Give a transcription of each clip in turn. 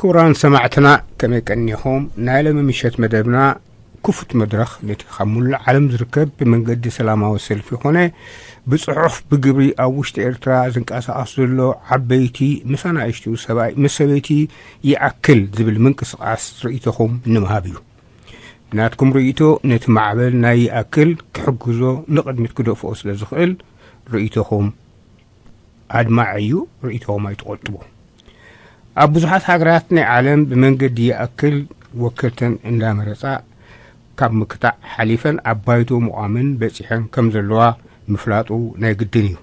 ክቡራን ሰማዕትና፣ ከመይ ቀኒኹም? ናይ ሎሚ ምሸት መደብና ክፉት መድረኽ ነቲ ካብ ሙሉእ ዓለም ዝርከብ ብመንገዲ ሰላማዊ ሰልፊ ኮነ ብጽሑፍ ብግብሪ ኣብ ውሽጢ ኤርትራ ዝንቀሳቐስ ዘሎ ዓበይቲ ምስ ኣናእሽቱ ሰብኣይ ምስ ሰበይቲ ይኣክል ዝብል ምንቅስቓስ ርእይቶኹም ንምሃብ እዩ። ናትኩም ርእይቶ ነቲ ማዕበል ናይ ይኣክል ክሕግዞ ንቕድሚት ክደፍኦ ስለ ዝኽእል ርእይቶኹም ኣድማዒ እዩ። ርእይቶኹም ኣይትቖጥቡ። ኣብ ብዙሓት ሃገራት ናይ ዓለም ብመንገዲ ይኣክል ወከልተን እንዳመረጻ ካብ ምክታዕ ሓሊፈን ኣብ ባይቶ ምቋምን በጺሐን ከም ዘለዋ ምፍላጡ ናይ ግድን እዩ።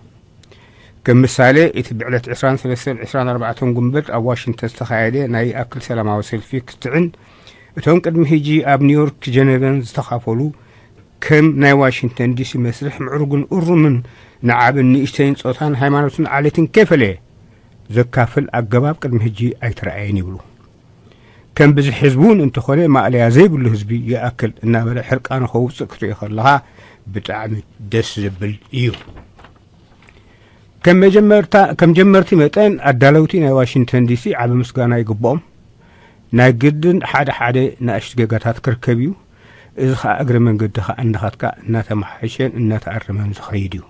ከም ምሳሌ እቲ ብዕለት ዕስራን ሰለስተን ዕስራን ኣርባዕተን ጉንበት ኣብ ዋሽንግተን ዝተኻየደ ናይ ይኣክል ሰላማዊ ሰልፊ ክትዕን እቶም ቅድሚ ሕጂ ኣብ ኒውዮርክ ጀነቨን ዝተኻፈሉ ከም ናይ ዋሽንግተን ዲሲ መስርሕ ምዕሩግን እሩምን ንዓብን ንእሽተይን ጾታን ሃይማኖትን ዓሌትን ከይፈለየ ዘካፍል ኣገባብ ቅድሚ ሕጂ ኣይተራእየን ይብሉ። ከም ብዝሒ ህዝቢ እውን እንተኾነ ማእለያ ዘይብሉ ህዝቢ ይኣክል እናበለ ሕርቃኑ ከውፅእ ክትሪኦ ከለኻ ብጣዕሚ ደስ ዘብል እዩ። ከም መጀመርታ ከም ጀመርቲ መጠን ኣዳለውቲ ናይ ዋሽንግተን ዲሲ ዓቢ ምስጋና ይግብኦም። ናይ ግድን ሓደ ሓደ ንኣሽቱ ጌጋታት ክርከብ እዩ። እዚ ኸኣ እግረ መንገዲ ኸኣ እንዳኻትካ እናተመሓየሸን እናተኣረመን ዝኸይድ እዩ።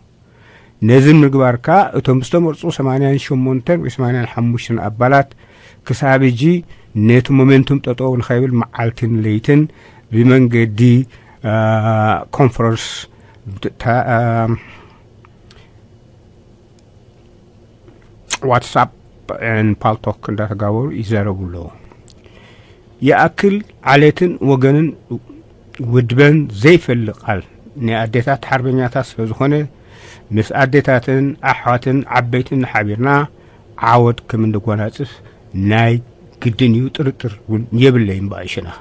ነዚ ንምግባር ከኣ እቶም ዝተመርጹ ሰማንያን ሸሞንተን ወይ ሰማንያን ሓሙሽተን ኣባላት ክሳብ ሕጂ ነቲ ሞሜንቱም ጠጠው ንኸይብል መዓልትን ለይትን ብመንገዲ ኮንፈረንስ ዋትሳፕ ን ፓልቶክ እንዳተጋበሩ ይዛረቡ ኣለዉ። ይኣክል ዓሌትን ወገንን ውድበን ዘይፈሊ ቃል ናይ ኣዴታት ሓርበኛታት ስለ ዝኾነ ምስ ኣዴታትን ኣሕዋትን ዓበይትን ሓቢርና ዓወት ከም እንጎናጽፍ ናይ ግድን እዩ። ጥርጥር እውን የብለይን ብኣይ ሸነኽ።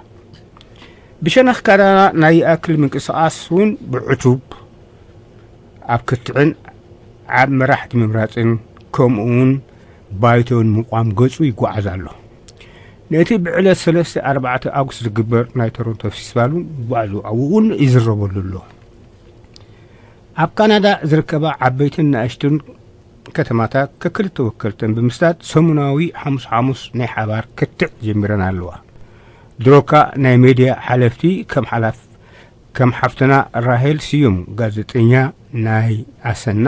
ብሸነኽ ካዳና ናይ ይኣክል ምንቅስቓስ እውን ብዕቱብ ኣብ ክትዕን ኣብ መራሕቲ ምምራጽን ከምኡ እውን ባይቶን ምቋም ገጹ ይጓዓዝ ኣሎ። ነቲ ብዕለት ሰለስተ ኣርባዕተ ኣጉስት ዝግበር ናይ ቶሮንቶ ፌስቲቫል እውን ይጓዓዙ ኣብኡ እውን ይዝረበሉ ኣሎ። ኣብ ካናዳ ዝርከባ ዓበይትን ንኣሽቱን ከተማታት ከክልተ ወከልተን ብምስዳድ ሰሙናዊ ሓሙስ ሓሙስ ናይ ሓባር ክትዕ ጀሚረን ኣለዋ። ድሮካ ናይ ሜድያ ሓለፍቲ ከም ሓላፍ ከም ሓፍትና ራሄል ስዩም ጋዜጠኛ ናይ ኣሰና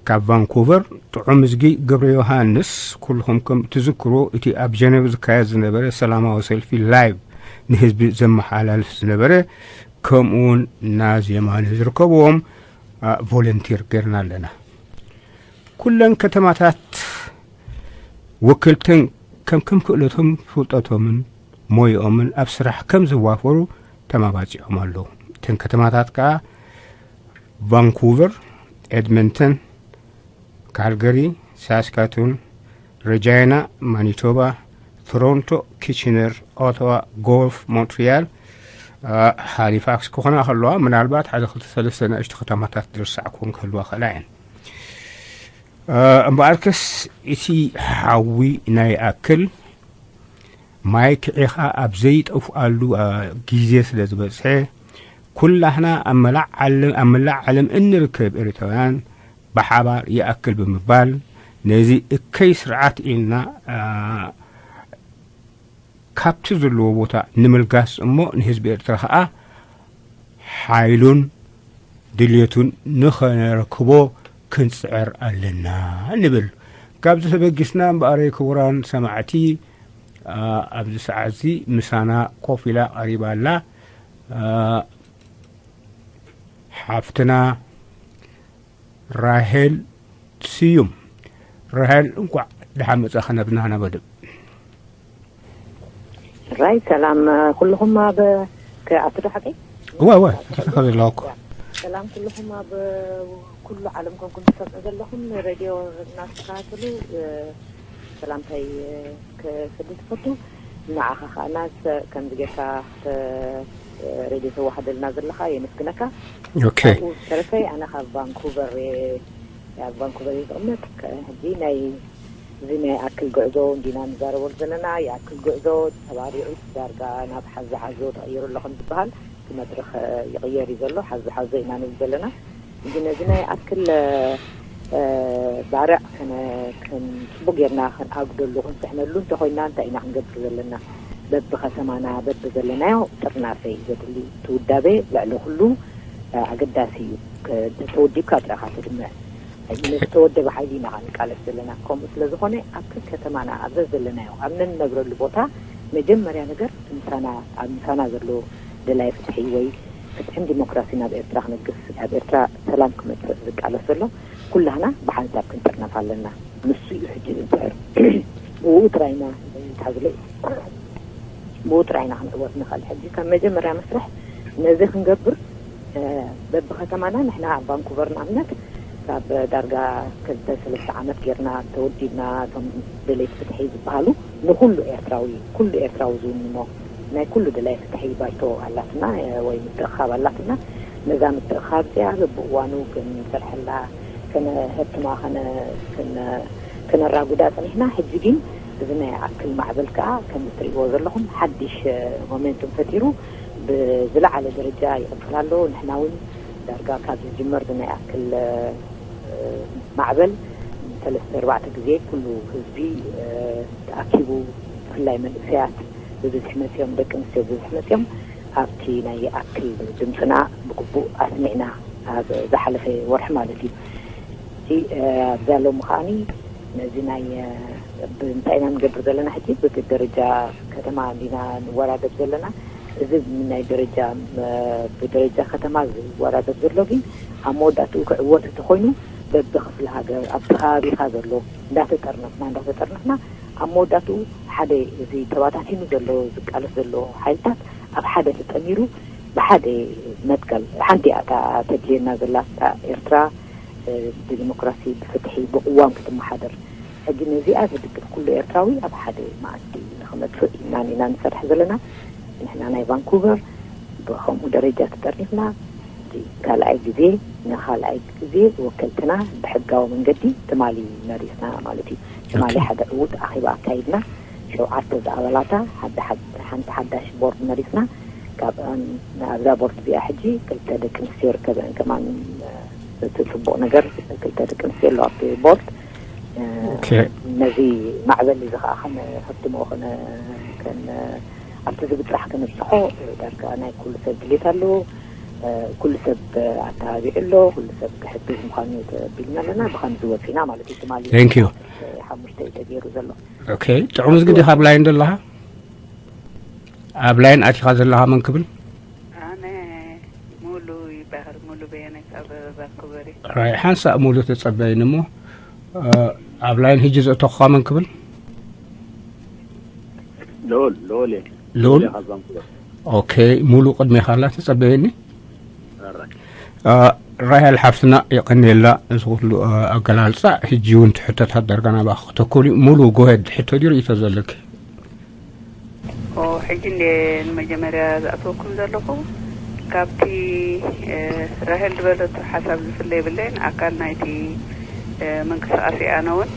ካብ ቫንኩቨር፣ ጥዑም እዝጊ ገብረ ዮሃንስ፣ ኩልኹም ከም ትዝክሮ እቲ ኣብ ጀነቭ ዝካየድ ዝነበረ ሰላማዊ ሰልፊ ላይቭ ንህዝቢ ዘመሓላልፍ ዝነበረ ከምኡውን ናዚ የማነ ዝርከብዎም ቮለንቲር ገርና ኣለና። ኩለን ከተማታት ወክልተን ከም ከም ክእለቶም ፍልጠቶምን ሞይኦምን ኣብ ስራሕ ከም ዝዋፈሩ ተማባጺዖም ኣለዉ። እተን ከተማታት ከኣ ቫንኩቨር፣ ኤድመንተን፣ ካልገሪ፣ ሳስካቱን፣ ረጃይና፣ ማኒቶባ፣ ቶሮንቶ፣ ኪችነር፣ ኦቶዋ፣ ጎልፍ፣ ሞንትሪያል፣ ሃሊፋክስ ክኾና ከለዋ ምናልባት ሓደ ክልተ ሰለስተ ንእሽቶ ከተማታት ዝርሳዕ ክኾን ክህልዋ ክእላ እየን። እምበኣርከስ እቲ ሓዊ ናይ ኣክል ማይ ክዒኻ ኣብ ዘይጠፍኣሉ ግዜ ስለ ዝበፅሐ ኩላህና ኣብ መላእ ዓለም እንርከብ ኤርትራውያን ብሓባር ይኣክል ብምባል ነዚ እከይ ስርዓት ኢልና ካብቲ ዘለዎ ቦታ ንምልጋስ እሞ ንህዝቢ ኤርትራ ኸኣ ሓይሉን ድልየቱን ንኸነረክቦ ክንጽዕር ኣለና ንብል። ካብዚ ተበጊስና እምበኣረይ ክቡራን ሰማዕቲ ኣብዚ ሰዓት እዚ ምሳና ኮፍ ኢላ ቀሪባ ኣላ ሓፍትና ራሄል ስዩም። ራሄል እንኳዕ ደሓን መጻኺ ናብና መደብ። ራይ ሰላም ኩልኹም ኣብ ከኣቱ ዶ ሓቂ? እወ እወ ተኸታተል ዘለኹ። ሰላም ኩልኹም ኣብ ኩሉ ዓለም ኮንኩም ትሰምዑ ዘለኹም ሬድዮ እናተከታተሉ ሰላምታይ ክሰድድ ትፈቱ። ንዓኻ ከኣ ናስ ከምዚ ጌርካ ሬድዮ ተዋህደልና ዘለኻ የመስግነካ። ኦኬ። ተረፈይ ኣነ ካብ ቫንኩቨር ኣብ ቫንኩቨር እየ ዝቕመጥ። ሕጂ ናይ እዚ ናይ ኣክል ጉዕዞ እንዲና ንዛረበሉ ዘለና። ይኣክል ጉዕዞ ተባሪዑ ዳርጋ ናብ ሓዚ ሓዞ ተቐይሩ ኣሎ ከም ዝበሃል እቲ መድረኽ ይቕየር እዩ ዘሎ። ሓዚ ሓዞ ኢና ንብል ዘለና። እንጂ ነዚ ናይ ኣክል ባርዕ ከነ ከም ጽቡቅ ጌርና ከነኣጉደሉ ክንስሕነሉ እንተኮይና እንታይ ኢና ክንገብር ዘለና? በብከተማና በብዘለናዮ ጥርናፈ እዩ ዘድሊ። እቲ ውዳቤ ልዕሊ ኩሉ ኣገዳሲ እዩ። ተወዲብካ ጥራኻ ትድምዕ። ምስ ተወደበ ሓይሊ ኢና ክንቃለስ ዘለና። ከምኡ ስለ ዝኾነ ኣብቲ ከተማና ኣብ ዘዘለናዮ ኣብ ነንነብረሉ ቦታ መጀመርያ ነገር ምሳና ኣብ ምሳና ዘሎ ደላይ ፍትሒ ወይ ፍትሕን ዲሞክራሲን ኣብ ኤርትራ ክነግስ ኣብ ኤርትራ ሰላም ክመፅእ ዝቃለስ ዘሎ ኩላህና ብሓንሳብ ክንጥርነፍ ኣለና። ንሱ እዩ ሕጂ ዝድሕር ብኡ ጥራይና ታግለ ብኡ ጥራይና ክንዕወት ንኽእል። ሕጂ ከም መጀመርያ መስርሕ ነዚ ክንገብር በብከተማና ንሕና ኣብ ቫንኩቨር ንኣብነት ካብ ዳርጋ ክልተ ሰለስተ ዓመት ጌርና ተወዲብና እቶም ደለይቲ ፍትሒ ዝበሃሉ ንኩሉ ኤርትራዊ ኩሉ ኤርትራዊ ዝውንኖ ናይ ኩሉ ደላይ ፍትሒ ባይቶ ኣላትና ወይ ምትእኻብ ኣላትና። ነዛ ምትእኻብ እዚኣ በብእዋኑ ክንሰርሐላ ከነህብትማ ከነራጉዳ ጸኒሕና። ሕጂ ግን እዚ ናይ ኣክል ማዕበል ከኣ ከምዚ ትርእይዎ ዘለኹም ሓድሽ ሞሜንቱም ፈጢሩ ብዝለዓለ ደረጃ ይቕጽል ኣሎ። ንሕና እውን ዳርጋ ካብ ዝጅመር ብናይ ኣክል ማዕበል ሰለስተ ኣርባዕተ ግዜ ኩሉ ህዝቢ ተኣኪቡ ብፍላይ መንእሰያት ብብዝሒ መፅኦም ደቂ ኣንስትዮ ብብዝሒ መፅኦም ኣብቲ ናይ ይኣክል ድምፅና ብግቡእ ኣስሚዕና ኣብ ዝሓለፈ ወርሒ ማለት እዩ። እዚ ኣብዛ ሎሚ ከዓኒ ነዚ ናይ እንታይ ኢና ንገብር ዘለና ሕጂ ብደረጃ ከተማ እንዲና ንወዳደብ ዘለና። እዚ ናይ ደረጃ ብደረጃ ከተማ ዝወዳደብ ዘሎ ግን ኣብ መወዳእትኡ ክዕወት እንተኮይኑ በብክፍሊ ሃገር ኣብቲ ከባቢካ ዘሎ እንዳተጠርነፍና እንዳተጠርነፍና ኣብ መወዳእትኡ ሓደ እዚ ተባታቲኑ ዘሎ ዝቃለስ ዘሎ ሓይልታት ኣብ ሓደ ተጠሚሩ ብሓደ መትከል ሓንቲ እያ እታ ተድልየና ዘላ እታ ኤርትራ ብዲሞክራሲ ብፍትሒ ብቅዋም ክትመሓደር። ሕጂ ነዚኣ ዝድግፍ ኩሉ ኤርትራዊ ኣብ ሓደ መኣዲ ንክመፅእ ኢና ኢና ንሰርሕ ዘለና። ንሕና ናይ ቫንኩቨር ብከምኡ ደረጃ ተጠርኒፍና ካልኣይ ግዜ ንካልኣይ ግዜ ወከልትና ብሕጋዊ መንገዲ ትማሊ መሪፅና ማለት እዩ። ትማሊ ሓደ ዕዉት ኣኼባ ኣካይድና ሸውዓተ ዝኣባላታ ሓንቲ ሓዳሽ ቦርድ መሪፅና። ካብኣን ኣብዛ ቦርድ እዚኣ ሕጂ ክልተ ደቂ ኣንስትዮ ይርከበን ከማን እቲ ፅቡቅ ነገር ክልተ ደቂ ኣንስትዮ ኣለዋ ኣብቲ ቦርድ። ነዚ ማዕበል እዚ ከዓ ከነህብትሞ ኣብቲ ዝብጥራሕ ከነብፅሖ ዳርጋ ናይ ኩሉ ሰብ ድሌት ኣለዎ። ኩሉ ሰብ ኣተባቢዑ ኣሎ። ኩሉ ሰብ ክሕግዝ ምዃኑ ተቢልና ኣለና። ብከምዚ ወፂና ማለት እዩ። ትማሊ ሓሙሽተ እዩ ተገይሩ ዘሎ። ኦኬ፣ ጥዑም ዝግዲ ካብ ላይን ዘለኻ ኣብ ላይን ኣቲኻ ዘለኻ መን ክብል? ኣነ ሙሉ ይበሃል። ሙሉ በየነ ካብ ቫንኩቨር። ራይ ሓንሳእ ሙሉ ተጸበይኒ እሞ ኣብ ላይን ሕጂ ዘእተኹኻ መን ክብል? ልኡል ልኡል ልኡል። ኦኬ፣ ሙሉ ቅድሜኻ ኣላ ተጸበየኒ። ራሄል ሓፍትና የቐንየላ እዚ ኩሉ ኣገላልጻ። ሕጂ እውን ትሕቶታት ዳርጋ ናባኻ ክተኩል እዩ። ሙሉ ጎሄድ ሕቶ ድዩ ርእይቶ ዘለኪ? ሕጂ እንደ ንመጀመርያ ዝኣተወኩም ዘለኹ ካብቲ ራሄል ዝበለቶ ሓሳብ ዝፍለ የብለይን። ኣካል ናይቲ ምንቅስቃስ ኣነ እውን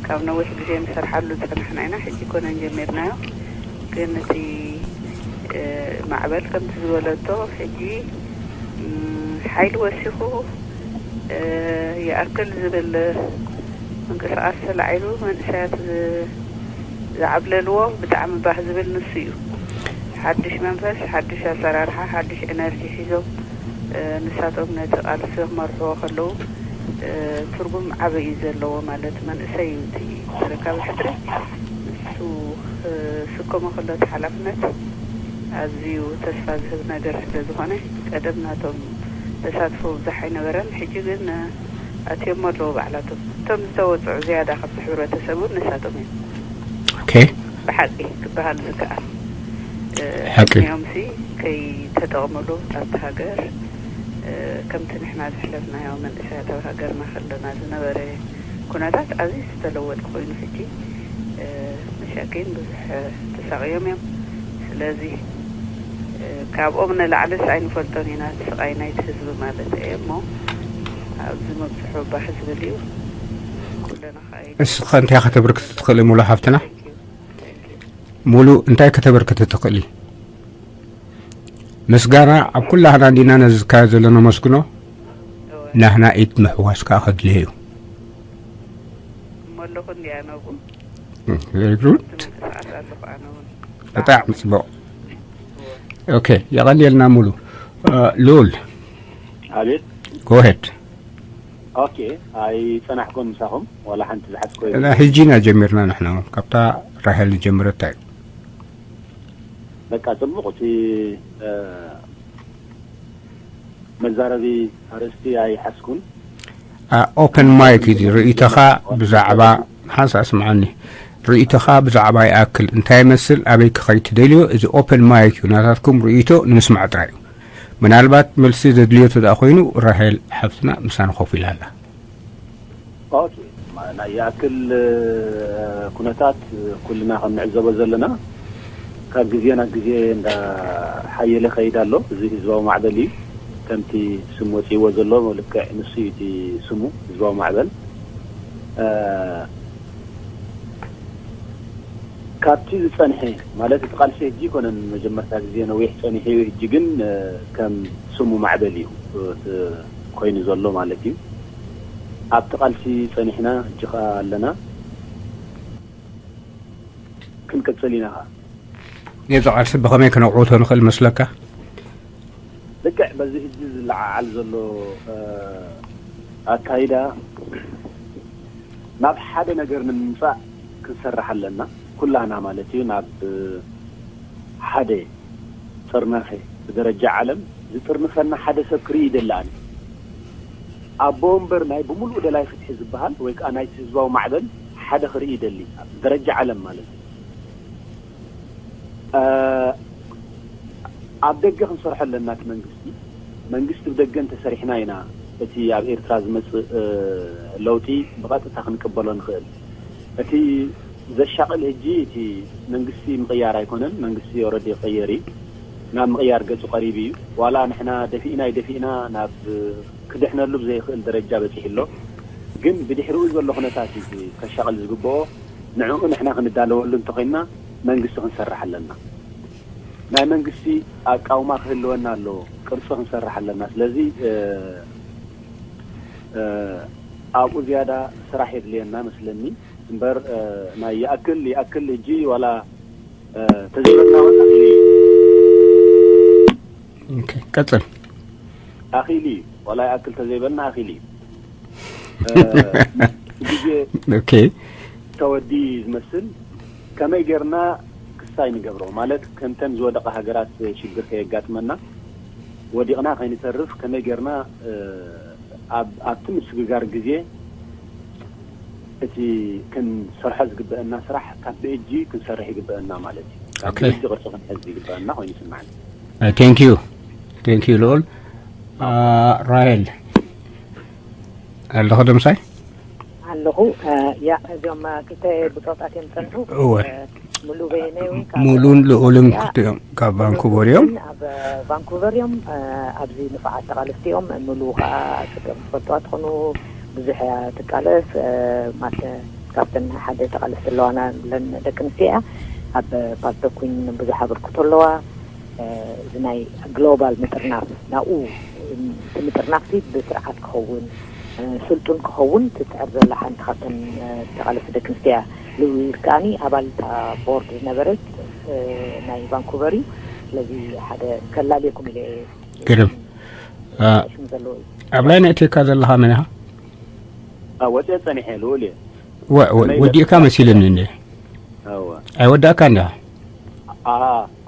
ካብ ነዊሕ ግዜ ንሰርሓሉ ዝፀናሕና ኢና። ሕጂ ኮነን ጀሚርናዮ። ግን እቲ ማዕበል ከምቲ ዝበለቶ ሕጂ ሓይሊ ወሲኹ ይኣክል ዝብል ምንቅስቃስ ተላዒሉ መንእሰያት ዝዓብለልዎ ብጣዕሚ ባህ ዝብል ንሱ እዩ። ሓድሽ መንፈስ፣ ሓድሽ ኣሰራርሓ፣ ሓድሽ ኤነርጂ ሒዞም ንሳቶም ነቲ ቃልሲ ክመርሕዎ ከለዉ ትርጉም ዓበይ እዩ ዘለዎ። ማለት መንእሰይ እዩ እቲ ተረካቢ ሕድሪ። ንሱ ክስከሞ ከሎ እቲ ሓላፍነት ኣዝዩ ተስፋ ዝህብ ነገር ስለ ዝኾነ ቀደም ናቶም ተሳትፎ ብዙሕ ኣይነበረን። ሕጂ ግን ኣትዮም ኣለዉ ባዕላቶም። እቶም ዝተወፅዑ ዝያዳ ካብቲ ሕብረተሰብ እውን ንሳቶም እዮም። ኦኬ። ብሓቂ ክበሃል ዝከኣል ሓቂ። ዕድሚኦም ሲ ከይተጠቕምሉ ኣብቲ ሃገር ከምቲ ንሕና ዘሕለፍናዮ መንእሰያት ኣብ ሃገርና ከለና ዝነበረ ኩነታት ኣዝዩ ዝተለወጠ ኮይኑ ሕጂ መሻኪን ብዙሕ ተሳቕዮም እዮም። ስለዚ ካብኦም ንላዕልስ ኣይንፈልጦን ኢና እቲ ስቓይ ናይቲ ህዝቢ ማለት እየ እሞ ኣብዚ መብፅሑ ባህ ዝብል እዩ። ኩለና ከዓ እስኸ እንታይ ከተበርክቲ ትኽእሊ ሙሉ ሓፍትና? ሙሉ እንታይ ከተበርክቲ ትኽእሊ? ምስጋና ኣብ ኩላህና እንዲና ነዚ ዝካየድ ዘሎ ነመስግኖ። ናህና ኢድ ምሕዋስ ከኣ ከድልዮ እዩ። እሞ ኣለኹ እንዲ ኣነ እውን። እም፣ very good። ምንቅስቃስ ኣለኹ ኣነ እውን። ብጣዕሚ ጽቡቕ። ኦኬ፣ የቐንየልና ሙሉ። እ፣ ልኡል። ኣቤት። Go ahead። ኦኬ፣ ኣይጸናሕኩን ምሳኹም፣ ዋላ ሓንቲ ዝሓዝኮ የለን። ሕጂ ኢና ጀሚርና ንሕና እውን። ካብታ ራሄል ንጀምር፣ እንታይ እዩ? በቃ፣ ጽቡቕ፣ እቲ፣ እ፣ መዛረቢ ኣርእስቲ ኣይሓዝኩን። ኦፕን ማይክ እዩ። ርእይቶኻ ብዛዕባ፣ ሓንሳእ ስምዓኒ፣ ርእይቶኻ ብዛዕባ ይኣክል እንታይ ይመስል፣ ኣበይ ክኸይድ ትደልዮ? እዚ ኦፕን ማይክ እዩ። ናታትኩም ርእይቶ ንምስማዕ ጥራይ እዩ። ምናልባት መልሲ ዘድልዮ ተደኣ ኮይኑ፣ ራሄል ሓፍትና ምሳና ኮፍ ኢላ ኣላ። ኦኬ፣ ማ-፣ ናይ ይኣክል፣ እ፣ ኩነታት ኩልና ከም ንዕዘቦ ዘለና፣ ካብ ግዜ ናብ ግዜ እንዳ ሓየለ ይኸይድ ኣሎ። እዚ ህዝባዊ ማዕበል እዩ። ከምቲ ስም ወጺእዎ ዘሎ ልክዕ ንሱ እዩ እቲ ስሙ፣ ህዝባዊ ማዕበል። እ፣ ካብቲ ዝጸንሐ፣ ማለት እቲ ቃልሲ ሕጂ ኣይኮነን መጀመርታ ግዜ፣ ነዊሕ ጸኒሑ እዩ። ሕጂ ግን፣ እ፣ ከም ስሙ ማዕበል እዩ፣ እ፣ ኮይኑ ዘሎ ማለት እዩ። ኣብቲ ቃልሲ ጸኒሕና፣ ሕጂ ኸኣ ኣለና። ክንቅጽል ኢና ኸኣ። ነዚ ቃልሲ ብኸመይ ክነዕውቶ ንኽእል መስለካ? ልክዕ በዚ ሕጂ ዝለዓዓል ዘሎ፣ እ፣ ኣካይዳ፣ ናብ ሓደ ነገር ንምምጻእ ክንሰርሕ ኣለና። ኩላህና ማለት እዩ፣ ናብ ሓደ ጥርናፈ ብደረጃ ዓለም ዝጥርንፈና ሓደ ሰብ ክርኢ ይደሊ ኣነ። ኣቦ ወንበር ናይ ብምሉእ ደላይ ፍትሒ ዝበሃል ወይ ከኣ ናይቲ ህዝባዊ ማዕበል ሓደ ክርኢ ይደሊ፣ ኣብ ደረጃ ዓለም ማለት እዩ። እ፣ ኣብ ደገ ክንሰርሖ ኣለና። እቲ መንግስቲ፣ መንግስቲ ብደገ እንተሰሪሕና ኢና እቲ ኣብ ኤርትራ ዝመጽእ፣ እ፣ ለውጢ ብቐጥታ ክንቅበሎ ንኽእል። እቲ ዘሻቕል ሕጂ እቲ መንግስቲ ምቕያር ኣይኮነን። መንግስቲ ኦረዲ ይቐየር እዩ። ናብ ምቕያር ገጹ ቀሪቡ እዩ። ዋላ ንሕና ደፊእና ኣይደፊእና ናብ ክድሕነሉ ብዘይኽእል ደረጃ በጺሑ ኣሎ። ግን ብድሕሪኡ ዘሎ ኩነታት እዩ ከሻቕል ዝግብኦ። ንዕኡ ንሕና ክንዳለወሉ እንተኾይንና መንግስቲ ክንሰርሕ ኣለና። ናይ መንግስቲ ኣቃውማ ክህልወና ኣለዎ። ቅርጺ ክንሰርሕ ኣለና። ስለዚ፣ እ፣ እ፣ ኣብኡ ዝያዳ ስራሕ የድልየና መስለኒ። እምበር፣ እ፣ ናይ ይኣክል፣ ይኣክል ሕጂ ዋላ፣ እ፣ ተዘይበልና እውን ኣኺሉ እዩ። ኦኬ፣ ቀጽል። ኣኺሉ እዩ። ዋላ ይኣክል ተዘይበልና ኣኺሉ እዩ። እ፣ ግዜ ኦኬ። ተወዲ ዝመስል፣ ከመይ ጌርና ክስታይ ንገብሮ? ማለት፣ ከምተን ዝወደቓ ሃገራት ሽግር ከየጋጥመና፣ ወዲቕና ከይንተርፍ ከመይ ጌርና፣ እ፣ ኣብ፣ ኣብቲ ምስግጋር ግዜ እቲ ክንሰርሖ ዝግበአና ስራሕ ካብ ብእጂ ክንሰርሕ ይግበአና ማለት እዩ። ካብ ኦኬ። ብእጂ ቅርጺ ክንሕዝ ይግበአና ኮይኑ ይስምዓኒ። ቴንክ ዩ። ቴንክ ዩ ልኡል። አ፣ ራሄል ኣለኹ ዶ ምሳይ? ኣለኹ። እ፣ ያ፣ እዞም፣ እ፣ ክልተ ብጾታት እዮም ዝጸንሑ። እወ። እ፣ ሙሉ በየነ እውን ካብ ሙሉን ልኡልን ያ፣ ክልቲኦም ካብ ሙሉ ቫንኩቨር እዮም። ልኡልን ኣብ ቫንኩቨር እዮም። እ፣ ኣብዚ ንፉዓት ተቓለስቲ እዮም። ሙሉ ከኣ ጽቡቕ ትፈልጥዋ ትኾኑ፣ ብዙሕ እያ ትቃለስ። እ፣ ማተ-፣ ካብተን ሓደ ተቓለስቲ ኣለዋና ብለን ደቂ ኣንስትዮ እያ። ኣብ ፓልቶክ እውን ብዙሕ ኣበርክቶ ኣለዋ። እ፣ እዚ ናይ ግሎባል ምጥርናፍ ናብኡ፣ እቲ ምጥርናፍቲ ብስርዓት ክኸውን፣ እ፣ ስልጡን ክኸውን ትጽዕር ዘላ ሓንቲ ካብተን፣ እ፣ ተቓለስቲ ደቂ ኣንስትዮ እያ። ልኡል ከኣኒ ኣባል እታ ቦርድ ዝነበረት፣ እ፣ ናይ ቫንኩቨር እዩ። ስለዚ ሓደ ከላልየኩም ኢለ እየ ግርም። እ፣ ሽም ዘለዎ እዩ። ኣብ ላይ ነእትየካ ዘለኻ መን ኢኻ? አ፣ ወፂአ ጸኒሐ ልኡል እየ። ወ-፣ ወ-፣ ከመይ ወዲእካ ኢለካ? መሲልኒ እንዴ? እወ። ኣይወዳእካ እንዲኻ? ኣሃ፣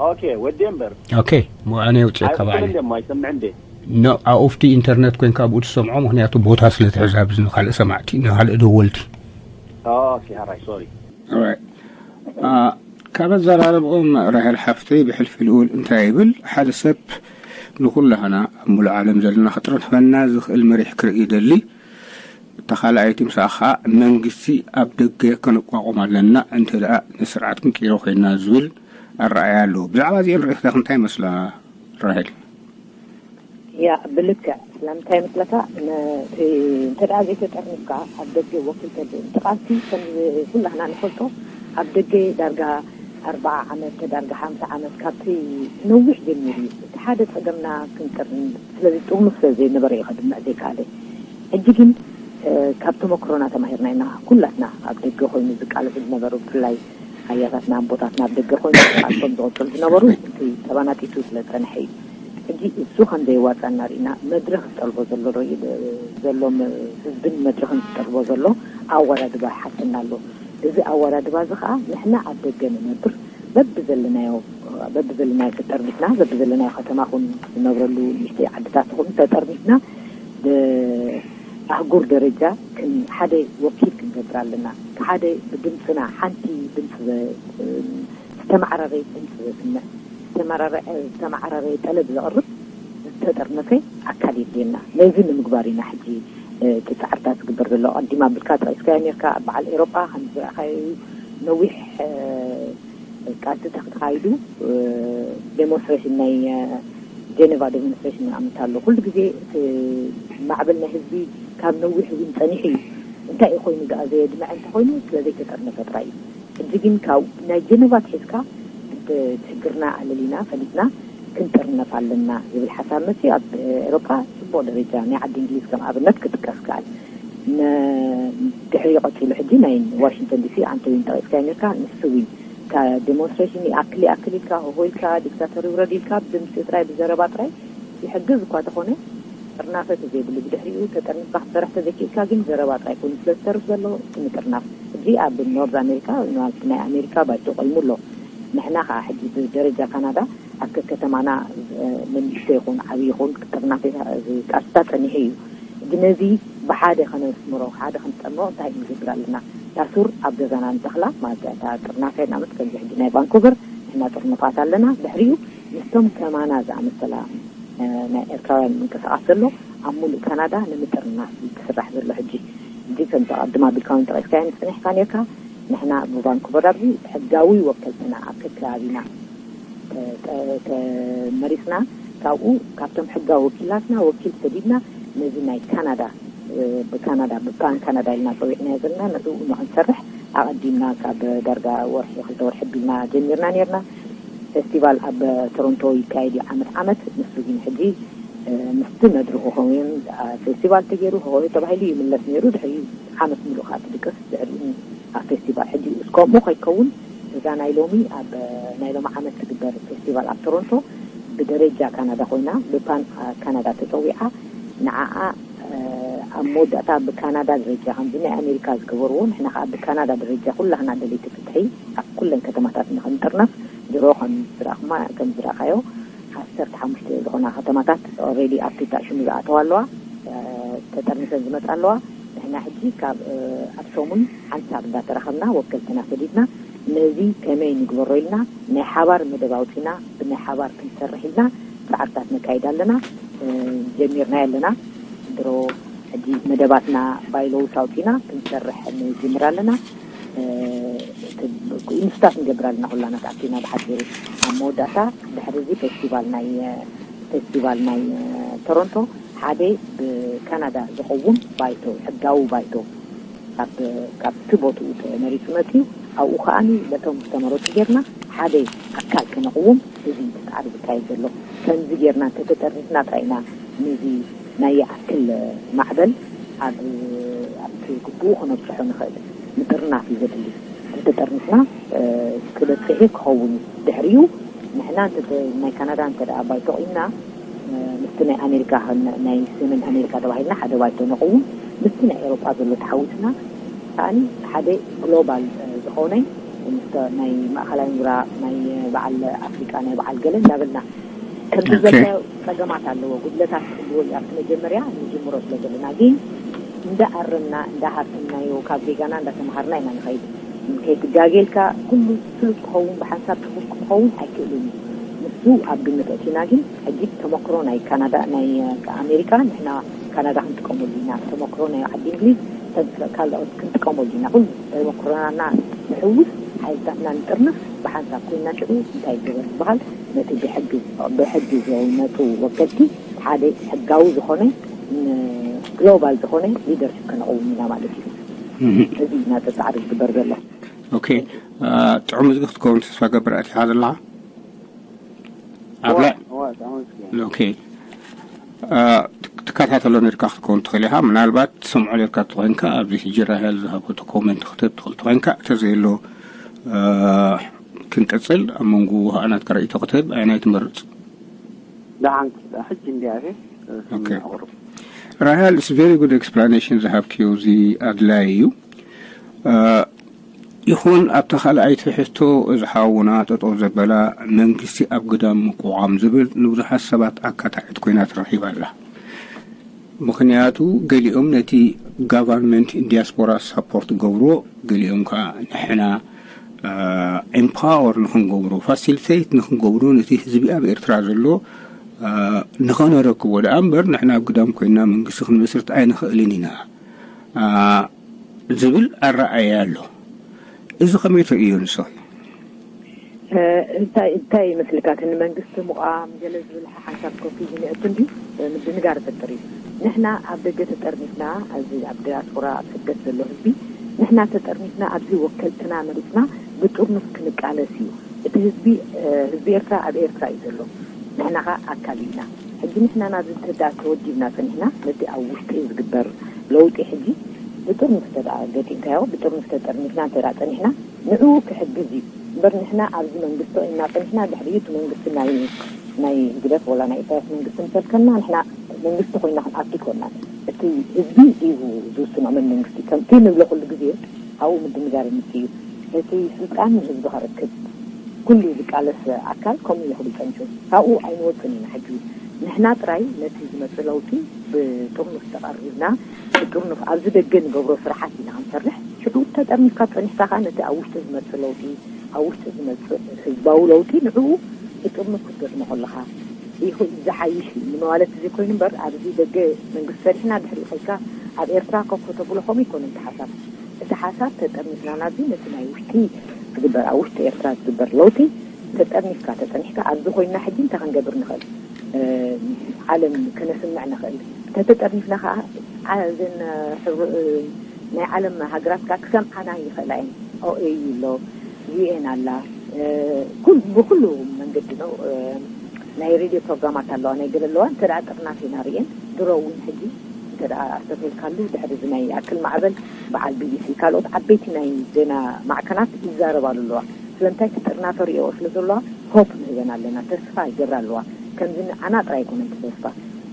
ኦኬ፣ ወዲ እምበር። ኦኬ፣ ሞ ኣነ የውፅኤካ ኣይወፅእን ባዕለይ። እንደ፣ እሞ ኣይሰምዕ እንደ። ኖ፣ ኣብኡፍቲ ኢንተርነት ኮይንካ ኣብኡ ትሰምዖ፣ ምኽንያቱ ቦታ ስለ ትሕዝ ኣብዚ ንኻልእ ሰማዕቲ፣ ንኻልእ ደወልቲ። ኦኬ፣ ኣራይ፣ ሶሪ። ኦራይት። አ፣ ካብ ኣዘራርብኦም ራሄል ሓፍተይ ብሕልፊ ልኡል እንታይ ይብል፣ ሓደ ሰብ ንኹላህና ኣብ ሙሉእ ዓለም ዘለና ክጥርንፈና ዝኽእል መሪሕ ክርኢ ይደሊ። እታ ካልኣይቲ ምስኣ ኸኣ መንግስቲ ኣብ ደገ ከነቋቑም ኣለና፣ እንተ ደኣ ንስርዓት ክንቅይሮ ኮይንና ዝብል ኣረኣእያ ኣለዎ። ብዛዕባ እዚአን ርእይቶታት እንታይ ይመስላ ራሄል? ያ፣ ብልክዕ። ስለምንታይ ይመስለካ? ነቲ እንተ ደኣ ዘይተጠርኒፍካ ኣብ ደገ ወኪል ተድልዮ። እቲ ቃልሲ ከም ኩላህና ንፈልጦ ኣብ ደገ ዳርጋ ኣርብዓ ዓመት፣ ዳርጋ ሓምሳ ዓመት ካብቲ ነዊሕ ጀሚሩ እዩ። እቲ ሓደ ጸገምና ክንጥርንፍ፣ ስለዚ ጥርኑፍ ስለ ዘይነበረ እዩ ከድምዕ ዘይከኣለ። ሕጂ ግን ካብ ተመክሮና ተማሂርና ኢና። ኩላትና ኣብ ደገ ኮይኑ ዝቃለሱ ዝነበሩ፣ ብፍላይ ኣያታትና ኣቦታትና ኣብ ደገ ኮይኑ ቃልሶም ዝቕጽሉ ዝነበሩ፣ እቲ ተባናጢቱ ስለ ዝጸንሐ እዩ። ሕጂ እሱ ከም ዘየዋጻና ርኢና፣ መድረኽ ዝጠልቦ ዘሎ ርእ-፣ ዘሎም ህዝብን መድረኽን ዝጠልቦ ዘሎ ኣወዳድባ ይሓተና ኣሎ። እዚ ኣወዳድባ እዚ ኸኣ ንሕና ኣብ ደገ ንነብር በብዘለናዮ በብዘለናዮ ተጠርኒፍና፣ በብዘለናዮ ከተማ ኹን ንነብረሉ ንእሽተይ ዓድታት ኹን ተጠርኒፍና፣ ብኣህጉር ደረጃ ክን-፣ ሓደ ወኪል ክንገብር ኣለና። ሓደ ብድምፅና፣ ሓንቲ ድምፂ ዘ-፣ ዝተመዓራረየ ድምፂ ዘስምዕ፣ ዝተመራረ-፣ ዝተመዓራረየ ጠለብ ዘቕርብ ዝተጠርነፈ ኣካል የድልየና። ነዚ ንምግባር ኢና ሕጂ፣ እ፣ እቲ ጻዕርታት ዝግበር ዘሎ። ቀዲም ኣቢልካ ጠቒስካዮ ነርካ፣ ኣብ በዓል ኤሮጳ ከም ዝረኣኻዮ እዩ። ነዊሕ፣ እ፣ ቃልሲ ተተኻይዱ፣ እ፣ ዴሞንስትሬሽን ናይ፣ እ፣ ጀኔቫ ዴሞንስትሬሽን ንኣብነት ኣሎ። ኩሉ ግዜ እቲ ማዕበል ናይ ህዝቢ ካብ ነዊሕ እውን ጸኒሑ እዩ። እንታይ እዩ ኮይኑ ደኣ ዘየድምዐ እንተኾይኑ ስለ ዘይተጠርነፈ ጥራይ እዩ። ሕጂ ግን ካብ ናይ ጀነቫ ኣትሒዝካ እቲ ሽግርና ኣለሊና ፈሊጥና ክንጥርነፍ ኣለና ዝብል ሓሳብ መፅዩ ኣብ ኤሮፓ ፅቡቕ ደረጃ ናይ ዓዲ እንግሊዝ ከም ኣብነት ክጥቀስ ከኣል። ን-፣ ድሕሪኡ ቀፂሉ ሕጂ ናይ ዋሽንግተን ዲሲ ኣንቶኒን ጠቒስካዮ ነርካ ንሱ እውን ካብ ዴሞንስትሬሽን ይኣክል ይኣክል ኢልካ ሆሆ ኢልካ ዲክታተር ይውረድ ኢልካ ብድምፂ ጥራይ ብዘረባ ጥራይ ይሕግዝ እኳ ተኾነ ጥርናፈ ተዘይብሉ ብድሕሪኡ ተጠርኒፍካ ክትሰርሕ ተዘይክእልካ ግን ዘረባ ጥራይ ኮይኑ ስለ ዝተርፍ ዘሎ እቲ ምጥርናፍ ሕጂ ኣብ ኖርዝ ኣሜሪካ ማለት ናይ ኣሜሪካ ባይቶ ቆይሙ ኣሎ። ንሕና ከዓ ሕጂ ብደረጃ ካናዳ ኣብ ከከተማና መንእሽቶ ይኹን ዓብዪ ይኹን ጥርናፈ ቃልስታት ፀኒሑ እዩ። ሕጂ ነዚ ብሓደ ከነስምሮ ሓደ ክንጠምሮ እንታይ ክንገብር ኣለና? እታ ሱር ኣብ ገዛና ንተኽላ ማለት እያ። እታ ጥርናፈ ንኣብነት ከምዚ ሕጂ ናይ ቫንኩቨር ንሕና ጥርንፋት ኣለና። ድሕሪኡ ምስቶም ከማና ዝኣመሰላ ናይ ኤርትራውያን ምንቅስቃስ ዘሎ ኣብ ሙሉእ ካናዳ ንምጥርናፍ እዩ ክስራሕ ዘሎ። ሕጂ ሕጂ ከም ተቐድም ኣቢልካ እውን ጠቒስካዮ ንፅኒሕካ ነርካ። ንሕና ብቫንኩቨር ኣብዚ ሕጋዊ ወከልትና ኣብ ከከባቢና ተ-፣ ተ-፣ ተመሪፅና ካብኡ ካብቶም ሕጋዊ ወኪላትና ወኪል ሰዲድና ነዚ ናይ ካናዳ፣ እ፣ ብካናዳ ብፓን ካናዳ ኢልና ፀዊዕናዮ ዘለና ንዕኡ ንክንሰርሕ ኣቐዲምና ካብ ዳርጋ ወርሒ ክልተ ወርሒ ኣቢልና ጀሚርና ነርና። ፌስቲቫል ኣብ ቶሮንቶ ይካየድ እዩ ዓመት ዓመት። ንሱ ግን ሕጂ፣ እ፣ ምስቲ መድርኹ ከውን፣ አ፣ ፌስቲቫል ተገይሩ ሆሆ ተባሂሉ ይምለስ ነይሩ። ድሕሪ ዓመት ሙሉእ ከዓ ትድቅስ። ድሕሪኡ ኣብ ፌስቲቫል ሕጂ እስከምኡ ከይከውን እዛ ናይ ሎሚ ኣብ ናይ ሎሚ ዓመት ትግበር ፌስቲቫል ኣብ ቶሮንቶ ብደረጃ ካናዳ ኮይና ብፓን ካናዳ ተፀዊዓ ንዓኣ፣ እ፣ ኣብ መወዳእታ ብካናዳ ደረጃ ከምዚ ናይ ኣሜሪካ ዝገበርዎ ንሕና ከዓ ብካናዳ ደረጃ ኩላህና ደለይቲ ፍትሒ ኣብ ኩለን ከተማታት ንክንጥርነፍ ድሮ ከም ዝረኣኹማ ከም ዝረኣኻዮ ዓሰርተ ሓሙሽተ ዝኾና ከተማታት ኦልሬዲ ኣብቲ ታሽሙ ዝኣተዋ ኣለዋ፣ እ፣ ተጠርኒፈን ዝመፃ ኣለዋ። ንሕና ሕጂ ካብ፣ እ፣ ኣብ ሰሙን ሓንሳብ እንዳተራኸብና ወከልትና ሰዲድና ነዚ ከመይ ንግበሮ ኢልና ናይ ሓባር መደብ ኣውፂና ብናይ ሓባር ክንሰርሕ ኢልና ፃዕርታት ነካይድ ኣለና። እ፣ ጀሚርና ኣለና። ድሮ ሕጂ መደባትና ባይሎውስ ኣውፂና ክንሰርሕ ንጅምር ኣለና። እ፣ እቲ ምስታት ንገብር ኣለና ኩላና ተኣኪብና ብሓፂሩ። ኣብ መወዳእታ ድሕሪ እዚ ፌስቲቫል ናይ፣ ፌስቲቫል ናይ፣ እ፣ ቶሮንቶ ሓደ ብካናዳ ዝኸውን ባይቶ፣ ሕጋዊ ባይቶ ካብ፣ ካብቲ ቦትኡ ተመሪፁ መፅዩ ኣብኡ ከዓኒ በቶም ዝተመረፁ ጌርና ሓደ ኣካል ከነቕውም እዚ እቲ ፃዕሪ ዝካየድ ዘሎ። ከምዚ ጌርና እንተተጠርኒፍና ጥራይ ኢና ነዚ ናይ ይኣክል ማዕበል ኣብ፣ ኣብቲ ግቡኡ ክነብፅሖ ንኽእል። ምጥርናፍ እዩ ዘድሊ። እንተጠርኒፍና፣ እ፣ ክበፅሕ ክኸውን እዩ። ድሕሪኡ ንሕና እንተ ናይ ካናዳ እንተ ደኣ ባይቶ ቒምና፣ እ፣ ምስቲ ናይ ኣሜሪካ፣ ናይ ሰሜን ኣሜሪካ ተባሂልና ሓደ ባይቶ ነቕውም፣ ምስቲ ናይ ኤውሮጳ ዘሎ ተሓዊስና ከኣኒ ሓደ ግሎባል፣ እ፣ ዝኾነ ምስቲ ናይ ማእኸላይ ምብራቕ፣ ናይ በዓል ኣፍሪቃ፣ ናይ በዓል ገለ እንዳበልና ከምዚ ኦኬ። ዘሎ ጸገማት ኣለዎ፣ ጉድለታት ክህልዎ እዩ። ኣብቲ መጀመርያ ንጅምሮ ስለ ዘለና ግን እንዳኣረምና፣ እንዳሃርምናዮ፣ ካብ ጌጋና እንዳተምሃርና ኢና ንኸይድ። ከይትጋጌ ኢልካ ኩሉ ስሉጥ ክኸውን ብሓንሳብ ትኹል ክኸውን ኣይክእልን እዩ። ንሱ ኣብ ግምት ኣእቲና ግን ሕጂ ተመክሮ ናይ ካናዳ፣ ናይ ኣሜሪካ ንሕና ካናዳ ክንጥቀመሉ ኢና። ተመክሮ ናይ ዓዲ እንግሊዝ፣ ካልኦት ክንጥቀመሉ ኢና። ኩሉ ተመክሮና ንሕውስ፣ ሓይልታትና ንጥርንፍ፣ ብሓንሳብ ኮይና ሽዑ እንታይ ይገበር ዝበሃል ነቲ ብሕጊ፣ ብሕጊ ዝመፁ ወከልቲ ሓደ ሕጋዊ ዝኾነ፣ ን-፣ ግሎባል ዝኾነ ሊደርሽፕ ከነቕውም ኢና ማለት እዩ። እህ። እዚ ኢና ፃዕሪ ዝግበር ዘሎ። ኦኬ። አ፣ ጥዑም ዝግብ ክትከውን ተስፋ ገብር ኣቲኻ ዘለኻ? ኣብ እዋ፣ ላ-፣ እዋ፣ ተመስገን። ኦኬ። አ፣ እቲ ትከታተሎ ነርካ ክትከውን ትኽእል ኢኻ። ምናልባት ትሰምዖ ነርካ ተኾይንካ ኣብዚ ሕጂ ራሄል ዝሃበቶ ኮመንት ክትህብ ትኽእል ተኾይንካ፣ እንተዘየሎ ክንቅጽል ኣብ መንጎ ውሃ ናትካ ርእይቶ ክትህብ ኣየናይ ትመርጽ? ደሓን ሕጂ እንዲያ እየ Okay. ራሄል፣ it's very good explanation ዝሃብክዮ፣ እዚ ኣድላይ እዩ። ይኹን ኣብታ ካልኣይቲ ሕቶ፣ እዚ ሓውና ጠጠው ዘበላ መንግስቲ ኣብ ግዳም ምቁቋም ዝብል ንብዙሓት ሰባት ኣካታዒት ኮይና ትረኺባ ኣላ። ምኽንያቱ ገሊኦም ነቲ ጋቨርንመንት ዲያስፖራ ሳፖርት ገብርዎ፣ ገሊኦም ከዓ ንሕና ኤምፓወር ንክንገብሮ፣ ፋሲሊቴት ንክንገብሮ፣ ነቲ ህዝቢ ኣብ ኤርትራ ዘሎ ንኸነረክቦ ደኣ እምበር ንሕና ኣብ ግዳም ኮይና መንግስቲ ክንመስርት ኣይንኽእልን ኢና ዝብል ኣረኣእያ ኣሎ። እዚ ከመይ ትርእዮ ንስኺ? እንታይ እንታይ ይመስልካ? እቲ ንመንግስቲ ምቋም ገለ ዝብል ሓንሳብ ኮፒ ዝኒአቱ እንዲ ምድንጋር ይፈጥር እዩ። ንሕና ኣብ ደገ ተጠርኒፍና፣ ኣብዚ ኣብ ዲያስፖራ ኣብ ስደት ዘሎ ህዝቢ፣ ንሕና ተጠርኒፍና ኣብዚ ወከልትና መሪፅና ብጥርኑፍ ክንቃለስ እዩ። እቲ ህዝቢ ህዝቢ ኤርትራ ኣብ ኤርትራ እዩ ዘሎ። ንሕና ኸ ኣካል ኢና። ሕጂ ንሕና ናብዚ እንተዳ ተወዲብና ጸኒሕና፣ ነቲ ኣብ ውሽጢ ዝግበር ለውጢ ሕጂ ብጥርኑፍ እንተዳ ገጢምካዮ፣ ብጥርኑፍ ተጠርኒፍና እንተዳ ጸኒሕና፣ ንዕኡ ክሕግዝ እዩ እምበር ንሕና ኣብዚ መንግስቲ ኮይንና ጸኒሕና፣ ድሕሪኡ እቲ መንግስቲ ናይ ናይ ህግደፍ ወላ ናይ ኢሳያስ መንግስቲ እንተልከና፣ ንሕና መንግስቲ ኮይና ክንኣቱ ይኮናል። እቲ ህዝቢ እዩ ዝውስኖ መን መንግስቲ። ከምቲ ንብሎ ኩሉ ግዜ ኣብኡ ምድንጋር ይምጽእ እዩ። እቲ ስልጣን ንህዝቢ ከረክብ ኩሉ ዝቃለስ ኣካል ከምኡ እዩ ክብል ጸኒሑ። ካብኡ ኣይንወጽን ኢና። ሕጂ ንሕና ጥራይ ነቲ ዝመጽእ ለውጢ ብጥርኑፍ ተቐሪብና፣ ብጥርኑፍ ኣብዚ ደገ ንገብሮ ስራሓት ኢና ክንሰርሕ። ሽዑ ተጠርኒፍካ ጸኒሕካ ከኣ ነቲ ኣብ ውሽጢ ዝመጽእ ለውጢ፣ ኣብ ውሽጢ ዝመጽእ ህዝባዊ ለውጢ ንዕኡ ብጥርኑፍ ክትገጥሞ ከለኻ ይኹን ዝሓይሽ እዩ። ንመዋለቲ ዘይኮይኑ እምበር ኣብዚ ደገ መንግስቲ ሰሪሕና ድሕሪኡ ከይድካ ኣብ ኤርትራ ኮፍ ከተብሎ ከምኡ ኣይኮነን እቲ ሓሳብ። እቲ ሓሳብ ተጠርኒፍና ናብዚ ነቲ ናይ ውሽጢ ዝግበር ኣብ ውሽጢ ኤርትራ ዝግበር ለውጢ ተጠርኒፍካ ተጸኒሕካ ኣብዚ ኮይንና ሕጂ እንታይ ክንገብር ንኽእል? ዓለም ከነስምዕ ንኽእል። ተተጠርኒፍና ከዓ እዘን ናይ ዓለም ሃገራት ከዓ ክሰምዓና ይኽእላ እየን። ኦኤዩ ኣሎ፣ ዩኤን ኣላ፣ ብኩሉ መንገዲ ነው። ናይ ሬድዮ ፕሮግራማት ኣለዋ፣ ናይ ገለ ኣለዋ። እንተ ደኣ ጥርናፍ ኢና ርእየን ድሮ እውን ሕጂ እንተ ደኣ ኣስተብሂልካሉ ድሕሪ እዚ ናይ ኣክል ማዕበል በዓል ቢቢሲ ካልኦት ዓበይቲ ናይ ዜና ማዕከናት ይዛረባሉ ኣለዋ። ስለምንታይ እቲ ጥርናፈ ርእየኦ ስለ ዘለዋ ሆፕ ንህበን ኣለና፣ ተስፋ ይገብራ ኣለዋ። ከምዚ ንዓና ጥራይ ኣይኮነን እቲ ተስፋ፣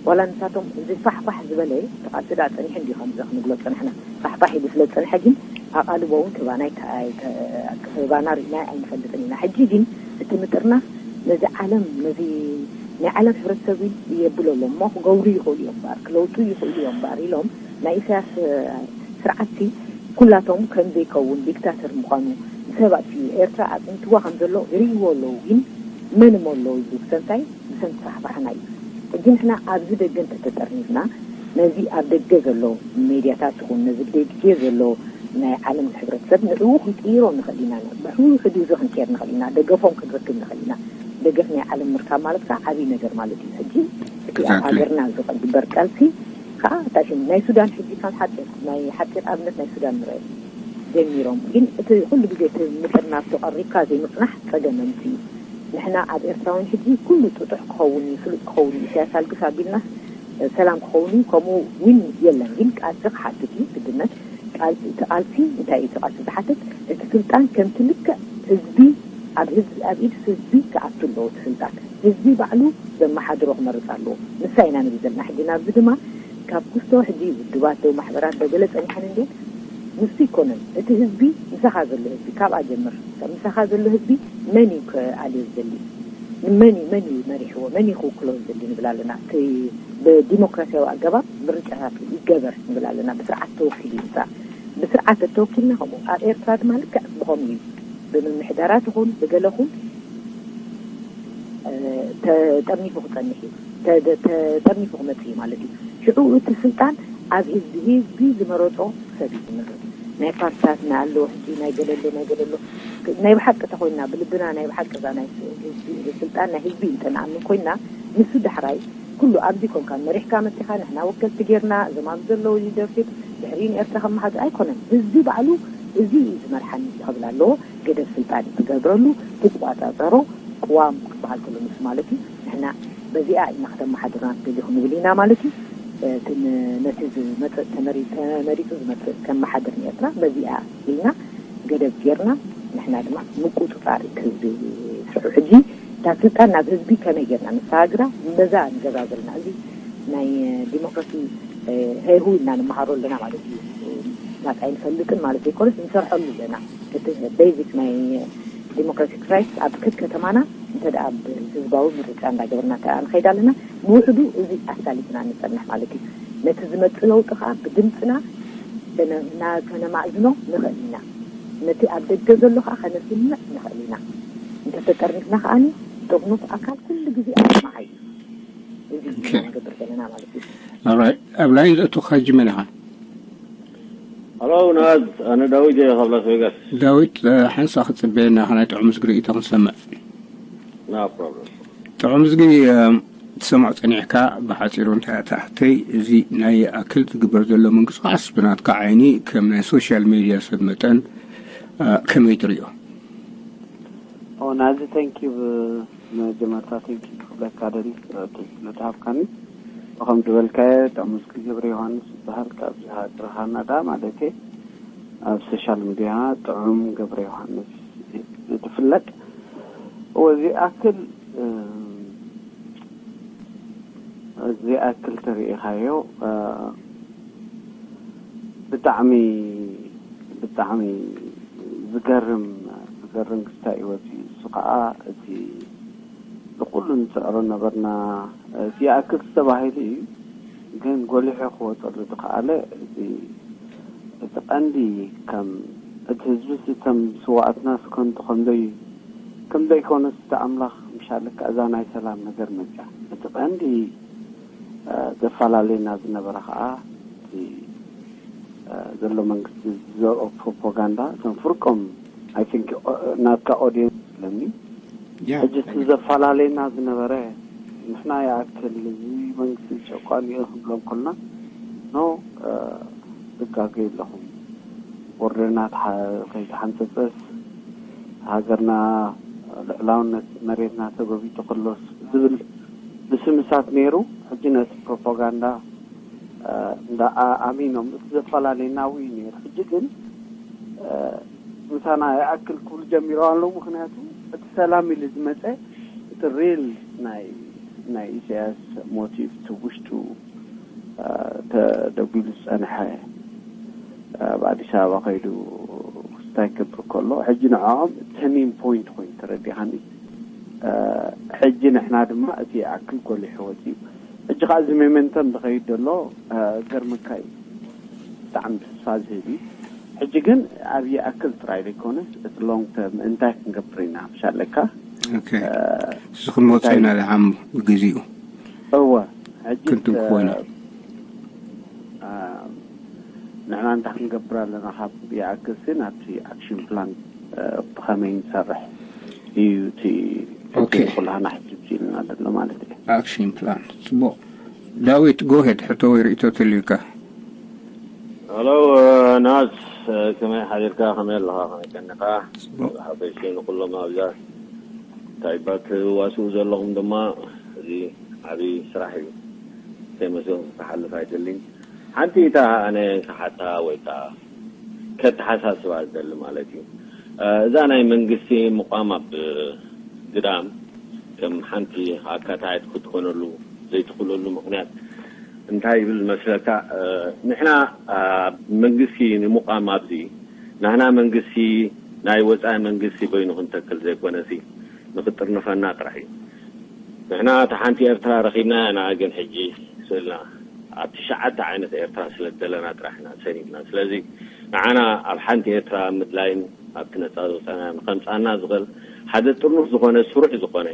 ዋላ ንሳቶም እዚ ፋሕፋሕ ዝበለ ተቓልሲ ደኣ ጸኒሑ እንዲዩ ከምዚ ክንብሎ ጸንሕና። ፋሕፋሕ ኢሉ ስለ ዝጸንሐ ግን ኣቓልቦ እውን ክባና ኣይከ- ኣይከ- ክህባና ርኢና ኣይንፈልጥን ኢና። ሕጂ ግን እቲ ምጥርናፍ ነዚ ዓለም ነዚ ናይ ዓለም ሕብረተሰብ እውን የብለሎም እሞ ክገብሩ ይኽእሉ እዮም እምበኣር ክለውጡ ይኽእሉ እዮም እምበኣር ኢሎም ናይ ኢሳያስ ስርዓትሲ ኩላቶም ከም ዘይከውን ዲክታተር ምዃኑ ሰብ ኣጥፊኡ ኤርትራ ኣጽንትዋ ከም ዘሎ ይርእይዎ ኣለዉ። ግን መን እሞ ኣለዉ ይብሉ ብሰንታይ ብሰንኪ ፋሕፋሕና እዩ። ሕጂ ንሕና ኣብዚ ደገ እንተተጠርኒፍና ነዚ ኣብ ደገ ዘሎ ሜድያታት ይኹን ነዚ ደገ ዘሎ ናይ ዓለም ሕብረተሰብ ንዕኡ ክንቅይሮ ንኽእል ኢና። ብሕውዩ ሕዱዙ ክንቀየር ንኽእል ኢና። ደገፎም ክንረክብ ንኽእል ኢና። ደገፍ ናይ ዓለም ምርካብ ማለት ከዓ ዓብዪ ነገር ማለት እዩ። ሕጂ እቲ ኣብ ሃገርና ዝግበር ቃልሲ ከዓ እንታይ ሽም ናይ ሱዳን ሕጂ ከም ሓፂር ናይ ሓፂር ኣብነት ናይ ሱዳን ንርአ ጀሚሮም ግን እቲ ኩሉ ግዜ እቲ ምጥርናፍ ተቐሪብካ ዘይምፅናሕ ፀገም ኣምፅኡ እዩ። ንሕና ኣብ ኤርትራውያን ሕጂ ኩሉ ጥጡሕ ክኸውን እዩ፣ ፍሉጥ ክኸውን እዩ፣ ኢሳያስ ኣልግስ ኣቢልናስ ሰላም ክኸውን እዩ፣ ከምኡ እውን የለን። ግን ቃልሲ ክሓትት እዩ ግድነት። ቃልሲ እቲ ቃልሲ እንታይ እዩ እቲ ቃልሲ ዝሓትት? እቲ ስልጣን ከምቲ ልክዕ ህዝቢ ኣብ ህዝቢ ኣብ ኢድ ህዝቢ ክኣቱ ኣለዎ። እቲ ስልጣን ህዝቢ ባዕሉ ዘመሓድሮ ክመርፅ ኣለዎ። ንሳ ኢና ንብል ዘለና ሕጂ። ናብዚ ድማ ካብ ኩስቶ ሕጂ ውድባት ዶ ማሕበራት ዶ ገለ ጸኒሐን እንዴ? ንሱ ይኮነን እቲ ህዝቢ ምሳኻ ዘሎ ህዝቢ ካብኣ ጀምር። ምሳኻ ዘሎ ህዝቢ መን እዩ ክኣልዮ ዝደሊ? መን እዩ መን እዩ መሪሕዎ? መን እዩ ክውክሎ ዝደሊ ንብል ኣለና። እቲ ብዲሞክራሲያዊ ኣገባብ ምርጫታት ይገበር ንብል ኣለና። ብስርዓት ተወኪሉ ይምፃእ። ብስርዓት ተተወኪልና ከምኡ ኣብ ኤርትራ ድማ ልክዕ ብኸምኡ እዩ። ብምምሕዳራት ይኹን ብገለ ኹን ተጠርኒፉ ክጸንሕ እዩ። ተጠርኒፉ ክመጽእ እዩ ማለት እዩ። ሽዑ እቲ ስልጣን ኣብ ህዝቢ ህዝቢ ዝመረጾ ሰብ እዩ ዝምረጽ። ናይ ፓርትታት ናይ ኣለዎ ሕጂ ናይ ገለሎ ናይ ገለሎ ናይ ብሓቂ ተኾይንና ብልብና ናይ ብሓቂ እዛ ናይ ህዝቢ ስልጣን ናይ ህዝቢ እዩ ተንኣምን ኮይንና ንሱ ዳሕራይ ኩሉ ኣብዚ ኮንካ መሪሕካ መጺኻ ንሕና ወከልቲ ጌርና እዞም ኣብዚ ዘለዉ ሊደርሺፕ ድሕሪኡ ንኤርትራ ከመሓድሩ ኣይኮነን። ህዝቢ ባዕሉ እዚ እዩ ዝመርሓኒ ክብል ኣለዎ። ገደብ ስልጣን እዩ ትገብረሉ፣ ትቋጻጸሮ፣ ቅዋም ክበሃል ከሎ ንሱ ማለት እዩ። ንሕና በዚኣ ኢና ከተመሓድሩና ትደልዩ ክንብል ኢና ማለት እዩ። እቲ ን- ነቲ ዝመፅእ ተመሪ- ተመሪፁ ዝመፅእ ከመሓድር ንኤርትራ በዚኣ ኢልና ገደብ ጌርና ንሕና ድማ ምቁፅፃር እቲ ህዝቢ ስርሑ። ሕጂ እታ ስልጣን ናብ ህዝቢ ከመይ ጌርና ነሰጋግራ፣ በዛ ንገብራ ዘለና። እዚ ናይ ዲሞክራሲ ሄሁ ኢልና ንመሃሮ ኣለና ማለት እዩ። ናጻ ኣይንፈልጥን ማለት ዘይኮነስ ንሰርሐሉ ኣለና። እቲ ቤዚክ ናይ ዲሞክራቲክ ራይትስ ኣብ ከከተማና እንተ ደኣ ብህዝባዊ ምርጫ እንዳገበርና ከኣ ንኸይድ ኣለና። ንውሕዱ እዚ ኣሳሊጥና ንጸንሕ ማለት እዩ። ነቲ ዝመጽእ ለውጢ ከኣ ብድምጽና ከነ- ና- ከነማእዝኖ ንኽእል ኢና። ነቲ ኣብ ደገ ዘሎ ከኣ ከነስምዕ ንኽእል ኢና። እንተተጠርኒፍና ከኣ ጥርኑፍ ኣካል ኩሉ ግዜ ኣስማዓይ እዩ። እዚ ኢና ንገብር ዘለና ማለት እዩ። ኣብ ላይን ዘእቱኻ ሕጂ መን ኢኻ? ሀሎ ናዝ፣ ኣነ ዳዊት እየ ካብ ላስ ቬጋስ። ዳዊት፣ ሓንሳ ክትጽበየና ኢኻ፣ ናይ ጥዑም ዝጊ ርእይቶ ክንሰምዕ። No problem። ጥዑም ዝጊ ትሰምዖ ጸኒሕካ፣ ብሓጺሩ እንታይ ኣታሕተይ፣ እዚ ናይ ኣክል ዝግበር ዘሎ ምንቅስቃስ ብናትካ ዓይኒ ከም ናይ ሶሻል ሜድያ ሰብ መጠን ከመይ ትርእዮ? ናዚ፣ thank you። መጀመርታ thank you ክብለካ ደሊ ነቲ ዕድል ዝሃብካኒ። ብኸም ዝበልካዮ ጥዑም ዝጊ ገብረ ዮሃንስ ዝበሃል ካብዚ ሃገር ካናዳ ማለት ኣብ ሶሻል ሚድያ ጥዑም ገብረ ዮሃንስ ዝፍለጥ። ወዚ ኣክል እዚ ኣክል ተርእኻዮ ብጣዕሚ ብጣዕሚ ዝገርም ዝገርም ክስታይ እዩ ወፂኡ። እሱ ከዓ እቲ ንኩሉ ንፅዕሮ ነበርና እቲ ይኣክል ተባሂሉ እዩ። ግን ጎሊሑ ክወፀሉ ዝኸኣለ እቲ እቲ ቀንዲ ከም እቲ ህዝቢ እቶም ስዋኣትና ስከንቱ ከምዘይ ከምዘይኮነ እቲ ኣምላኽ ምሻለካ እዛ ናይ ሰላም ነገር መፅያ እቲ ቀንዲ ዘፈላለየና ዝነበረ ከዓ እቲ ዘሎ መንግስቲ ዘርኦ ፕሮፓጋንዳ እቶም ፍርቆም I think ናትካ ኦዲየንስ ስለኒ ሕጂ እቲ ዘፈላለየና ዝነበረ ንሕና ይኣክል እዚ መንግስቲ ጨቋኒ እዩ ክንብሎም ከልና ኖ ትጋገዩ ኣለኹም። ቦርደርና ከይተሓንፀፀስ ሃገርና ልዕላውነት መሬትና ተጎቢጡ ከሎስ ዝብል ምስምሳት ነይሩ። ሕጂ ነቲ ፕሮፓጋንዳ እንዳ ኣሚኖም እቲ ዘፈላለየና እውን ነይሩ። ሕጂ ግን ምሳና ይኣክል ክብሉ ጀሚሮም ኣለዉ። ምክንያቱ እቲ ሰላም ኢሉ ዝመፀ እቲ ሪል ናይ ናይ ኢሳያስ ሞቲቭ እቲ ውሽጡ ተደጒሉ ዝፀንሐ ኣብ ኣዲስ ኣበባ ከይዱ ክስታይ ክብር ከሎ ሕጂ ንዕኦም ተርኒንግ ፖይንት ኮይኑ ተረዲኻኒ። ሕጂ ንሕና ድማ እቲ ይኣክል ጎሊሑ ወፂኡ። ሕጂ ከዓ እዚ ሜመንተም ዝኸይድ ዘሎ ገርመካ እዩ። ብጣዕሚ ተስፋ ዝህብ እዩ። ሕጂ ግን ኣብ ይኣክል ጥራይ ዘይኮነስ እቲ ሎንግ ተርም እንታይ ክንገብር ኢና ምሻለካ ኦኬ። እዚ ክንመፆ ኢና ዝዓም ብግዜኡ እወ ሕጂ ክንትን ክኾነ ንሕና እንታይ ክንገብር ኣለና ካብ ይኣክል ሲ ናብቲ ኣክሽን ፕላን ብኸመይ ንሰርሕ እዩ እቲ ኦኬ። ኩላና ሕጂ ኢልና ዘሎ ማለት እዩ። ኣክሽን ፕላን። ፅቡቕ። ዳዊት ጎሄድ፣ ሕቶ ወይ ርእቶ ተልዩካ? ሄሎ ናዝ፣ ከመይ ሓዲርካ? ከመይ ኣለኻ? ከመይ ቀኒኻ? ጽቡቕ። ሓፈሽ ንኩሎም ኣብዛ ታይባ ትዋስኡ ዘለኹም ድማ እዚ ዓብዪ ስራሕ እዩ። ከይመስለኩም ክሓልፍ ኣይደልን። ሓንቲ እታ ኣነ ክሓታ ወይ ከኣ ከተሓሳስባ ዝደሊ ማለት እዩ። እዛ ናይ መንግስቲ ምቋም ኣብ ግዳም ከም ሓንቲ ኣካታዒት ክትኮነሉ ዘይትኽእለሉ ምኽንያት እንታይ ይብል መስለካ? ንሕና ኣብ መንግስቲ ንምቋም ኣብዚ ናህና መንግስቲ ናይ ወፃኢ መንግስቲ በይኑ ክንተክል ዘይኮነሲ ንክጥርንፈና ጥራሕ እዩ። ንሕና እታ ሓንቲ ኤርትራ ረኺብና ኢና፣ ግን ሕጂ ስእልና ኣብ ትሽዓተ ዓይነት ኤርትራ ስለ ዘለና ጥራሕ ኢና ሰኒድና። ስለዚ ንዓና ኣብ ሓንቲ ኤርትራ ምድላይን ኣብቲ ነፃ ዝወፃና ከምፃና ዝኽእል ሓደ ጥርኑፍ ዝኾነ ስሩዕ ዝኾነ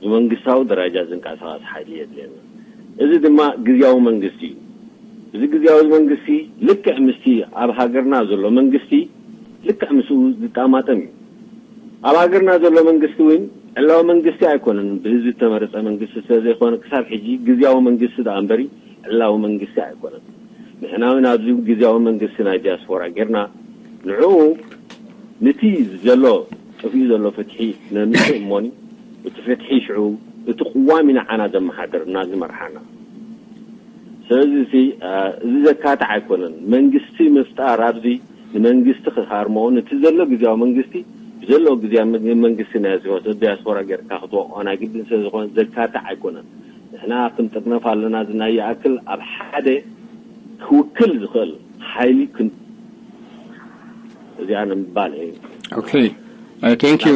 ብመንግስታዊ ደረጃ ዝንቀሳቐስ ሓይሊ የድልየና። እዚ ድማ ግዝያዊ መንግስቲ እዩ። እዚ ግዝያዊ መንግስቲ ልክዕ ምስቲ ኣብ ሃገርና ዘሎ መንግስቲ ልክዕ ምስኡ ዝጣማጠም እዩ። ኣብ ሃገርና ዘሎ መንግስቲ እውን ዕላዊ መንግስቲ ኣይኮነን፣ ብህዝቢ ዝተመረፀ መንግስቲ ስለዘይኮነ ክሳብ ሕጂ ግዝያዊ መንግስቲ ደኣ እምበሪ ዕላዊ መንግስቲ ኣይኮነን። ንሕና እውን ኣብዚ ግዝያዊ መንግስቲ ናይ ዲያስፖራ ጌርና ንዕኡ ንቲ ዘሎ ጠፊኡ ዘሎ ፍትሒ ነምፅእ እሞኒ እቲ ፍትሒ ሽዑ እቲ ቅዋም ኢና ዓና ዘመሓድር እና ዝመርሓና። ስለዚ እዚ ዘካትዕ ኣይኮነን። መንግስቲ ምፍጣር ኣብዚ ንመንግስቲ ክሃርሞ፣ ነቲ ዘሎ ግዜያዊ መንግስቲ ብዘለዎ ግዜያዊ መንግስቲ ናይ ዲያስፖራ ጌርካ ክትወቕዖ ናይ ግድን ስለ ዝኾነ ዘካትዕ ኣይኮነን። ንሕና ክንጥርነፍ ኣለና። እዚ ናይ ይኣክል ኣብ ሓደ ክውክል ዝኽእል ሓይሊ ክን እዚኣ ንምባል እዩ። Okay. Thank you.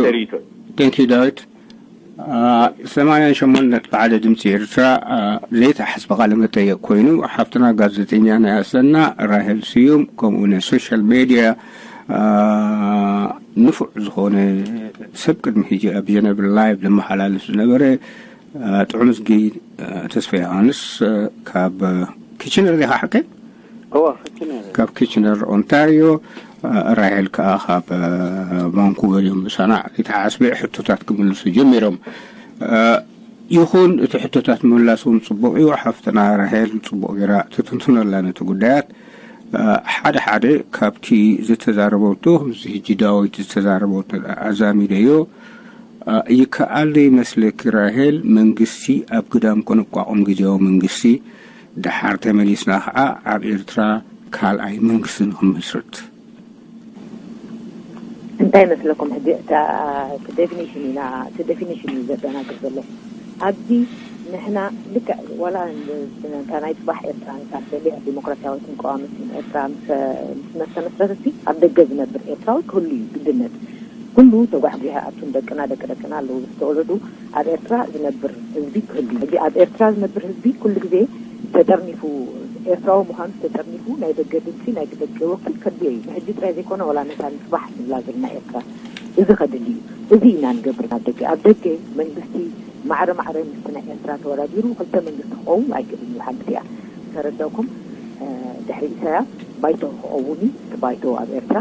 Thank you, David. ሰማንያን ሸሞንተ ነጥቢ ሓደ ድምፂ ኤርትራ ዘይተሓስበ ቃለ መጠየቅ ኮይኑ፣ ሓፍትና ጋዜጠኛ ናይ ኣሰና ራሄል ስዩም፣ ከምኡ ናይ ሶሻል ሜድያ ንፉዕ ዝኾነ ሰብ፣ ቅድሚ ሕጂ ኣብ ጀነቭ ላይቭ ዘመሓላልፍ ዝነበረ ጥዑምዝጊ ተስፋ ዮሃንስ ካብ ኪችነር ዲኻ ሓቀይ? ካብ ኪችነር ኦንታሪዮ፣ ራሄል ከዓ ካብ ቫንኩቨር እዮም። ምሳና ዘይተሓስበ ሕቶታት ክምልሱ ጀሚሮም። ይኹን፣ እቲ ሕቶታት ምምላስ እውን ፅቡቅ እዩ። ሓፍትና ራሄል ፅቡቅ ገይራ ትትንትኖ ኣላ ነቲ ጉዳያት። ሓደ ሓደ ካብቲ ዝተዛረበቶ፣ ከምዚ ሕጂ ዳዊት ዝተዛረበቶ ኣዛሚደዮ፣ ይከኣል ዶ ይመስለኪ ራሄል፣ መንግስቲ ኣብ ግዳም ክንቋቋም፣ ግዜያዊ መንግስቲ፣ ደሓር ተመሊስና ከዓ ኣብ ኤርትራ ካልኣይ መንግስቲ ንክንመስርት? እንታይ መስለኩም ሕጂ እቲ ዴፊኒሽን ኢና እቲ ዴፊኒሽን እዩ ዘደናግር ዘሎ ኣብዚ ንሕና ልክዕ ዋላ እታ ናይ ፅባሕ ኤርትራ ንሳሰሊ ዲሞክራሲያዊትን ቀዋሚትን ኤርትራ ምስ ምስ መተመስረትቲ ኣብ ደገ ዝነብር ኤርትራዊ ክህሉ እዩ ግድነት ኩሉ ተጓሕጒሐ ኣቱን ደቅና ደቂ ደቅና ኣለዉ ዝተወለዱ ኣብ ኤርትራ ዝነብር ህዝቢ ክህሉ እዩ ሕጂ ኣብ ኤርትራ ዝነብር ህዝቢ ኩሉ ግዜ ተጠርኒፉ ኤርትራዊ ምዃኑ ተጠርኒፉ ናይ ደገ ድምፂ ናይ ደገ ወኪል ከድልዮ እዩ ንሕጂ ጥራይ ዘይኮነ ዋላ ነታ ንፅባሕ ንብላ ዘለና ኤርትራ እዚ ከድሊ እዩ እዚ ኢና ንገብር ናብ ደገ ኣብ ደገ መንግስቲ ማዕረ ማዕረ ምስቲ ናይ ኤርትራ ተወዳዲሩ ክልተ መንግስቲ ክኸውን ኣይክእልን እዩ ሓንቲ እያ ተረዳእኩም ድሕሪ ኢሳያስ ባይቶ ክኸውን እዩ እቲ ባይቶ ኣብ ኤርትራ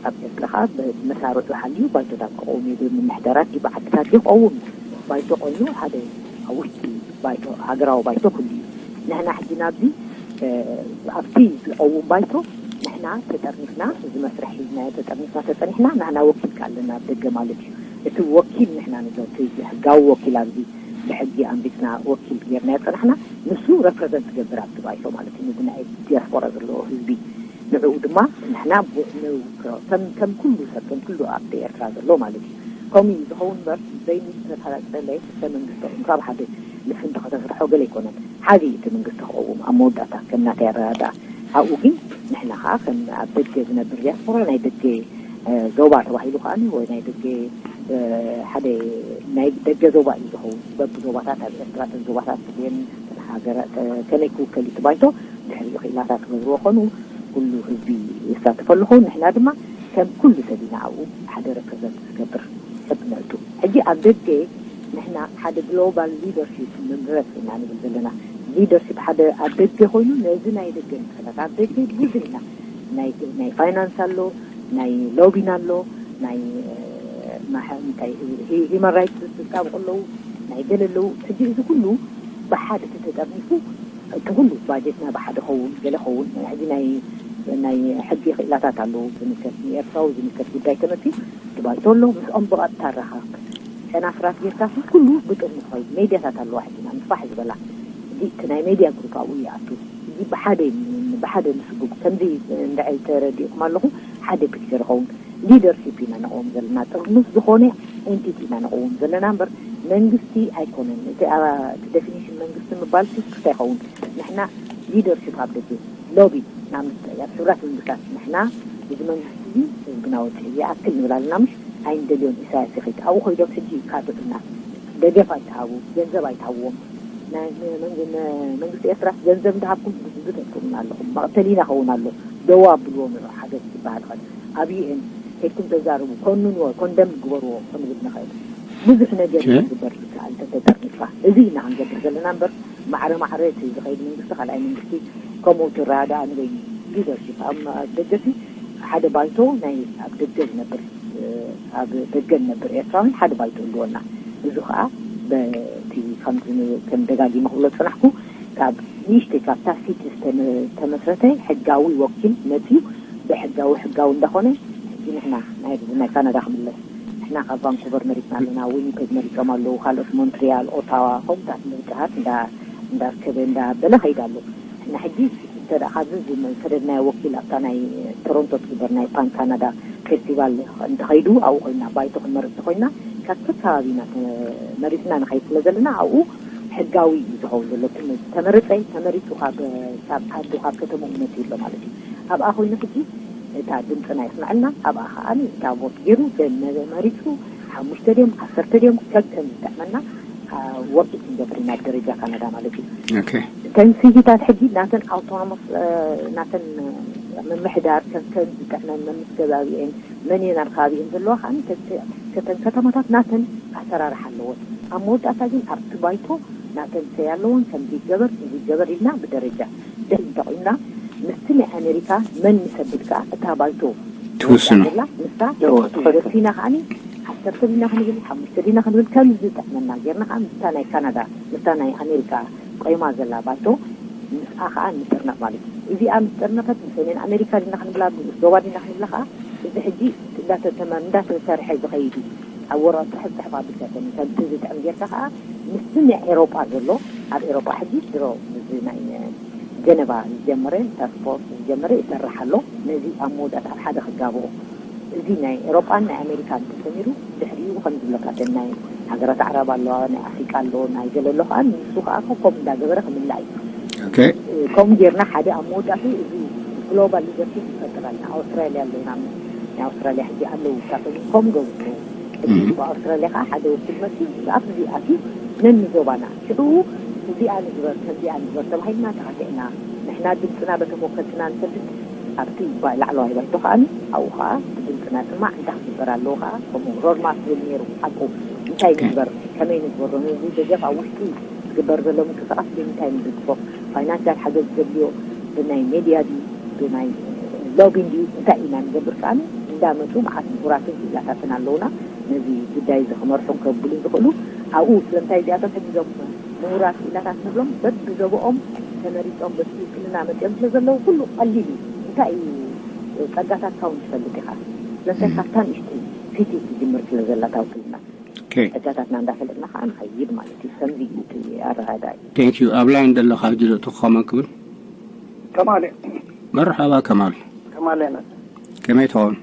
ኣብ ኤርትራ ከዓ ብመሳርዑ ሓልዩ ባይቶታት ክኸውን እዩ ብምምሕዳራት እዩ ብዓድታት እዩ ክኸውን እዩ ባይቶ ኮይኑ ሓደ ኣብ ውሽጢ ባይቶ ሃገራዊ ባይቶ ክህሉ እዩ ንሕና ሕጂ ናብዚ ኣብቲ ዝኸውን ባይቶ ንሕና ተጠርኒፍና እዚ መስርሕ ሒዝናዮ ተጠርኒፍና ተፀኒሕና ንሕና ወኪል ከ ኣለና ኣብ ደገ ማለት እዩ እቲ ወኪል ንሕና ንዘቲ ህጋዊ ወኪል ኣብዚ ብሕጊ ኣንቢትና ወኪል ጌርናዮ ፀናሕና ንሱ ረፕረዘንት ትገብር ኣብቲ ባይቶ ማለት እዩ ነዚ ናይ ዲያስፖራ ዘለዎ ህዝቢ ንዕኡ ድማ ንሕና ከም ከም ኩሉ ሰብ ከም ኩሉ ኣብቲ ኤርትራ ዘሎ ማለት እዩ ከምኡ እዩ ዝኸውን እምበር በይኑ ዝተፈላጠለ ክልተ መንግስቲ ቁም ካብ ሓደ ልፍንቲ ከተስርሖ ገለ ኣይኮነን ሓደ እዩ እቲ መንግስቲ ክቐውም ኣብ መወዳእታ ከም ናተይ ኣረዳድኣ ኣብኡ ግን ንሕና ከዓ ከም ኣብ ደገ ዝነብር ዲያስፖራ ናይ ደገ ዞባ ተባሂሉ ከዓ ወይ ናይ ደገ ሓደ ናይ ደገ ዞባ እዩ ዝኸውን በቢ ዞባታት ኣብ ኤርትራ ተን ዞባታት ትግን ሃገራት ከመይ ክውከል እዩ ባይቶ ድሕሪኡ ክኢላታት ክገብርዎ ኮኑ ኩሉ ህዝቢ ይሳተፈ ኣለኹ ንሕና ድማ ከም ኩሉ ሰብ ኢና ኣብኡ ሓደ ረፕረዘንት ዝገብር ሰብ ነእቱ ሕጂ ኣብ ደገ ንሕና ሓደ ግሎባል ሊደርሺፕ ንምረት ኢና ንብል ዘለና ሊደርሺፕ ሓደ ኣብ ደገ ኮይኑ ነዚ ናይ ደገ ንጥፈታት ኣብ ደገ ብዙሕ ኢና ናይ ናይ ፋይናንስ ኣሎ ናይ ሎቢን ኣሎ ናይ እንታይ ሂማን ራይትስ ዝጣብቁ ኣለዉ ናይ ገለ ኣለዉ ሕጂ እዚ ኩሉ ብሓደ ተተጠርኒፉ እቲ ኩሉ ባጀትና ብሓደ ኸውን ገለ ኸውን ሕዚ ናይ ናይ ሕጊ ክእላታት ኣለዉ ዝምልከት ንኤርትራዊ ዝምልከት ጉዳይ ተመፅዩ እቲ ባይቶ ኣሎ ምስኦም ብቐጥታ ኣራኻብ ጨናፍራት ጌርካ ኩሉ ብጥርኒ ክኸይድ ሜድያታት ኣለዋ ሕጂና ንፋሕ ዝበላ እዚ እቲ ናይ ሜድያ ግሩፕ ኣብኡ ይኣቱ እዚ ብሓደ ብሓደ ምስጉብ ከምዚ እንድዒ ተረዲእኩም ኣለኹ ሓደ ፒክቸር ይኸውን ሊደርሺፕ ኢና ነቕዎም ዘለና ጥርኑፍ ዝኾነ ኤንቲቲ ኢና ነቕዎም ዘለና እምበር መንግስቲ ኣይኮነን እቲ እቲ ዴፊኒሽን መንግስቲ ምባል ሲ ክስታይ ይኸውን ንሕና ሊደርሺፕ ኣብ ደገ ሎቢ ናብ ኣብ ሕብራት መንግስታት ንሕና እዚ መንግስቲ እዚ ህዝብና ወፂኡ ይኣክል ንብል ኣለና ምሽ ኣይንደልዮን ኢሳያስ ይኸይድ ኣብኡ ኮይዶም ሕጂ ይካትዑና ደገፍ ኣይትሃቡ ገንዘብ ኣይትሃብዎም መንግስቲ ኤርትራስ ገንዘብ እንዳሃብኩም ብዝብት ኣይትኮኑን ኣለኹም መቕተሊና ኸውን ኣሎ ደዋ ኣብልዎ ንዑ ሓገዝ ዝበሃል ኸ ኣብ ዩኤን ከድኩም ተዛርቡ ኮንንዎ ኮንደም ግበርዎ ክንብል ንኽእል ብዙሕ ነገር እዩ ዝግበር ይከኣል ተተጠርኒፍካ እዚ ኢና ክንገብር ዘለና እምበር ማዕረ ማዕረ እቲ ዝኸይድ መንግስቲ ካልኣይ መንግስቲ ከምኡ ትረዳኣ ንበይኑ ሊደርሺፕ ኣብ ደገሲ ሓደ ባይቶ ናይ ኣብ ደገ ዝነብር ኣብ ደገ ንነብር ኤርትራውያን ሓደ ባይቶ ኣለወና እዚ ከዓ በቲ ከም ደጋጊመ ክብሎ ዝፅናሕኩ ካብ ንእሽተይ ካብታ ሲቲ ዝተመስረተ ሕጋዊ ወኪል መፅዩ ብሕጋዊ ሕጋዊ እንዳኾነ ሕጂ ንሕና ናይ ናይ ካናዳ ክምለስ ንሕና ካብ ቫንኩቨር መሪፅና ኣለና ዊኒፔግ መሪፆም ኣለዉ ካልኦት ሞንትሪያል ኦታዋ ከምታት ምርጫታት እንዳርከበ እንዳበለ ከይድ ኣሎ ንሕጂ እንተ ደኣ ካብዚ ዝሰደድናዮ ወኪል ኣብታ ናይ ቶሮንቶ ትግበር ናይ ፓን ካናዳ ፌስቲቫል እንተኸይዱ ኣብኡ ኮይና ባይቶ ክንመርጽ እንተኮይና ካብቲ ከባቢና መሪጽና ንኸይድ ስለ ዘለና ኣብኡ ሕጋዊ እዩ ዝኸውን ዘሎ። እቲ ተመረጸ ተመሪጹ ካብ ካብ ዓዱ ካብ ከተምኡ መጺኡ ኣሎ ማለት እዩ። ኣብኣ ኮይኑ ሕጂ እታ ድምፅና የስምዐልና ኣብኣ ከዓ እታ ቦት ገይሩ መሪፁ ሓሙሽተ ድዮም ዓሰርተ ድዮም ከከም ዝጠዕመና ወርቂ ክንገብር ኢና ብደረጃ ካናዳ ማለት እዩ። ኦኬ እተን ስይታት ሕጂ ናተን ኣውቶኖሞስ ናተን ምምሕዳር ከከም ዝጠዕመን መምስ ገዛቢኤን መን እየን ኣብ ከባቢኤን ዘለዋ ከዓ ከተን ከተማታት ናተን ኣሰራርሓ ኣለዎን ኣብ መወዳእታ ግን ኣብቲ ባይቶ ናተን ሰይ ኣለዎን ከምዚ ይገበር እዚ ይገበር ኢልና ብደረጃ ደይ እንተቑምና ምስቲ ናይ ኣሜሪካ መን ንሰድድ ከዓ እታ ባይቶ ትውስኖ። ዘላ ንሳ ወሲና ከዓ ዓሰርተ ዲና ክንብል ሓሙሽተ ዲና ክንብል ከም ዝጠቅመና ጌርና ከዓ ምስታ ናይ ካናዳ ምስታ ናይ ኣሜሪካ ቆይማ ዘላ ባይቶ ምስኣ ከዓ ንጥርነቕ ማለት እዩ። እዚኣ ምስ ጥርነፈት ንሰሜን ኣሜሪካ ዲና ክንብላ ንኡስ ዞባ ዲና ክንብላ ከዓ እዚ ሕጂ እንዳተተመ እንዳተሰርሐ ዝኸይድ እዩ። ኣብ ወረቐት ፅሕፍ ፅሕፋ ብቻ ተን ከምቲ ዝጥዕም ጌርካ ከዓ ምስቲ ናይ ኤሮጳ ዘሎ ኣብ ኤሮጳ ሕጂ ድሮ እዚ ናይ ጀነቫ ዝጀመረ ታስክ ፎርስ ዝጀመረ ይሰርሕ ኣሎ። ነዚ ኣብ መወዳእታ ኣብ ሓደ ክጋብኦ እዚ ናይ ኤሮጳን ናይ ኣሜሪካን ተሰሚሩ ድሕሪኡ ከም ዝብለካ እተን ናይ ሃገራት ኣዕራብ ኣለዋ ናይ ኣፍሪቃ ኣሎ ናይ ገለ ኣሎ ከዓ ንሱ ከዓ ኮም እንዳገበረ ክምላእ እዩ። ኦኬ ከምኡ ጌርና ሓደ ኣብ መወዳእቱ እዚ ግሎባል ሊደርሽፕ ይፈጥረልና ኣውስትራሊያ ኣለና ናይ ኣውስትራሊያ ሕጂ ኣለዉ ካብቶም ኮም ገብሩ ሕጂ ብኣውስትራሊያ ከዓ ሓደ ወኪል መፅኡ ኣብዚኣቱ ነንዞባና ሽዑ እዚኣ ንግበር ከምዚኣ ንግበር ተባሂልና ተካቲዕና ንሕና ድምፅና በተመወከልትና ንሰድድ ኣብቲ ባ- ላዕለዋይ ባይቶ ከዓ ኣብኡ ከዓ ብድምፅና ስማዕ እንታይ ክግበር ኣለዎ ከዓ ከምኡ ሮድማፕ ዝብል ነይሩ ሓቁ እንታይ ንግበር ከመይ ንግበሮ ነዚ ደገፍ ኣብ ውሽጢ ዝግበር ዘሎ ምንቅስቃስ ብምንታይ ንድግፎ ፋይናንሻል ሓገዝ ዘድልዮ ብናይ ሜድያ ድዩ ብናይ ሎቢን ድዩ እንታይ ኢና ንገብር ከዓ እንዳመፁ መዓት ምሁራትን ክኢላታትን ኣለውና ነዚ ጉዳይ እዚ ክመርሑን ከብሉ ዝኽእሉ ኣብኡ ስለምንታይ እዚኣቶም ሕጂ ዞም ምሁራት ክኢላታት ንብሎም በብዞብኦም ተመሪፆም በቲ ውክልና መፅኦም ስለ ዘለዉ ኩሉ ቀሊል እዩ እንታይ እዩ ጸጋታትካ እውን ትፈልጥ ኢኻ ስለምንታይ ካብታ ንእሽተይ ሲቲ ትጅምር ስለ ዘላ እታ ውክልና ኦኬ ጸጋታትና እንዳፈለጥና ከዓ ንኸይድ ማለት እዩ ከምዚ እዩ እቲ ኣረዳዳኢ ቴንክ ዩ ኣብ ላይን ዘለኻ ሕጂ ዶ ተኾመ ክብል ከማል መርሓባ ከማል ከማል ይመጽእ ከመይ ትኸውን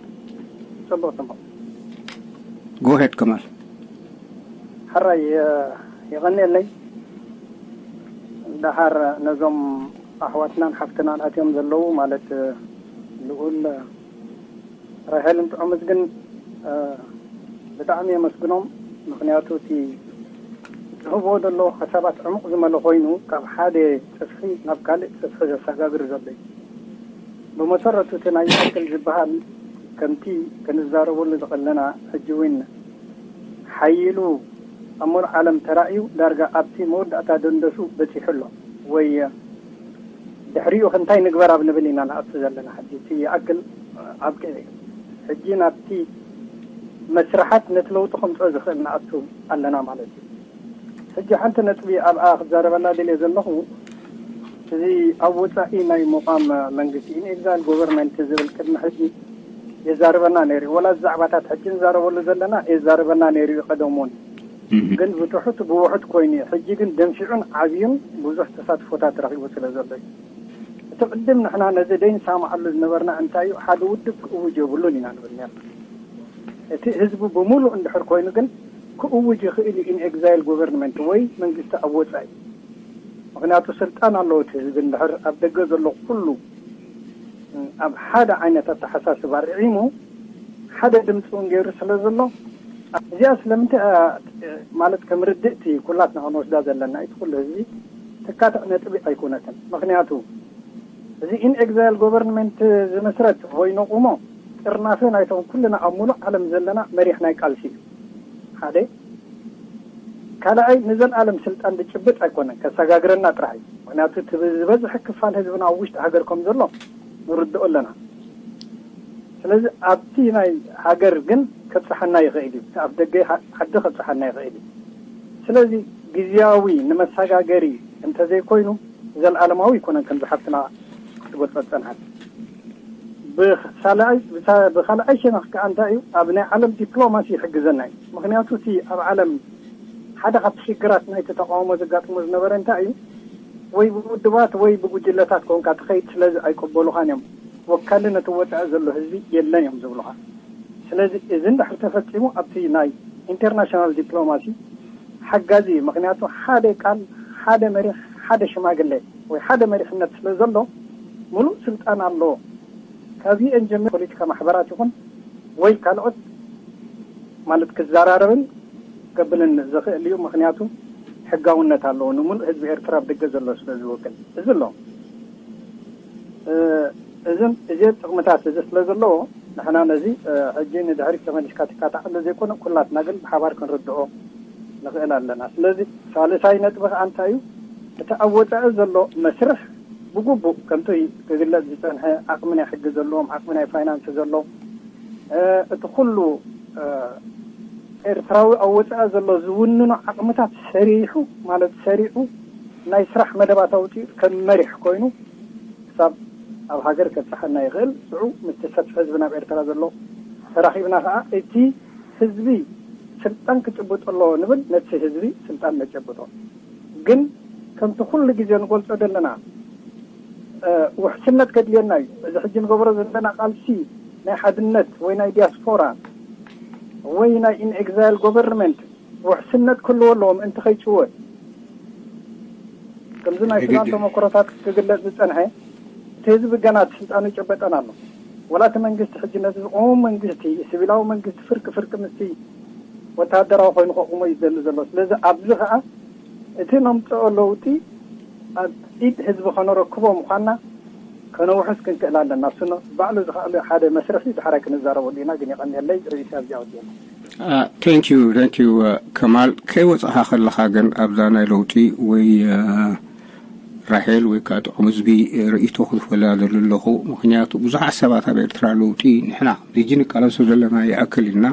ጽቡቅ ጽቡቅ ጎሄድ ከማል ሕራይ የቐንየለይ ደሓር ነዞም ኣሕዋትናን ሓፍትናን ኣትዮም ዘለዉ ማለት ልኡል ራሄልን ጥዑምስ ግን ብጣዕሚ የመስግኖም ምክንያቱ እቲ ዝህብዎ ዘሎ ሓሳባት ዕሙቕ ዝመለ ኮይኑ ካብ ሓደ ጽፍሒ ናብ ካልእ ጽፍሒ ዘሰጋግር ዘሎ እዩ ብመሰረቱ እቲ ናይ ይኣክል ዝበሃል ከምቲ ክንዛረበሉ ዝቐለና ሕጂ እውን ሓይሉ ኣብ ሙሉእ ዓለም ተራእዩ ዳርጋ ኣብቲ መወዳእታ ደንደሱ በፂሑ ኣሎ ወይ ድሕሪኡ እንታይ ንግበር ኣብ ንብል ኢና ንኣቱ ዘለና ሕጂ እቲ ይኣክል ኣብቂዑ እዩ ሕጂ ናብቲ መስርሓት ነቲ ለውጢ ከምፅኦ ዝኽእል ንኣቱ ኣለና ማለት እዩ ሕጂ ሓንቲ ነጥቢ ኣብኣ ክዛረበላ ደልየ ዘለኹ እዚ ኣብ ወፃኢ ናይ ምቋም መንግስቲ ኢንኤግዛይል ጎቨርንመንት ዝብል ቅድሚ ሕጂ የዛርበና ነይሩ ወላ ዛዕባታት ሕጂ ንዛረበሉ ዘለና የዛርበና ነይሩ እዩ ቀደም እውን ግን ብትሑት ብውሑድ ኮይኑ እዩ ሕጂ ግን ደንፊዑን ዓብዩን ብዙሕ ተሳትፎታት ረኺቡ ስለ ዘሎ እዩ እቲ ቅድም ንሕና ነዚ ደይንሳምዓሉ ዝነበርና እንታይ እዩ ሓደ ውድብ ክእውጅ የብሉን ኢና ንብል ነርና እቲ ህዝቢ ብምሉእ እንድሕር ኮይኑ ግን ክእውጅ ይኽእል እዩ ኢንኤግዛይል ጎቨርንመንት ወይ መንግስቲ ኣብ ወፃኢ ምክንያቱ ስልጣን ኣለዎ እቲ ህዝቢ እንድሕር ኣብ ደገ ዘሎ ኩሉ ኣብ ሓደ ዓይነት ኣተሓሳስባ ርዒሙ ሓደ ድምፂ እውን ገይሩ ስለ ዘሎ እዚኣ ስለምንታይ ማለት ከም ርድእቲ ኩላትና ክንወስዳ ዘለና እቲ ኩሉ ህዝቢ ትካትዕ ነጥቢ ኣይኮነትን ምክንያቱ እዚ ኢንኤግዛይል ጎቨርንመንት ዝምስረት ወይ ነቑሞ ጥርናፈ ናይቶም ኩልና ኣብ ሙሉእ ዓለም ዘለና መሪሕ ናይ ቃልሲ እዩ ሓደ ካልኣይ ንዘለኣለም ስልጣን ዝጭብጥ ኣይኮነን ከሰጋግረና ጥራሕ እዩ ምክንያቱ እቲ ዝበዝሐ ክፋል ህዝብና ኣብ ውሽጢ ሃገር ከም ዘሎ ንርድኦ ኣለና ስለዚ ኣብቲ ናይ ሃገር ግን ከብፅሓና ይኽእል እዩ እቲ ኣብ ደገ ዓዲ ከብፅሓና ይኽእል እዩ ስለዚ ግዝያዊ ንመሰጋገሪ እንተዘይኮይኑ ዘለኣለማዊ ኣይኮነን ከም ዝሓፍትና ክትገልፆ ዝፀንሓት ብካልኣይ ሸነኽ ከዓ እንታይ እዩ ኣብ ናይ ዓለም ዲፕሎማሲ ይሕግዘና እዩ ምክንያቱ እቲ ኣብ ዓለም ሓደ ካብቲ ሽግራት ናይቲ ተቃውሞ ዘጋጥሞ ዝነበረ እንታይ እዩ ወይ ብውድባት ወይ ብጉጅለታት ኮንካ ትኸይድ፣ ስለዚ ኣይቅበሉኻን እዮም። ወካሊ ነቲ ወፃኢ ዘሎ ህዝቢ የለን እዮም ዝብሉኻ። ስለዚ እዚ እንድሕር ተፈፂሙ ኣብቲ ናይ ኢንተርናሽናል ዲፕሎማሲ ሓጋዚ እዩ። ምክንያቱ ሓደ ቃል፣ ሓደ መሪሕ፣ ሓደ ሽማግሌ ወይ ሓደ መሪሕነት ስለ ዘሎ ሙሉእ ስልጣን ኣለዎ። ካብዚአን ጀሚሩ ፖለቲካ ማሕበራት ይኹን ወይ ካልኦት ማለት ክዘራረብን ከብልን ዝኽእል እዩ። ምክንያቱ ሕጋውነት ኣለዎ፣ ንሙሉእ ህዝቢ ኤርትራ ኣብ ደገ ዘሎ ስለ ዝውክል። እዚ ኣሎ። እዝን እዚ ጥቕምታት እዚ ስለ ዘለዎ ንሕና ነዚ ሕጂ ንድሕሪት ተመሊስካ ትካታዕሎ ዘይኮነ፣ ኩላትና ግን ብሓባር ክንርድኦ ንኽእል ኣለና። ስለዚ ሳልሳይ ነጥቢ ከዓ እንታይ እዩ? እቲ ኣብ ወፃኢ ዘሎ መስርሕ ብግቡእ ከምቲ ክግለጽ ዝጸንሐ ዓቕሚ ናይ ሕጊ ዘለዎም፣ ዓቕሚ ናይ ፋይናንስ ዘሎ፣ እቲ ኩሉ ኤርትራዊ ኣብ ወፃኢ ዘሎ ዝውንኑ ዓቕምታት ሰሪሑ፣ ማለት ሰሪዑ ናይ ስራሕ መደባት ኣውፂኡ ከም መሪሕ ኮይኑ ክሳብ ኣብ ሃገር ከብፅሓና ይኽእል። ሽዑ ምስቲ ሰፊሕ ህዝቢ ናብ ኤርትራ ዘሎ ተራኺብና ከዓ እቲ ህዝቢ ስልጣን ክጭብጦ ኣለዎ ንብል፣ ነቲ ህዝቢ ስልጣን ነጨብጦ። ግን ከምቲ ኩሉ ግዜ ንገልጾ ዘለና ውሕስነት ከድልየና እዩ። እዚ ሕጂ ንገብሮ ዘለና ቃልሲ ናይ ሓድነት ወይ ናይ ዲያስፖራ ወይ ናይ ኢንኤግዛይል ጎቨርንመንት ውሕስነት ክህልዎ ኣለዎ ምእንቲ ከይጭወ። ከምዚ ናይ ሱዳን ተመክሮታት ክግለጽ ዝጸንሐ፣ እቲ ህዝቢ ገና እቲ ስልጣኑ ይጨበጠን ኣሎ። ወላ እቲ መንግስቲ ሕጂ ነቲ ዝቆሙ መንግስቲ፣ ሲቪላዊ መንግስቲ ፍርቂ ፍርቂ ምስቲ ወተሃደራዊ ኮይኑ ከቑሞ እዩ ዝደሊ ዘሎ። ስለዚ ኣብዚ ኸዓ እቲ ነምጽኦ ለውጢ ኣብ ኢድ ህዝቢ ከነረክቦ ምዃንና ከነውሕስ ክንክእል ኣለና። እሱ ባዕሉ ዝኸኣሉ ሓደ መስርሒ ድሓራይ ክንዛረበሉ ኢና። ግን የቐንየለይ፣ ርእሲ ኣብዚ ኣውዲኤ። Thank you, thank you ከማል። ከይወፃኻ ከለኻ ግን ኣብዛ ናይ ለውጢ ወይ ራሄል ወይ ከዓ ጥዑም ህዝቢ ርእይቶ ክትፈላልየሉ ኣለኹ። ምክንያቱ ብዙሓት ሰባት ኣብ ኤርትራ ለውጢ ንሕና ሕጂ ንቃለሶ ዘለና ይኣክል ኢልና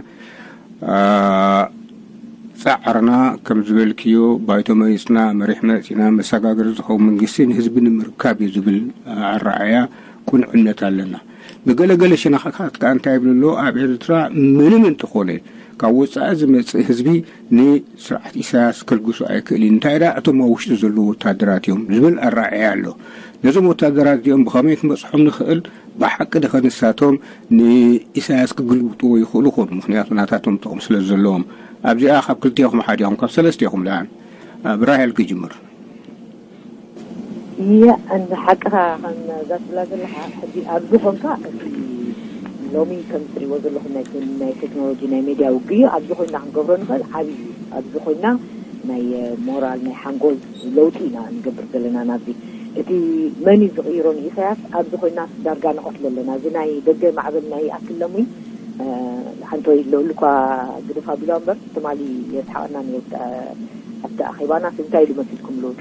ፃዕርና ከም ዝበልክዮ ባይቶ መሪፅና መሪሕ መፂና መሰጋገሪ ዝኸውን መንግስቲ ንህዝቢ ንምርካብ እዩ ዝብል ኣረኣእያ ቁኑዕነት ኣለና። ብገለገለ ሸነኻታት ከዓ እንታይ ይብል ኣሎ፣ ኣብ ኤርትራ ምንም እንተኾነ ካብ ወፃኢ ዝመፅእ ህዝቢ ንስርዓት ኢሳያስ ከልግሱ ኣይክእል እዩ። እንታይ ደኣ እቶም ኣብ ውሽጢ ዘለዉ ወታደራት እዮም ዝብል ኣረኣእያ ኣሎ። ነዞም ወታደራት እዚኦም ብኸመይ ክንበፅሖም ንኽእል? ብሓቂ ድኸ ንሳቶም ንኢሳያስ ክግልብጥዎ ይኽእሉ ኾኑ? ምክንያቱ ናታቶም ጥቕሚ ስለ ዘለዎም። ኣብዚኣ ካብ ክልቴኹም ሓዲኹም፣ ካብ ሰለስቴኹም ደኣ ብራሄል ክጅምር። እያ፣ እንደ ሓቅኻ ከም እዛ ትብላ ዘለኻ ሕጂ ኣብዚ ኮንካ እቲ ሎሚ ከም ትሪእዎ ዘለኹም ናይ ናይ ቴክኖሎጂ ናይ ሜድያ ውግእ እዩ። ኣብዚ ኮይና ክንገብሮ ንኽእል ዓብዪ እዩ። ኣብዚ ኮይና ናይ ሞራል ናይ ሓንጎል ለውጢ ኢና ንገብር ዘለና ናብዚ። እቲ መን እዩ ዝቕይሮ ንኢሳያስ? ኣብዚ ኮይና ዳርጋ ንቐትሎ ኣለና። እዚ ናይ ደገ ማዕበል ናይ ይኣክል ለሙይ ሓንቶይ ልኡል እኳ ግድፍ ኣቢሎ እምበር ትማሊ የስሓቐና ነይሩ። ኣብቲ ኣኼባና እንታይ ኢሉ መሲልኩም ልኡል?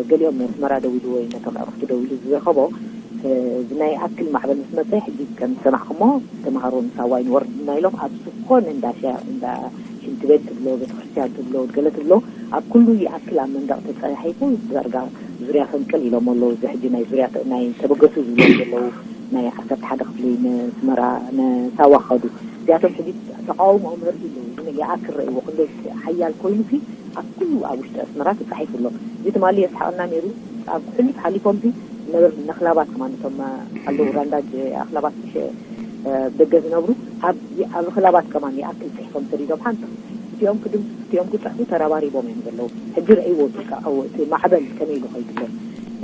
ገሊኦም ኣስመራ ደው ኢሉ ወይ ነቶም ኣዕሩኽቱ ደው ኢሉ ዝረኸቦ እዚ ናይ ኣክል ማዕበል ምስ መፀ ሕጂ ከም ዝሰማዕኩሞ ተምሃሮ ንሳዋ ዩኒቨርሲቲ ኢሎም ኣብ ዝኾነ እንዳ ሽንቲ ቤት ትብሎ ቤተክርስትያን ትብሎ ገለ ትብሎ ኣብ ኩሉ ይኣክል ኣብ መንደቕ ተፃሒፉ ዳርጋ ዙርያ ፈንቅል ኢሎም ኣለዉ። እዚ ሕጂ ናይ ዙርያ ናይ ተበገሱ ዝብሎ ዘለዉ ናይ ዓሰርተ ሓደ ክፍሊ ንስመራ ንሳዋ ክኸዱ እዚኣቶም ሕጂ ተቃውሞኦም የርእዩ ኣለዉ። ይኣክል ረእይዎ ክንደይ ሓያል ኮይኑ ሲ ኣብ ኩሉ ኣብ ውሽጢ ኣስመራ ተፃሒፉ ኣሎ። እዚ ትማሊ የስሓቐና ነይሩ። ኣብ ሕሉፍ ሓሊፎም ሲ ነበር ነኽላባት ከማን እቶም ኣለዉ ራንዳጅ ኣኽላባት ደገ ዝነብሩ ኣብ ኣብ ክላባት ከማን ይኣክል ፅሒፎም ሰዲዶም ሓንቲ እቲኦም ክድምስሱ እቲኦም ክፅሕፉ ተረባሪቦም እዮም ዘለዉ። ሕጂ ረእይዎ እቲ ማዕበል ከመይ ኢሉ ከይዱ ኣሎ።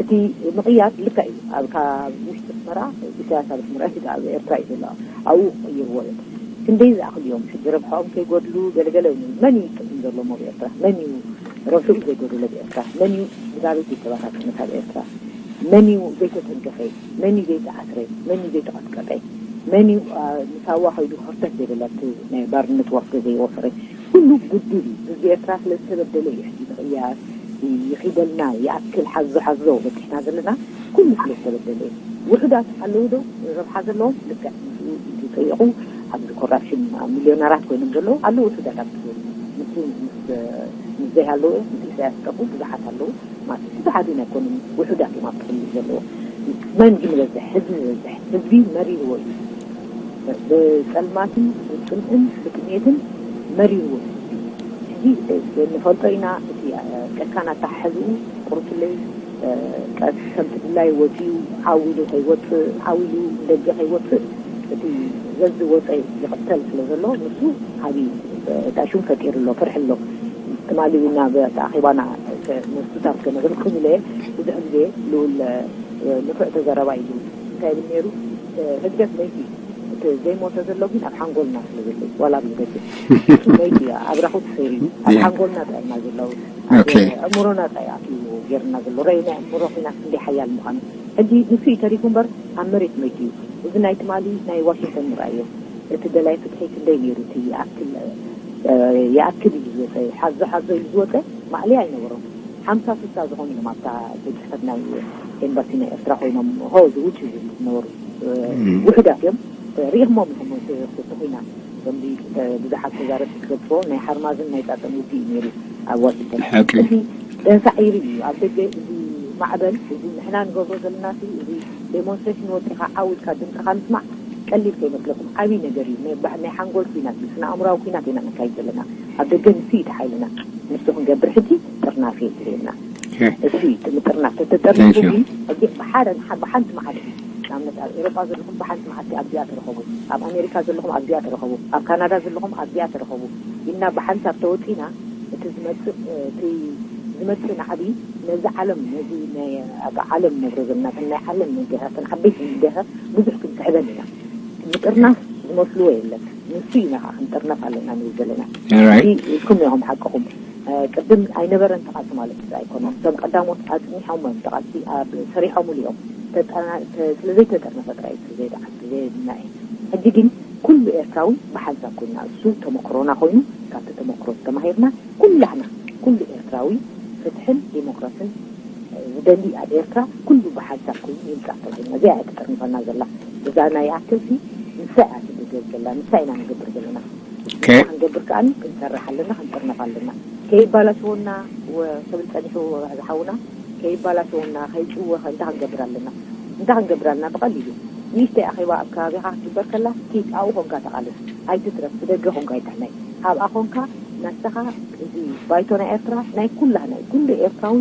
እቲ ምቕያር ልክዕ እዩ። ኣብ ካብ ውሽጢ ኣስመራ ኢሳያስ ኣብ ኣስመራ ኣብ ኤርትራ እዩ ዘሎ። ኣብኡ ክቕይርዎ እዮም። ክንደይ ዝኣኽል እዮም ሕጂ ረብሓኦም ከይጎድሉ ገለገለ መን እዩ ጥቕም ዘለዎም ኣብ ኤርትራ? መን እዩ ረብሕኡ ዘይጎደሎ ኣብ ኤርትራ? መን እዩ ብዛዕባ ዘይተባታተነት ኣብ ኤርትራ? መን እዩ ዘይተተንከፈ? መን እዩ ዘይተኣስረ? መን እዩ ዘይተቐጥቀጠ? መን እዩ ንሳዋ ከይዱ ክርተት ዘይበለ ኣብቲ ናይ ባርነት ወፍሪ ዘይወፈረ? ኩሉ ግዱድ እዩ። ህዝቢ ኤርትራ ስለ ዝተበደለ እዩ ሕጂ ምቕያር ይኺደልና ይኣክል ሓዞ ሓዞ በፂሕና ዘለና ኩሉ ስለ ዝተበደለ እዩ። ውሑዳት ኣለዉ ዶ ረብሓ ዘለዎም? ልክዕ ምስኡ ዝፀየቑ ኣብዚ ኮራፕሽን ሚልዮነራት ኮይኖም ዘለዉ ኣለዉ ውሑዳት ኣብ ምስኡ ምስ ዘይሃለዉ ምስ ኢሳያስ ዝጠፍኡ ብዙሓት ኣለዉ። ማለት ብዙሓት ኢና ኣይኮኑን ውሑዳት እዮም ኣብቲ ክልል ዘለዉ። መን ግን ይበዝሕ? ህዝቢ ይበዝሕ። ህዝቢ መሪርዎ እዩ። ብፀልማትን ብፅምእን ብጥሜትን መሪርዎ እዩ ህዝቢ። ሕጂ ንፈልጦ ኢና እቲ ጨካን ኣተሓሕዝኡ ቁርፅለይ ቀስ ከምቲ ድላይ ወፂኡ ዓው ኢሉ ከይወፅእ፣ ዓው ኢሉ ንደገ ከይወፅእ፣ እቲ ዘዝወፀ ይቕተል ስለ ዘሎ፣ ንሱ ዓብዪ ጣሹም ፈጢሩ ኣሎ፣ ፍርሒ ኣሎ። ትማሊ እውን ናብ ኣኼባና፣ መብቱታት ከነብል ክብል እየ። ብዙሕ ግዜ ልኡል ንፉዕ ተዘረባ ኢሉ እንታይ ይብል ነይሩ? ህግደፍ መይቲ፣ እቲ ዘይሞተ ዘሎ ግን ኣብ ሓንጎልና ስለ ዘሎ እዩ። ዋላ ኣብ ደገ መይቲ ኣብራኹ ተሰይሩ እዩ። ኣብ ሓንጎልና ጥራይ ኢና ዘለዉ። ኣብ ኣእምሮና ጥራይ ኣትዩ ጌርና ዘሎ። ረይ ናይ ኣእምሮ ኲናት ክንደይ ሓያል ምዃኑ። ሕጂ ንሱ እዩ ተሪፉ እምበር ኣብ መሬት መይቱ እዩ። እዚ ናይ ትማሊ ናይ ዋሽንግተን ንርኣዮ። እቲ ደላይ ፍትሒ ክንደይ ነይሩ? እቲ ይኣክል፣ ይኣክል እዩ ዝወፀ፣ ሓዞ ሓዞ እዩ ዝወፀ። ማዕለያ ኣይነበሮም። ሓምሳ ስሳ ዝኾኑ እዮም ኣብታ ቤት ጽሕፈት ናይ ኤምባሲ ናይ ኤርትራ ኮይኖም፣ ሆ፣ እዚ ውጭ ዝብሉ ዝነበሩ፣ ውሑዳት እዮም። ርኢኹሞም ኢኹም፣ እቲ፣ እቲ ኹናት፣ ከምዚ፣ ብዙሓት ተዛረብቲ ዝገልጽዎ፣ ናይ ሓርማዝን ናይ ጻጸን ውግእ እዩ ነይሩ ኣብ ዋሽንግተን። ሓቂ። እዚ ደንሳዕ ኢሉ እዩ። ኣብ ደገ እዚ ማዕበል፣ እዚ ንሕና ንገብሮ ዘለና፣ እዚ ዴሞንስትሬሽን ወጺኻ ዓው ኢልካ ድምፅኻ ምስማዕ ቀሊል ከይመስለኩም፣ ዓብዪ ነገር እዩ። ናይ ባህ-፣ ናይ ሓንጎል ኲናት እዩ፣ ስነ ኣእምራዊ ኲናት ኢና ነካይድ ዘለና። ኣብ ደገ ንሱ እዩ ተሓይልና። ንሱ ክንገብር ሕጂ ጥርናፍ የድልየና። እሺ። እሱ እዩ እቲ ምጥርናፍ። ተተጠርኒፉ ግን፣ ሕጂ ብሓደ፣ ብሓንቲ መዓልቲ፣ ንኣብነት ኣብ ኤሮጳ ዘለኹም ብሓንቲ መዓልቲ ኣብዚኣ ተረኸቡ፣ ኣብ ኣሜሪካ ዘለኹም ኣብዚኣ ተረኸቡ፣ ኣብ ካናዳ ዘለኹም ኣብዚኣ ተረኸቡ ኢልና ብሓንሳብ ተወፂና፣ እቲ ዝመፅእ፣ እቲ ዝመፅእ ናዕቢ ነዚ ዓለም፣ ነዚ ናይ ኣብ ዓለም ነብሮ ዘለና፣ እተን ናይ ዓለም ሚድያታት፣ እተን ዓበይቲ ሚድያታት ብዙሕ ክንስሕበን ኢና። ምጥርናፍ ዝመስልዎ የለን። ንሱ ኢና ከዓ ክንጥርነፍ ኣለና ንብል ዘለና። Alright። እዚ ኢልኩም ኢኹም ሓቅኹም። እ፣ ቅድም ኣይነበረን ተቓልሲ ማለት እዚ ኣይኮነን። እቶም ቀዳሞት ኣጽኒሖም እዮም ተቓልሲ፣ ኣብ ሰሪሖምሉ እዮም። ተጠና-፣ ተ-፣ ስለ ዘይተጠርነፈ ጥራይ እዩ፣ ስለ ዘይተዓልቲ ዘየድና እዩ። ሕጂ ግን ኩሉ ኤርትራዊ ብሓንሳብ ኮይና፣ እሱ ተመክሮና ኮይኑ፣ ካብቲ ተመክሮ ተማሂርና፣ ኩላህና፣ ኩሉ ኤርትራዊ ፍትሕን ዲሞክራስን ዝደሊ ኣብ ኤርትራ ኩሉ ብሓንሳብ ኮይኑ ይምጻእ ተባሂልና። እዚኣ እያ ትጥርንፈና ዘላ። እዛ ናይ ኣክልሲ ንሳ እያ ትድገዝ ዘላ፣ ንሳ ኢና ንገብር ዘለና። ኦኬ። ንሳ ክንገብር ከኣ ክንሰርሕ ኣለና፣ ክንጥርነፍ ኣለና። ከይባላሸወና ወ-፣ ክብል ጸኒሑ ዝሓውና፣ ከይባላሸወና፣ ከይጭወ፣ እንታይ ክንገብር ኣለና? እንታይ ክንገብር ኣለና? ብቐሊሉ፣ ንእሽተይ ኣኼባ ኣብ ከባቢኻ ክትግበር ከላ፣ ኪድ ኣብኡ ኮንካ ተቓለስ። ኣይትትረፍ፣ ብደገ ኮንካ ኣይትሕመይ። ኣብኣ ኮንካ፣ ናትኻ፣ እዚ ባይቶ ናይ ኤርትራ፣ ናይ ኩላህና እዩ። ኩሉ ኤርትራዊ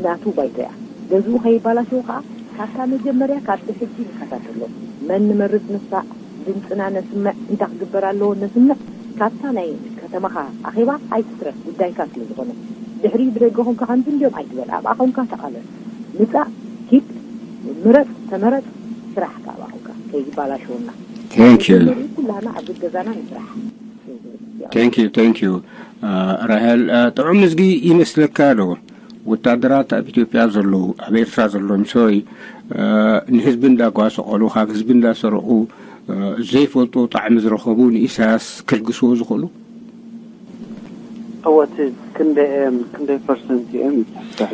ናቱ ባይቶ እያ። ገዝኡ ከይባላሸው ከኣ፣ ካብታ መጀመርያ፣ ካብቲ ሕጂ ንከታተሎ። መን ንመርጽ ንሳዕ፣ ድምጽና ነስምዕ፣ እንታይ ክግበር ኣለዎ ነስምዕ። ካብታ ናይ ከተማኻ ኣኼባ ኣይትትረፍ፣ ጉዳይካ ስለ ዝኾነ። ድሕሪኡ ብደገ ኮንካ ከምዚ እንድዮም ኣይትበል፣ ኣብኣ ኮንካ ተቓለስ። ምጻእ፣ ኪድ፣ ምረጽ፣ ተመረጽ፣ ስራሕ ካብኣ ኮንካ፣ ከይባላሸወና። Thank you። መጀመርያ ኩላና ኣብ ገዛና ንስራሕ። Thank you, thank you። ራሄል፣ ጥዑም ምዝጊ ይመስለካ ዶ? ወታደራት ኣብ ኢትዮጵያ ዘለዉ፣ ኣብ ኤርትራ ዘለዉ፣ ሶሪ፣ ንህዝቢ እንዳጓሰቆሉ፣ ካብ ህዝቢ እንዳሰረቑ፣ ዘይፈልጡ ጣዕሚ ዝረኸቡ ንኢሳያስ ክልግስዎ ዝኽእሉ? እወ፣ እቲ ክንደይ እዮም፣ ክንደይ ፐርሰንት እዮም ይትሕሳብ?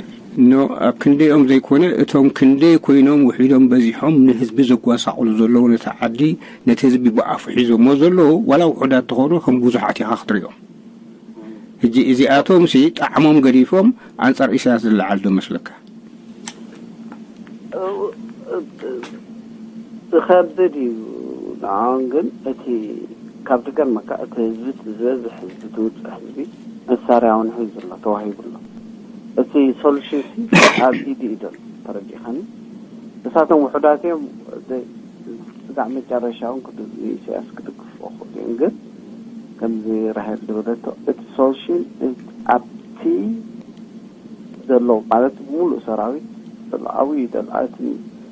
ኖ፣ ኣብ ክንደይኦም ዘይኮነ፣ እቶም ክንደይ ኮይኖም ውሒዶም በዚሖም ንህዝቢ ዘጓሳቑሉ ዘለዉ፣ ነቲ ዓዲ፣ ነቲ ህዝቢ ብኣፉ ሒዞሞ ዘለዉ፣ ዋላ ውሑዳት ተኾኑ፣ ከም ብዙሓት ኢኻ ክትሪኦም። ሕጂ እዚኣቶምሲ ጣዕሞም ገዲፎም ኣንጻር ኢሳያስ ዝለዓል ዶ መስለካ? ዝኸብድ እዩ ንዕኦም። ግን እቲ ካብ ዝገርመካ፣ እቲ ህዝቢ፣ ዝበዝሕ ህዝቢ፣ ዝውፅእ ህዝቢ መሳርያ እውን ሒዙ ኣሎ፣ ተዋሂቡ ኣሎ። እቲ ሶሉሽን ሲ ኣብ ኢዱ እዩ ዘሎ። ተረዲእኻኒ? እሳቶም ውሑዳት እዮም። ዘ-፣ ስጋዕ መጨረሻ እውን ክድ-፣ ንኢሳያስ ክድግፍዎ ክኽእሉ እዮም። ግን ከምዚ ራሄል ዝበለቶ፣ እቲ ሶሉሽን ኣብቲ ዘሎ፣ ማለት፣ ሙሉእ ሰራዊት ዘሎ፣ ኣብኡ እዩ ዘሎ። እቲ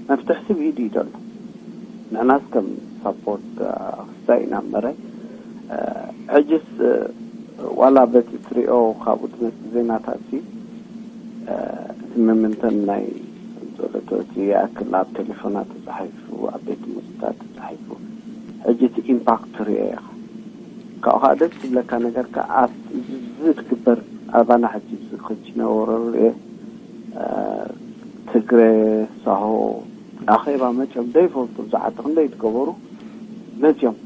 መፍትሒ ሲ ብኢዱ እዩ ዘሎ። ንሕናስ ከም ሳፖርት፣ አ፣ ክስታይ ኢና እምበረ። አ፣ ሕጅስ፣ አ፣ ዋላ በቲ ትሪኦ ካብኡ ትመጽእ ዜናታት ሲ፣ አ፣ እቲ መመንተን ናይ፣ ከም ዝበለቶ፣ እቲ ይኣክል ኣብ ቴሌፎናት ተጻሒፉ፣ ኣብ ቤት ትምህርትታት ተጻሒፉ። ሕጂ እቲ ኢምፓክት ትሪኦ ኢኻ። ካብኡ ኸዓ ደስ ዝብለካ ነገር ከኣ፣ ኣብ ዝትግበር፣ ኣባና ሕጂ እዚ ክጅነወረሩ እየ፣ አ፣ ትግረ፣ ሳሆ፣ ኣኼባ መፅዮም ዘይፈልጡ፣ ኣብዚ ዓዲ ክንደይ ዝገበሩ መፅዮም።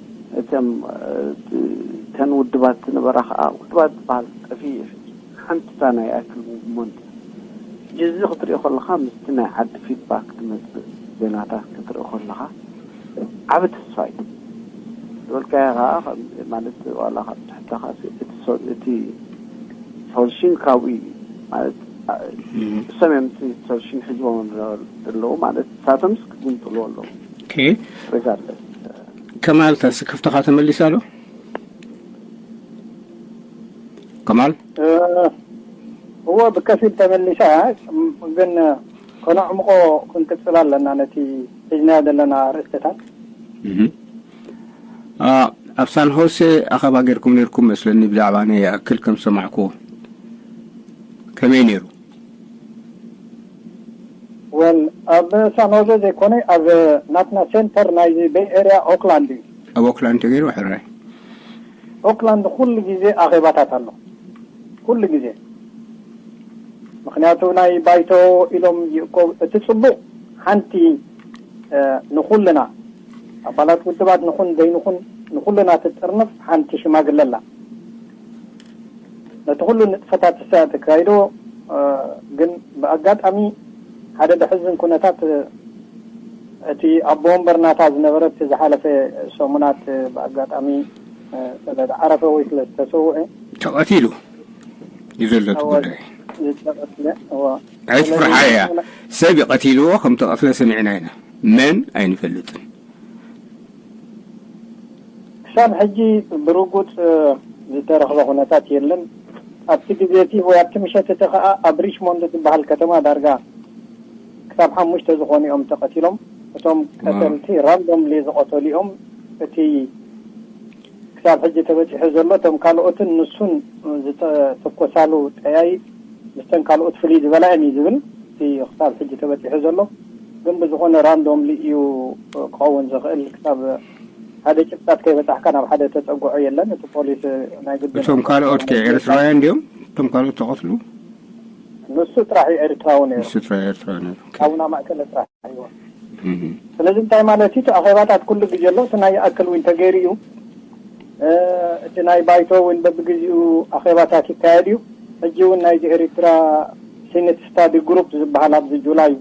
እቶም፣ እ፣ እተን ውድባት ዝነበራ ከዓ፣ ውድባት ዝበሃል ጠፊኡ እዩ ሕጂ። ሓንቲ እታ ናይ ኣክል ሙቭመንት። ሕጂ እዚ ክትሪኦ ከለኻ፣ ምስቲ ናይ ዓዲ ፊድባክ ትመፅእ ዜናታት ክትሪኦ ከለኻ፣ ዓቢ ተስፋ እዩ። ዝበልካዮ ከዓ፣ ከም፣ ማለት፣ ዋላ ካብ ትሕተኻ፣ እቲ ሶ-፣ እቲ ሶሉሽን ካብኡ እዩ። ማለት፣ ሰሜንቲ ሰሽን ሒዝዎም ዘለዉ ማለት ሳተምስ ክግምጥልዎ ኣለዉ። ኦኬ። ሪጋርደስ ከማል፣ ታስክፍትኻ ተመሊሳ ዶ? ከማል? እዎ፣ ብከፊል ተመሊሳ። ግን ከነዕምቆ ክንቅፅል ኣለና፣ ነቲ ሒዝናዮ ዘለና ኣርእስትታት። ኣብ ሳን ሆሴ ኣኸባ ጌርኩም ነርኩም መስለኒ። ብዛዕባ ናይ ይኣክል ከም ሰማዕኩዎ ከመይ ነይሩ? ወል ኣብ ሳን ሆዜ ዘይኮነ፣ ኣብ ናትና ሴንተር ናይዚ ቤይ ኤርያ ኦክላንድ እዩ። ኣብ ኦክላንድ ተገይሩ ሕራይ። ኦክላንድ ኩሉ ግዜ ኣኼባታት ኣሎ፣ ኩሉ ግዜ። ምክንያቱ ናይ ባይቶ ኢሎም ይእኮ፣ እቲ ጽቡቕ ሓንቲ ንኩልና ኣባላት ውድባት ንኹን ዘይንኹን ንኩልና ትጥርንፍ ሓንቲ ሽማግለ ኣላ። ነቲ ኩሉ ንጥፈታት እሳ ተካይዶ። ግን ብኣጋጣሚ ሓደ ደሕዝን ኩነታት፣ እቲ ኣቦ ወንበር ናታ ዝነበረ እቲ ዝሓለፈ ሰሙናት ብኣጋጣሚ ስለ ዝዓረፈ ወይ ስለ ዝተሰውአ ተቐቲሉ እዩ ዘሎ እቲ ጉዳይ። ዝተቐትለ። እዎ። ኣይትፍርሓ እያ። ሰብ ይቐቲልዎ ከም ተቐትለ ሰሚዕና ኢና። መን ኣይንፈልጥን። ክሳብ ሕጂ ብርጉፅ ዝተረኽበ ኩነታት የለን። ኣብቲ ግዜ እቲ ወይ ኣብቲ ምሸት እቲ ከዓ ኣብ ሪችሞንድ ዝበሃል ከተማ ዳርጋ ክሳብ ሓሙሽተ ዝኾኑ እዮም ተቐቲሎም። እቶም ቀተልቲ ራንዶምሊ ዝቐተሉ እዮም። እቲ ክሳብ ሕጂ ተበፂሑ ዘሎ እቶም ካልኦትን ንሱን ዝተተኮሳሉ ጠያይት ምስተን ካልኦት ፍልይ ዝበላ እየን እዩ ዝብል። እቲ ክሳብ ሕጂ ተበፂሑ ዘሎ ግን ብዝኾነ ራንዶምሊ እዩ ክኸውን ዝኽእል። ክሳብ ሓደ ጭብጣት ከይበፃሕካ ናብ ሓደ ተፀግዖ የለን። እቲ ፖሊስ ናይ ግድን እቶም ካልኦት ከ ኤርትራውያን እንዲዮም? እቶም ካልኦት ተቐትሉ ንሱ ጥራሕ እዩ ኤርትራዊ ነይሩ። ንሱ ጥራሕ ኤርትራዊ ነይሩ። ካቡና ማእከል ጥራሕ እዩ። ስለዚ እንታይ ማለት እዩ? እቲ ኣኼባታት ኩሉ ግዜ ኣሎ። እቲ ናይ ይኣክል እውን ተገይሩ እዩ። እቲ ናይ ባይቶ እውን በብግዜኡ ኣኼባታት ይካየድ እዩ። ሕጂ እውን ናይዚ ኤርትራ ሲኔት ስታዲ ግሩፕ ዝበሃል ኣብዚ ጁላይ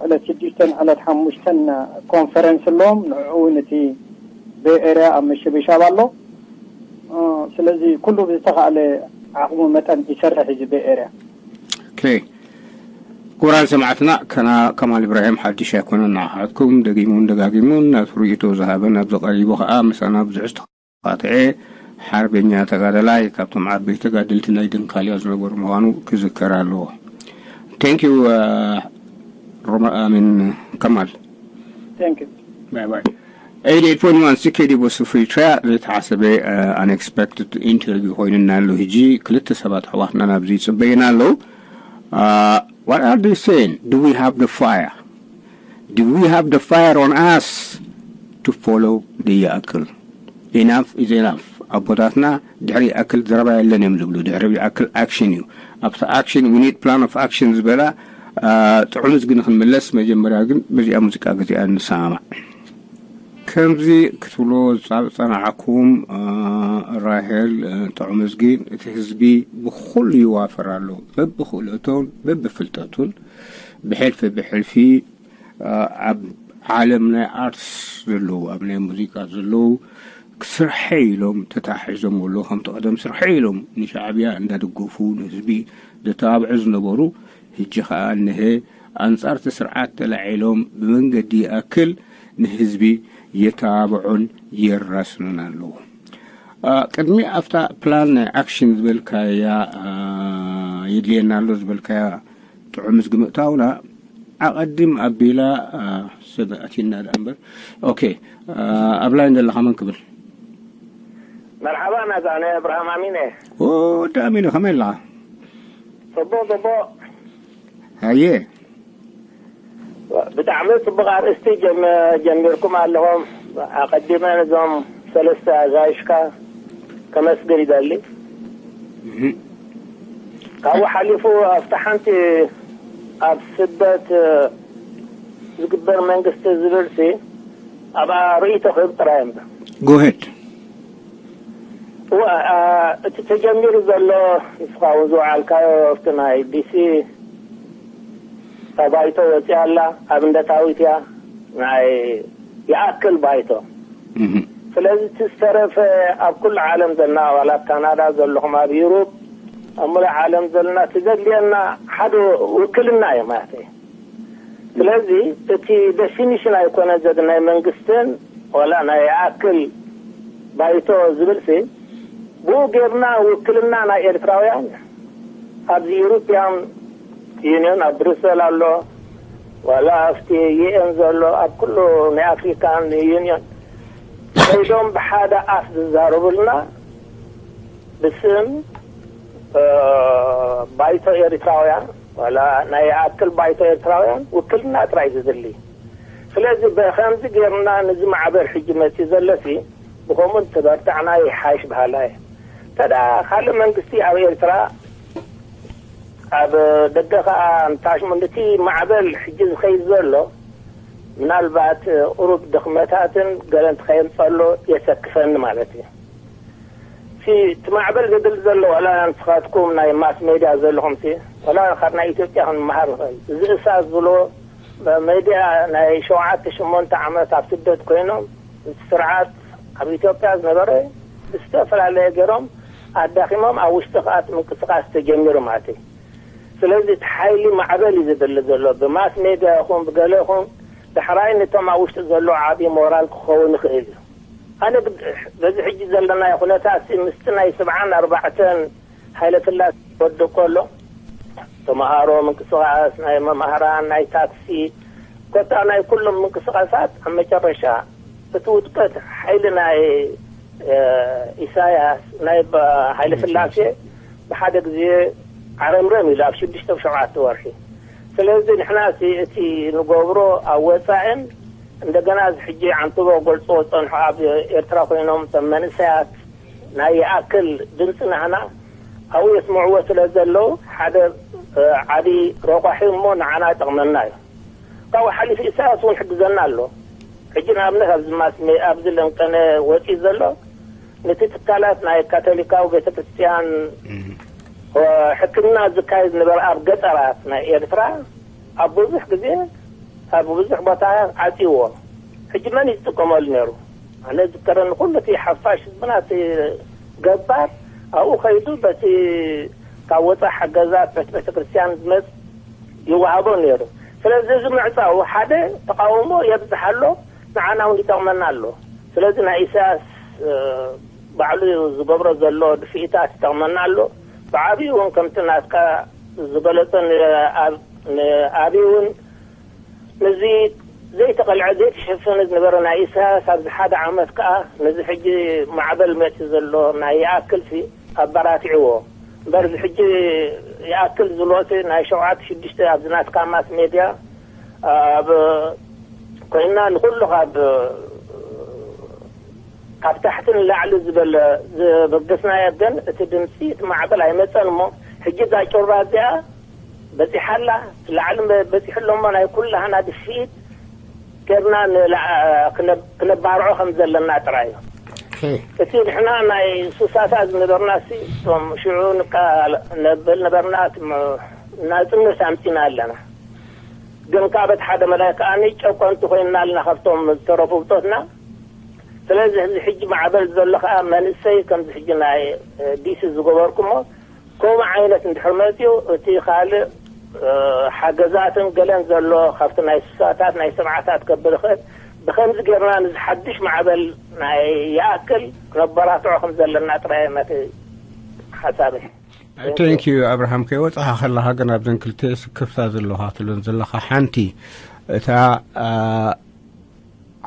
ዕለት ሽዱሽተን ዕለት ሓሙሽተን ኮንፈረንስ ኣለዎም። ንዕኡ እውን እቲ ቤይ ኤርያ ኣብ ምሽብሻብ ኣሎ። ስለዚ ኩሉ ብዝተኻእለ ዓቕሙ መጠን ይሰርሕ እዩ እዚ ቤይ ኤርያ። ኦኬ። ክቡራን ሰማዕትና፣ ከና ከማል ኢብራሂም ሓድሽ ኣይኮነን ንዓኻትኩም። ደጊሙን ደጋጊሙን ናቱ ርእይቶ ዝሃበን ኣብዚ ቀሪቡ ኸኣ ምሳና ብዙሕ ዝተኻትዐ ሓርበኛ ተጋዳላይ፣ ካብቶም ዓበይቲ ተጋደልቲ ናይ ድንካልያ ዝነበሩ ምዃኑ ክዝከር ኣለዎ። Thank you, uh, Roma- I mean, Kamal. Thank you. Bye bye. Eighty-eight point one C K D Bossu Free Trade, ዘይተሓሰበ ኣንኤክስፐክትድ ኢንተርቪው ኮይኑና ኣሎ። ሕጂ ክልተ ሰባት ኣሕዋትና ናብዚ ይፅበዩና ኣለዉ። Uh, what are they saying? Do we have the fire? Do we have the fire on us to follow the ይኣክል? Enough is enough. ኣቦታትና ድሕሪ ይኣክል ዘረባ የለን እዮም ዝብሉ። ድሕሪ ይኣክል ኣክሽን እዩ። ኣብቲ ኣክሽን፣ we need plan of action ዝበላ ጥዑም ዝግኒ ክንምለስ፣ መጀመርያ ግን በዚኣ ሙዚቃ ግዜኣ ንሰማማዕ። ከምዚ ክትብሎ ዝጸናዕኩም ራሄል፣ ጥዑም እዝጊ፣ እቲ ህዝቢ ብኹሉ ይዋፈር ኣሎ። በብክእለቶን በብፍልጠቱን ብሕልፊ ብሕልፊ ኣብ ዓለም ናይ ኣርትስ ዘለዉ፣ ኣብ ናይ ሙዚቃ ዘለዉ፣ ክስርሐ ኢሎም ተታሒዞም ኣለዉ። ከምቲ ቀደም ስርሐ ኢሎም ንሻዕብያ እንዳደገፉ ንህዝቢ ዘተባብዑ ዝነበሩ፣ ሕጂ ኸኣ እነሀ ኣንጻርቲ ስርዓት ተላዒሎም ብመንገዲ ይኣክል ንህዝቢ የተባብዑን የራስኑን ኣለዉ። ቅድሚ ኣብታ ፕላን ናይ ኣክሽን ዝበልካያ፣ የድልየና ኣሎ ዝበልካያ ጥዑም ዝግምእታውና ኣቐድም ኣቢላ ሰብ ኣቲና ደኣ እምበር። ኦኬ፣ ኣብ ላይን ዘለኻ መን ክብል? መርሓባ ናዛነ እብርሃም ኣሚነ። ወዲ ኣሚነ ከመይ ኣለኻ? ጽቡቕ ጽቡቕ። ሃየ። ብጣዕሚ ጽቡቕ ኣርእስቲ ጀሚርኩም ኣለኹም። ኣቐዲመ ነዞም ሰለስተ ኣጋይሽካ ከመስግን ይደሊ። ካብኡ ሓሊፉ ኣብቲ ሓንቲ ኣብ ስደት ዝግበር መንግስቲ ዝብል ሲ ኣብኣ ርእይቶ ክህብ ጥራይ እምበር። ጎሄድ። እዋ እቲ ተጀሚሩ ዘሎ ንስኻ እውን ዝወዓልካዮ ኣብቲ ናይ ዲሲ ባይቶ ወፂኣ ኣላ። ኣብነታዊት እያ፣ ናይ ይኣክል ባይቶ። ስለዚ እቲ ዝተረፈ ኣብ ኩሉ ዓለም ዘለና ኣባላት ካናዳ ዘለኹም ኣብ ዩሩብ ኣብ ሙሉእ ዓለም ዘለና እቲ ዘድልየና ሓደ ውክልና እዩ ማለት እዩ። ስለዚ እቲ ዴፊኒሽን ኣይኮነ ዘድ ናይ መንግስትን ወላ ናይ ኣክል ባይቶ ዝብል ሲ ብኡ ጌርና ውክልና ናይ ኤርትራውያን ኣብዚ ዩሮፒያን ዩኒየን ኣብ ብሩሰል ኣሎ፣ ዋላ ኣብቲ ዩኤን ዘሎ ኣብ ኩሉ ናይ ኣፍሪካን ዩኒየን ከይዶም ብሓደ ኣፍ ዝዛረቡልና ብስም ባይቶ ኤርትራውያን ዋላ ናይ ኣክል ባይቶ ኤርትራውያን ውክልና ጥራይ ዝድሊ። ስለዚ ብከምዚ ጌርና ንዚ ማዕበል ሕጂ መፂ ዘለሲ ብከምኡ እንተበርታዕና ይሓይሽ በሃላይ። ተዳ ካልእ መንግስቲ ኣብ ኤርትራ ኣብ ደገ ከዓ እንታሽሙ ነቲ ማዕበል ሕጂ ዝኸይድ ዘሎ ምናልባት ቁሩብ ድኽመታትን ገለን ትኸየምፀሎ የሰክፈኒ ማለት እዩ። እቲ ማዕበል ዘድል ዘሎ ዋላ ንስኻትኩም ናይ ማስ ሜድያ ዘለኹም ሲ ዋላ ካብ ናይ ኢትዮጵያ ክንመሃር ንኽእል። እዚ እሳት ዝብሎ ሜድያ ናይ ሸውዓተ ሽሞንተ ዓመት ኣብ ስደት ኮይኖም ስርዓት ኣብ ኢትዮጵያ ዝነበረ ብዝተፈላለየ ገይሮም ኣዳኺሞም ኣብ ውሽጢ ከኣ ምንቅስቃስ ተጀሚሩ ማለት እዩ። ስለዚ እቲ ሓይሊ ማዕበል እዩ ዘድሊ ዘሎ። ብማስ ሜድያ ይኹን ብገለ ይኹን ዳሕራይ ነቶም ኣብ ውሽጢ ዘሎ ዓብዪ ሞራል ክኸውን ይኽእል እዩ። ኣነ በዚ ሕጂ ዘለናዮ ኩነታት ምስቲ ናይ ሰብዓን ኣርባዕተን ሃይለ ስላሴ ወዲ ከሎ ተምሃሮ ምንቅስቃስ ናይ መማህራን ናይ ታክሲ ኮታ ናይ ኩሎም ምንቅስቃሳት ኣብ መጨረሻ እቲ ውድቀት ሓይሊ ናይ ኢሳያስ ናይ ሃይለ ስላሴ ብሓደ ግዜ ዓረምረም ኢሉ ኣብ ሽዱሽተ ሸውዓተ ወርሒ። ስለዚ ንሕና እቲ ንገብሮ ኣብ ወፃእን እንደገና እዚ ሕጂ ዓንትቦ ገልፅዎ ዝፀንሑ ኣብ ኤርትራ ኮይኖም እቶም መንእሰያት ናይ ይኣክል ድምፂ ናህና ኣብኡ የስምዕዎ ስለ ዘለዉ ሓደ ዓብዪ ረቋሒ እሞ ንዓና ጠቕመና እዩ። ካብኡ ሓሊፉ ኢሳያስ እውን ሕግዘና ኣሎ። ሕጂ ንኣብነት ኣብዚ ማስ ሜ ኣብዚ ለንቀነ ወፂኡ ዘሎ ነቲ ትካላት ናይ ካቶሊካዊ ቤተክርስትያን ሕክምና ዝካየድ ዝነበረ ኣብ ገጠራት ናይ ኤርትራ ኣብ ብዙሕ ግዜ ኣብ ብዙሕ ቦታ ዓፅዎ። ሕጂ መን እዩ ዝጥቀመሉ ነይሩ? ኣነ ዝከረኒ ኩሉ እቲ ሓፋሽ ህዝብና እቲ ገባር ኣብኡ ከይዱ በቲ ካብ ወፃ ሓገዛት ቤተ ቤተክርስትያን ዝመፅ ይወሃቦ ነይሩ። ስለዚ እዚ ምዕፃው ሓደ ተቃውሞ የብዝሓ ኣሎ፣ ንዓና እውን ይጠቕመና ኣሎ። ስለዚ ናይ ኢሳያስ ባዕሉ ዝገብሮ ዘሎ ድፍኢታት ይጠቕመና ኣሎ። ብዓብዩ እውን ከምቲ ናትካ ዝገለፆ ንኣብይ እውን ነዚ ዘይተቐልዐ ዘይተሸፈነ ዝነበረ ናይ ኢሳያስ ኣብዚ ሓደ ዓመት ከዓ ነዚ ሕጂ ማዕበል መፂ ዘሎ ናይ ይኣክል ሲ ኣባራቲዕዎ እምበር እዚ ሕጂ ይኣክል ዝብሎ እቲ ናይ ሸውዓተ ሽዱሽተ ኣብዚ ናትካ ማስ ሜድያ ኣብ ኮይና ንኩሉ ካብ ካብ ታሕቲ ንላዕሊ ዝበለ ዝበገስናዮ ግን እቲ ድምፂ እቲ ማዕበል ኣይመፀን እሞ ሕጂ እዛ ጩራ እዚኣ በፂሓላ ላዕሊ በፂሑ ኣሎ እሞ ናይ ኩላህና ድፍኢት ጌርና ክነባርዖ ከም ዘለና ጥራይ እዩ። እቲ ንሕና ናይ ሱሳታ ዝነበርና ሲ እቶም ሽዑ ነብል ነበርና ናፅነት ኣምፂና ኣለና። ግን ካብ እቲ ሓደ መላይ ከዓኒ ጨቆንቲ ኮይንና ኣለና ካብቶም ዝተረፉ ብፆትና። ስለዚ እዚ ሕጂ ማዕበል ዘሎ ከዓ መንእሰይ ከምዚ ሕጂ ናይ ዲሲ ዝገበርኩሞ ከምኡ ዓይነት እንድሕር መፅኡ እቲ ካልእ ሓገዛትን ገለን ዘሎ ካብቲ ናይ ስሳታት ናይ ሰብዓታት ከብል ይኽእል። ብከምዚ ጌርና ንዚ ሓድሽ ማዕበል ናይ ይኣክል ክነበራትዖ ከም ዘለና ጥራይ መት ሓሳብ Thank you ኣብርሃም። ከይወፃኻ ከለኻ ግን ኣብዘን ክልተ ስክፍታ ዘለኻ ትብለን ዘለኻ ሓንቲ እታ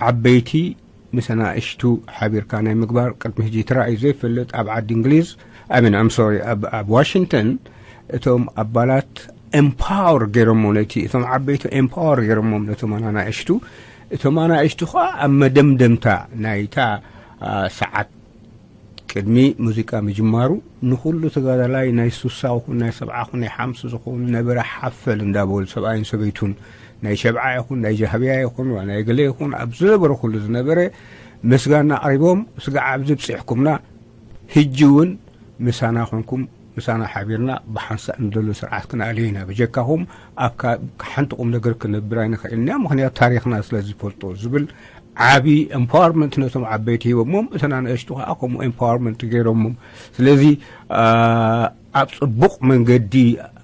ዓበይቲ ምስ ኣናእሽቱ ሓቢርካ ናይ ምግባር ቅድሚ ሕጂ ተራእዩ ዘይፈልጥ ኣብ ዓዲ እንግሊዝ ኣሚን ኣም ሶሪ ኣብ ዋሽንግተን እቶም ኣባላት ኤምፓወር ገይሮሞ ነቲ እቶም ዓበይቲ ኤምፓወር ገይሮሞም ነቶም ኣናእሽቱ እቶም ኣናእሽቱ ከዓ ኣብ መደምደምታ ናይታ ሰዓት ቅድሚ ሙዚቃ ምጅማሩ ንኹሉ ተጋዳላይ ናይ ሱሳ ኹን ናይ ሰብዓ ኹን ናይ ሓምስ ዝኾኑ ነበረ ሓፈል እንዳበሉ ሰብኣይን ሰበይቱን ናይ ሸብዓ ይኹን ናይ ጃህብያ ይኹን ዋ ናይ ገለ ይኹን ኣብ ዝነበረ ኩሉ ዝነበረ ምስጋና ኣቕሪቦም ስጋዕ ኣብዚ ብፂሕኩምና ህጂ እውን ምሳና ኮንኩም ምሳና ሓቢርና ብሓንሳእ ንደሎ ስርዓት ክንኣልዮ ኢና ብጀካኹም ኣብ ሓንቲ ቁም ነገር ክንነብር ኣይንኽእልን ኢና ምክንያቱ ታሪክና ስለ ዝፈልጦ ዝብል ዓቢ ኤምፓወርመንት ነቶም ዓበይቲ ሂቦሞም እተን ኣንእሽቱ ከዓ ከምኡ ኤምፓወርመንት ገይሮሞም ስለዚ ኣብ ጽቡቕ መንገዲ፣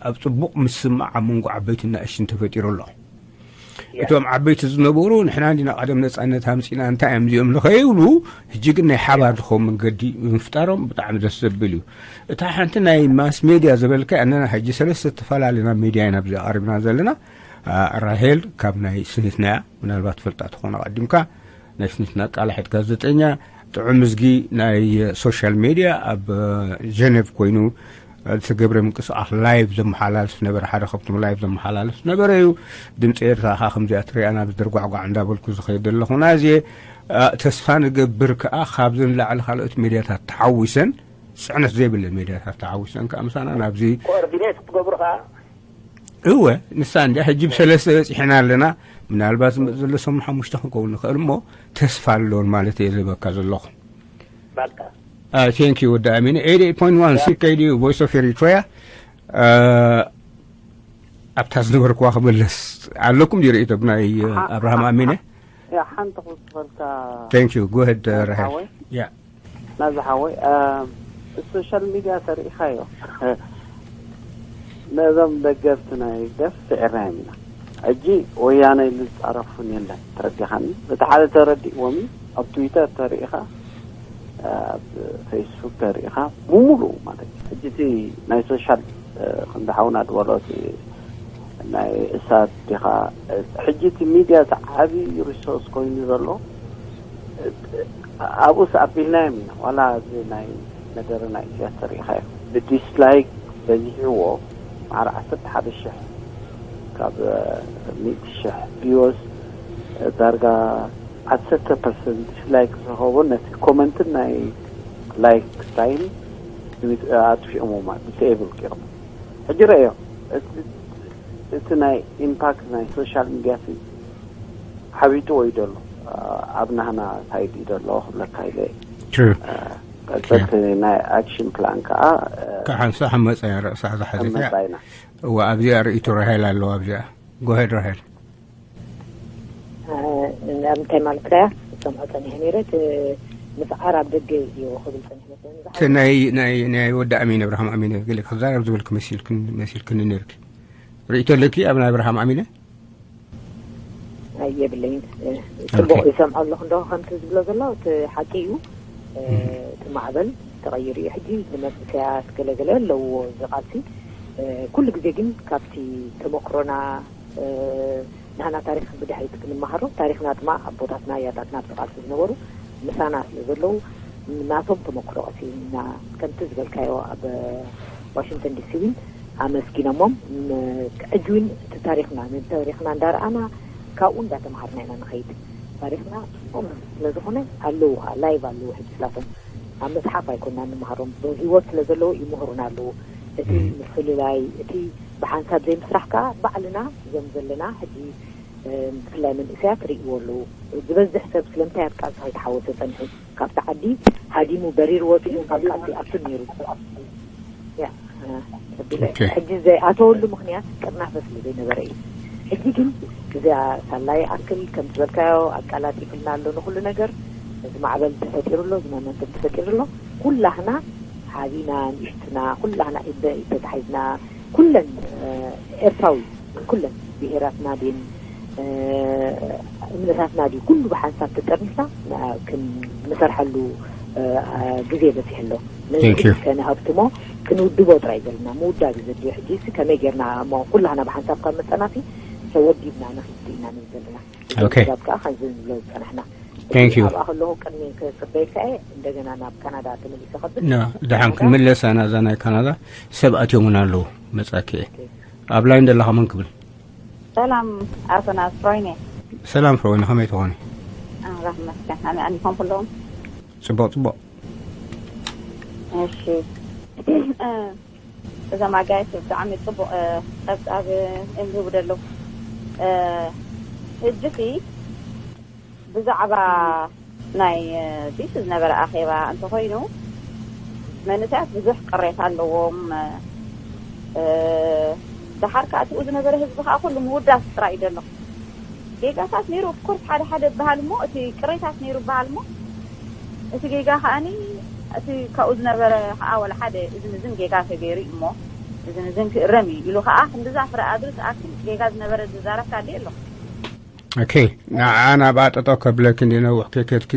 ኣብ ጽቡቕ ምስማዕ ኣብ መንጎ ዓበይትን ንኣሽትን ተፈጢሩ ኣሎ። እቶም ዓበይቲ ዝነበሩ ንሕና እንዲና ቀደም ነጻነት ኣምጺና እንታይ እዮም እዚኦም ንኸይብሉ፣ ሕጂ ግን ናይ ሓባር ዝኸውን መንገዲ ምፍጣሮም ብጣዕሚ ደስ ዘብል እዩ። እታ ሓንቲ ናይ ማስ ሜድያ ዝበልካ ኣነና ሕጂ ሰለስተ ዝተፈላለዩ ናብ ሜድያ ኢና ኣብዚ ኣቕሪብና ዘለና። ራሄል ካብ ናይ ስኒትና እያ፣ ምናልባት ትፈልጣ ትኾን ኣቐዲምካ። ናይ ስኒትና ቃልሒት ጋዜጠኛ፣ ጥዑም ምዝጊ ናይ ሶሻል ሜድያ ኣብ ጀነቭ ኮይኑ ዝተገብረ ምንቅስቃስ ላይቭ ዘመሓላልፍ ነበረ። ሓደ ካብቶም ላይቭ ዘመሓላልፍ ነበረ እዩ። ድምፂ ኤርትራ ከዓ ከምዚኣ ትሪኣ ናብ ዝድርጓዕጓዕ እንዳበልኩ ዝኸይድ ዘለኹ ናዝየ። ተስፋ ንገብር ከዓ ካብዚ ንላዕሊ ካልኦት ሜድያታት ተሓዊሰን፣ ፅዕነት ዘይብለን ሜድያታት ተሓዊሰን ከዓ ምሳና ናብዚ ኮኦርዲኔት ክትገብሩ ከዓ እወ፣ ንሳ እንዲያ ሕጂ ብሰለስተ በፂሕና ኣለና። ምናልባት ዝመፅ ዘሎ ሰሙን ሓሙሽተ ክንከውን ንኽእል እሞ ተስፋ ኣሎን ማለት እየ ዝህበካ ዘለኹ። በቃ። Thank you ወዲ ኣሚን። ኤይት ኤይት ፖይንት ዋን ሲኬዲ ቮይስ ኦፍ ኤሪትሪያ። ኣብታ ዝነበርኩዋ ክመለስ ኣለኩም ድዩ ርእይቶ ብናይ ኣብርሃም ኣሚነ? ያ ሓንቲ ክውስኸልካ Thank you go ahead ራሄል። ሓወይ ያ ናዚ ሓወይ ሶሻል ሚድያ ተሪኢኻዮ። ነዞም ደገፍቲ ናይ ህግደፍ ስዒርናዮም ኢና። ሕጂ ወያነ ኢሉ ዝፃረፉን የለን። ተረዲኻኒ? እቲ ሓደ ተረዲእዎም እዩ። ኣብ ትዊተር ተሪኢኻ፣ ኣብ ፌስቡክ ተሪኢኻ፣ ብምሉኡ ማለት እዩ። ሕጂ እቲ ናይ ሶሻል ክንዲ ሓውና ዝበሎ እቲ ናይ እሳት ዲኻ ሕጂ እቲ ሚድያ እቲ ዓብዪ ሪሶርስ ኮይኑ ዘሎ ኣብኡስ ኣቢልናዮም ኢና። ዋላ እዚ ናይ መደረ ናይ ኢሳያስ ተሪኢኻዮ ብዲስላይክ በዚሕዎ ማዕረ ዓሰርተ ሓደ ሽሕ ካብ ሚእቲ ሽሕ ቪወስ ዳርጋ ዓሰርተ ፐርሰንት ዲስላይክ ዝረኸቦ ነቲ ኮመንትን ናይ ላይክ ስታይል ኣጥፊኦምማ ዲስኤብል ገይሮም። ሕጂ ረእዮ እቲ ናይ ኢምፓክት ናይ ሶሻል ሚድያ ሲ ሓቢጥዎ እዩ ዘሎ። ኣብ ናህና ሳይድ እዩ ዘሎ ክብለካ ኢለ እየ። True. ቀፀልቲ ናይ ኣክሽን ፕላን ከዓ ካብ ሓንሳእ ሓመፀ እያ ርእሳ ዝሓዘት እያ። መፃ ኢና። እዋ ኣብዚኣ ርእይቶ ራሄል ኣለዋ ኣብዚኣ። Go ahead ራሄል። ኣብ እንታይ ማለት ያ ዝሰምዖ ፀኒሐ ነይረ እቲ ምስዓር ኣብ ደገ እዩ ክብል ፀኒሐ መስለኒ። እቲ ናይ ናይ ናይ ወዲ ኣሚን ኣብርሃም ኣሚነ ገለ ክዛረብ ዝበልክ መሲልክን መሲልክኒ ነርኪ። ርእይቶ ኣለኪ ኣብ ናይ ኣብርሃም ኣሚነ? የብለይን። ጽቡቕ ይሰምዖ ኣለኹ እንዶ ከምቲ ዝብሎ ዘሎ እቲ ሓቂ እዩ። እቲ ማዕበል ተቐይሩ እዩ ሕጂ ንመንእሰያት ገለገለ ኣለዎ እዚ ቃልሲ። ኩሉ ግዜ ግን ካብቲ ተመክሮና ናህና ታሪኽ ብድሕሪት ክንመሃሮ ታሪኽና ድማ ኣቦታትና ኣያታትና ኣብቲ ቃልሲ ዝነበሩ ምሳና ስለ ዘለዉ ናቶም ተመክሮ ቀሲምና ከምቲ ዝበልካዮ ኣብ ዋሽንግተን ዲሲ እውን ኣመስጊኖሞም ሕጂ እውን እቲ ታሪኽና ንታሪኽና እንዳረኣና ካብኡ እንዳተምሃርና ኢና ንኸይድ። ታሪኽና ጽቡቕ ስለ ዝኾነ ኣለዉ ከዓ ላይቭ ኣለዉ ሕጂ ስላቶም ኣብ መጽሓፍ ኣይኮና ንምሃሮም ብህይወት ስለ ዘለዉ ይምህሩና ኣለዉ። እቲ ምፍልላይ እቲ ብሓንሳብ ዘይምስራሕ ከዓ ባዕልና እዞም ዘለና ሕጂ ብፍላይ መንእሰያት ርእይዎ ኣለዉ። ዝበዝሕ ሰብ ስለምንታይ ኣብ ቃልሲ ከይተሓወሰ ጸኒሑ ካብቲ ዓዲ ሃዲሙ በሪሩ ወጺኡ ካብ ቃልሲ ኣብቱ ነይሩ። ሕጂ ዘይኣተወሉ ምኽንያት ጥርናፈ ስለ ዘይነበረ እዩ። ሕጂ ግን እዚኣ ሳላ ይኣክል ከም ዝበልካዮ ኣቀላጢፍልና ኣሎ ንኹሉ ነገር። እዚ ማዕበል ተፈጢሩ ኣሎ፣ እዚ ሞመንተም ተፈጢሩ ኣሎ። ኩላህና ዓቢና ንእሽትና ኩላህና ኢደ ኢድ ተታሒዝና ኩለን ኤርትራዊ ኩለን ብሄራትና ድን እምነታትና ድዩ ኩሉ ብሓንሳብ ተጠርኒፍና ንሰርሐሉ ግዜ በፂሑ ኣሎ። ነዚ ከነሃብትሞ ክንውድቦ ጥራይ ዘለና ምውዳብ እዩ ዘድልዮ። ሕጂ ሲ ከመይ ጌርና እሞ ኩላህና ብሓንሳብ ካብ መፀናሲ ተወዲብና ንኽድ ኢና ንብል ዘለና። Okay. ካብ ከዓ ከምዚ ንብሎ ዝፀናሕና Thank you. ኣብኣ ከለኹ ቅድሚ ክፅበየካ እየ እንደገና ናብ ካናዳ ተመሊሰ ከብል ና ደሓን ክንምለስ ኣና እዛ ናይ ካናዳ ሰብ ኣትዮም እውን ኣለዉ መፃኪ እየ ኣብ ላይን ደለኻ መን ክብል ሰላም ኣቶ ናስሮይነ ሰላም ፍሮይነ ከመይ ትኾኒ ኣምላኽ ይመስገን ኣነ ኣኒኾም ኩሎም ፅቡቅ ፅቡቅ እሺ እዞም ኣጋይሽ ብጣዕሚ ፅቡቅ ፀብፃብ እዮም ዝህቡ ዘለዉ ሕጂ ሲ ብዛዕባ ናይ ዲሲ ዝነበረ ኣኼባ እንተኮይኑ መንእሰያት ብዙሕ ቅሬታ ኣለዎም። ደሓር ከዓ እቲኡ ዝነበረ ህዝቢ ከዓ ኩሉ ምውዳስ ጥራይ እዩ ዘሎ። ጌጋታት ነይሩ ኦፍኮርስ ሓደ ሓደ ይበሃል እሞ እቲ ቅሬታት ነይሩ ይበሃል እሞ እቲ ጌጋ ከዓኒ እቲ ካብኡ ዝነበረ ከዓ ወላ ሓደ እዝን እዝን ጌጋ ተገይሩ እዩ እሞ እዝን እዝን ክእረም እዩ ኢሉ ከዓ ክንድዛ ፍረ ኣድሪ ዝኣክል ጌጋ ዝነበረ ዝዛረብ ካዲ ኣሎ። ኦኬ፣ ንዓና ባጠጠው ከብለኪ እንዲ ነውሕ ከይከድኪ፣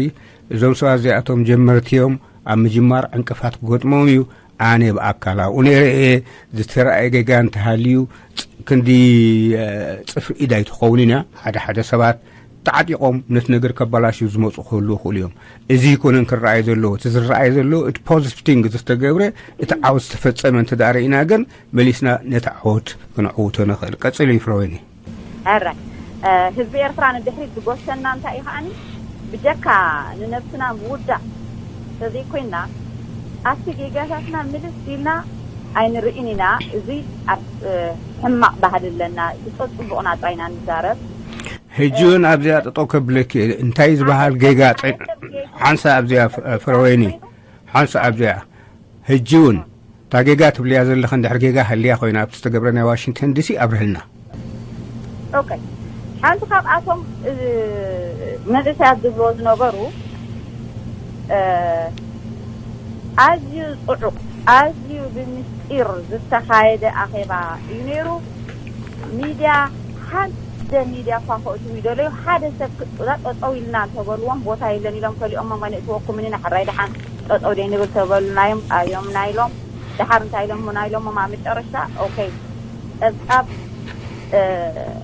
እዞም ሰባት እዚኣቶም ጀመርቲ እዮም። ኣብ ምጅማር ዕንቅፋት ክገጥሞም እዩ። ኣነ ብኣካል ኣብኡ ነይረ እየ። ዝተረኣየ ጌጋ እንተሃልዩ ክንዲ ፅፍሪ ኢድ ኣይትኸውን ኢና። ሓደ ሓደ ሰባት ተዓጢቖም ነቲ ነገር ከባላሽዩ ዝመፁ ክህልዉ ይኽእሉ እዮም። እዚ ኣይኮነን ክረኣይ ዘለዎ። እቲ ዝረኣይ ዘሎ እቲ positive thing ዝተገብረ፣ እቲ ዓወት ዝተፈፀመ እንተ ደኣ ርኢና ግን መሊስና ነቲ ዓወት ክንዕውቶ ንኽእል። ቀፅሊ ፍረወይኒ። ሕራይ ህዝቢ ኤርትራ ንድሕሪት ዝጎሰና እንታይ እዩ ከዓኒ ብጀካ ንነብስና ምውዳእ ተዘይኮይንና ኣብቲ ጌጋታትና ምልስ ኢልና ኣይንርእን ኢና። እዚ ኣብ ሕማቕ ባህሊ ኣለና። እቲ ጸጽቡቕና ጥራይ ኢና ንዛረብ። ሕጂ እውን ኣብዚኣ ጠጠው ከብለኪ እንታይ ዝበሃል ጌጋ ሓንሳ ኣብዚኣ ፍረወይኒ ሓንሳ ኣብዚኣ ሕጂ እውን እታ ጌጋ ትብልያ ዘለኺ እንድሕር ጌጋ ሃልያ ኮይና ኣብቲ ዝተገብረ ናይ ዋሽንግተን ዲሲ ኣብርህልና። ኦኬ ሓንቲ ካብኣቶም መንእሰያት ዝብልዎ ዝነበሩ ኣዝዩ ፅዑቕ ኣዝዩ ብምስጢር ዝተኻየደ ኣኼባ እዩ ነይሩ። ሚድያ ሓደ ሚድያ እኳ ከእትዉ ይደለዩ ሓደ ሰብ ክጥላ ጠጠው ኢልና እንተበልዎም ቦታ የለን ኢሎም ከሊኦሞ መን እትወኩምኒ ንሕራይ ደሓን ጠጠው ደይ ንብል ተበሉናዮም ኣዮምና ኢሎም ደሓር እንታይ ኢሎምና ኢሎሞ ኣብ መጨረሽታ ኦኬ ፀብፃብ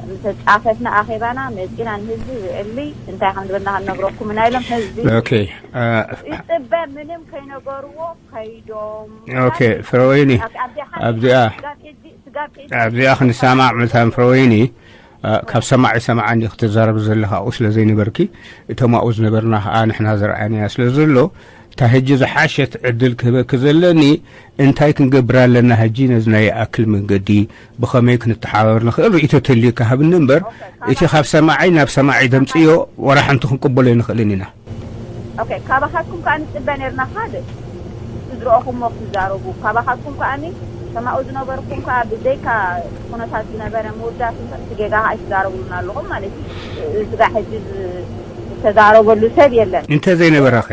ምተፃፈትና ኣኼባና መፂና ንህዝቢ ብዕሊ እንታይ ከም ዝበልና ክንነግረኩምና ኢሎም ህዝቢ ኦኬ ይፅበ ምንም ከይነገርዎ ከይዶም ኦኬ ፍረወይኒ ኣብዚኣ ኣብዚኣ ክንሰማዕ መታን ፍረወይኒ ካብ ሰማዒ ሰማዓ እንዲ ክትዛረብ ዘለኻ ኣብኡ ስለ ዘይነበርኪ እቶም ኣብኡ ዝነበርና ከዓ ንሕና ዝረኣናያ ስለ ዘሎ እታ ሕጂ ዝሓሸት ዕድል ክህበኪ ዘለኒ እንታይ ክንገብር ኣለና ሕጂ ነዚ ናይ ይኣክል መንገዲ ብኸመይ ክንተሓባበር ንኽእል ርእይቶ ተልዩካ ሃብኒ እምበር እቲ ካብ ሰማዒ ናብ ሰማዒ ደምፅዮ ወራ ሓንቲ ክንቅበሎ ኣይንኽእልን ኢና። ኦኬ ካባኻትኩም ከዓ ንፅበ ነርና ካልእ ስድረኦኹም ሞ ክትዛረቡ ካባኻትኩም ከዓ ከማኡ ዝነበርኩም ከዓ ብዘይካ ኩነታት ዝነበረ ምውዳስ እምበር እቲ ጌጋ ከዓ ኣይትዛረቡሉን ኣለኹም ማለት እዩ። ስጋ ሕጂ ዝተዛረበሉ ሰብ የለን። እንተ ዘይነበረኸ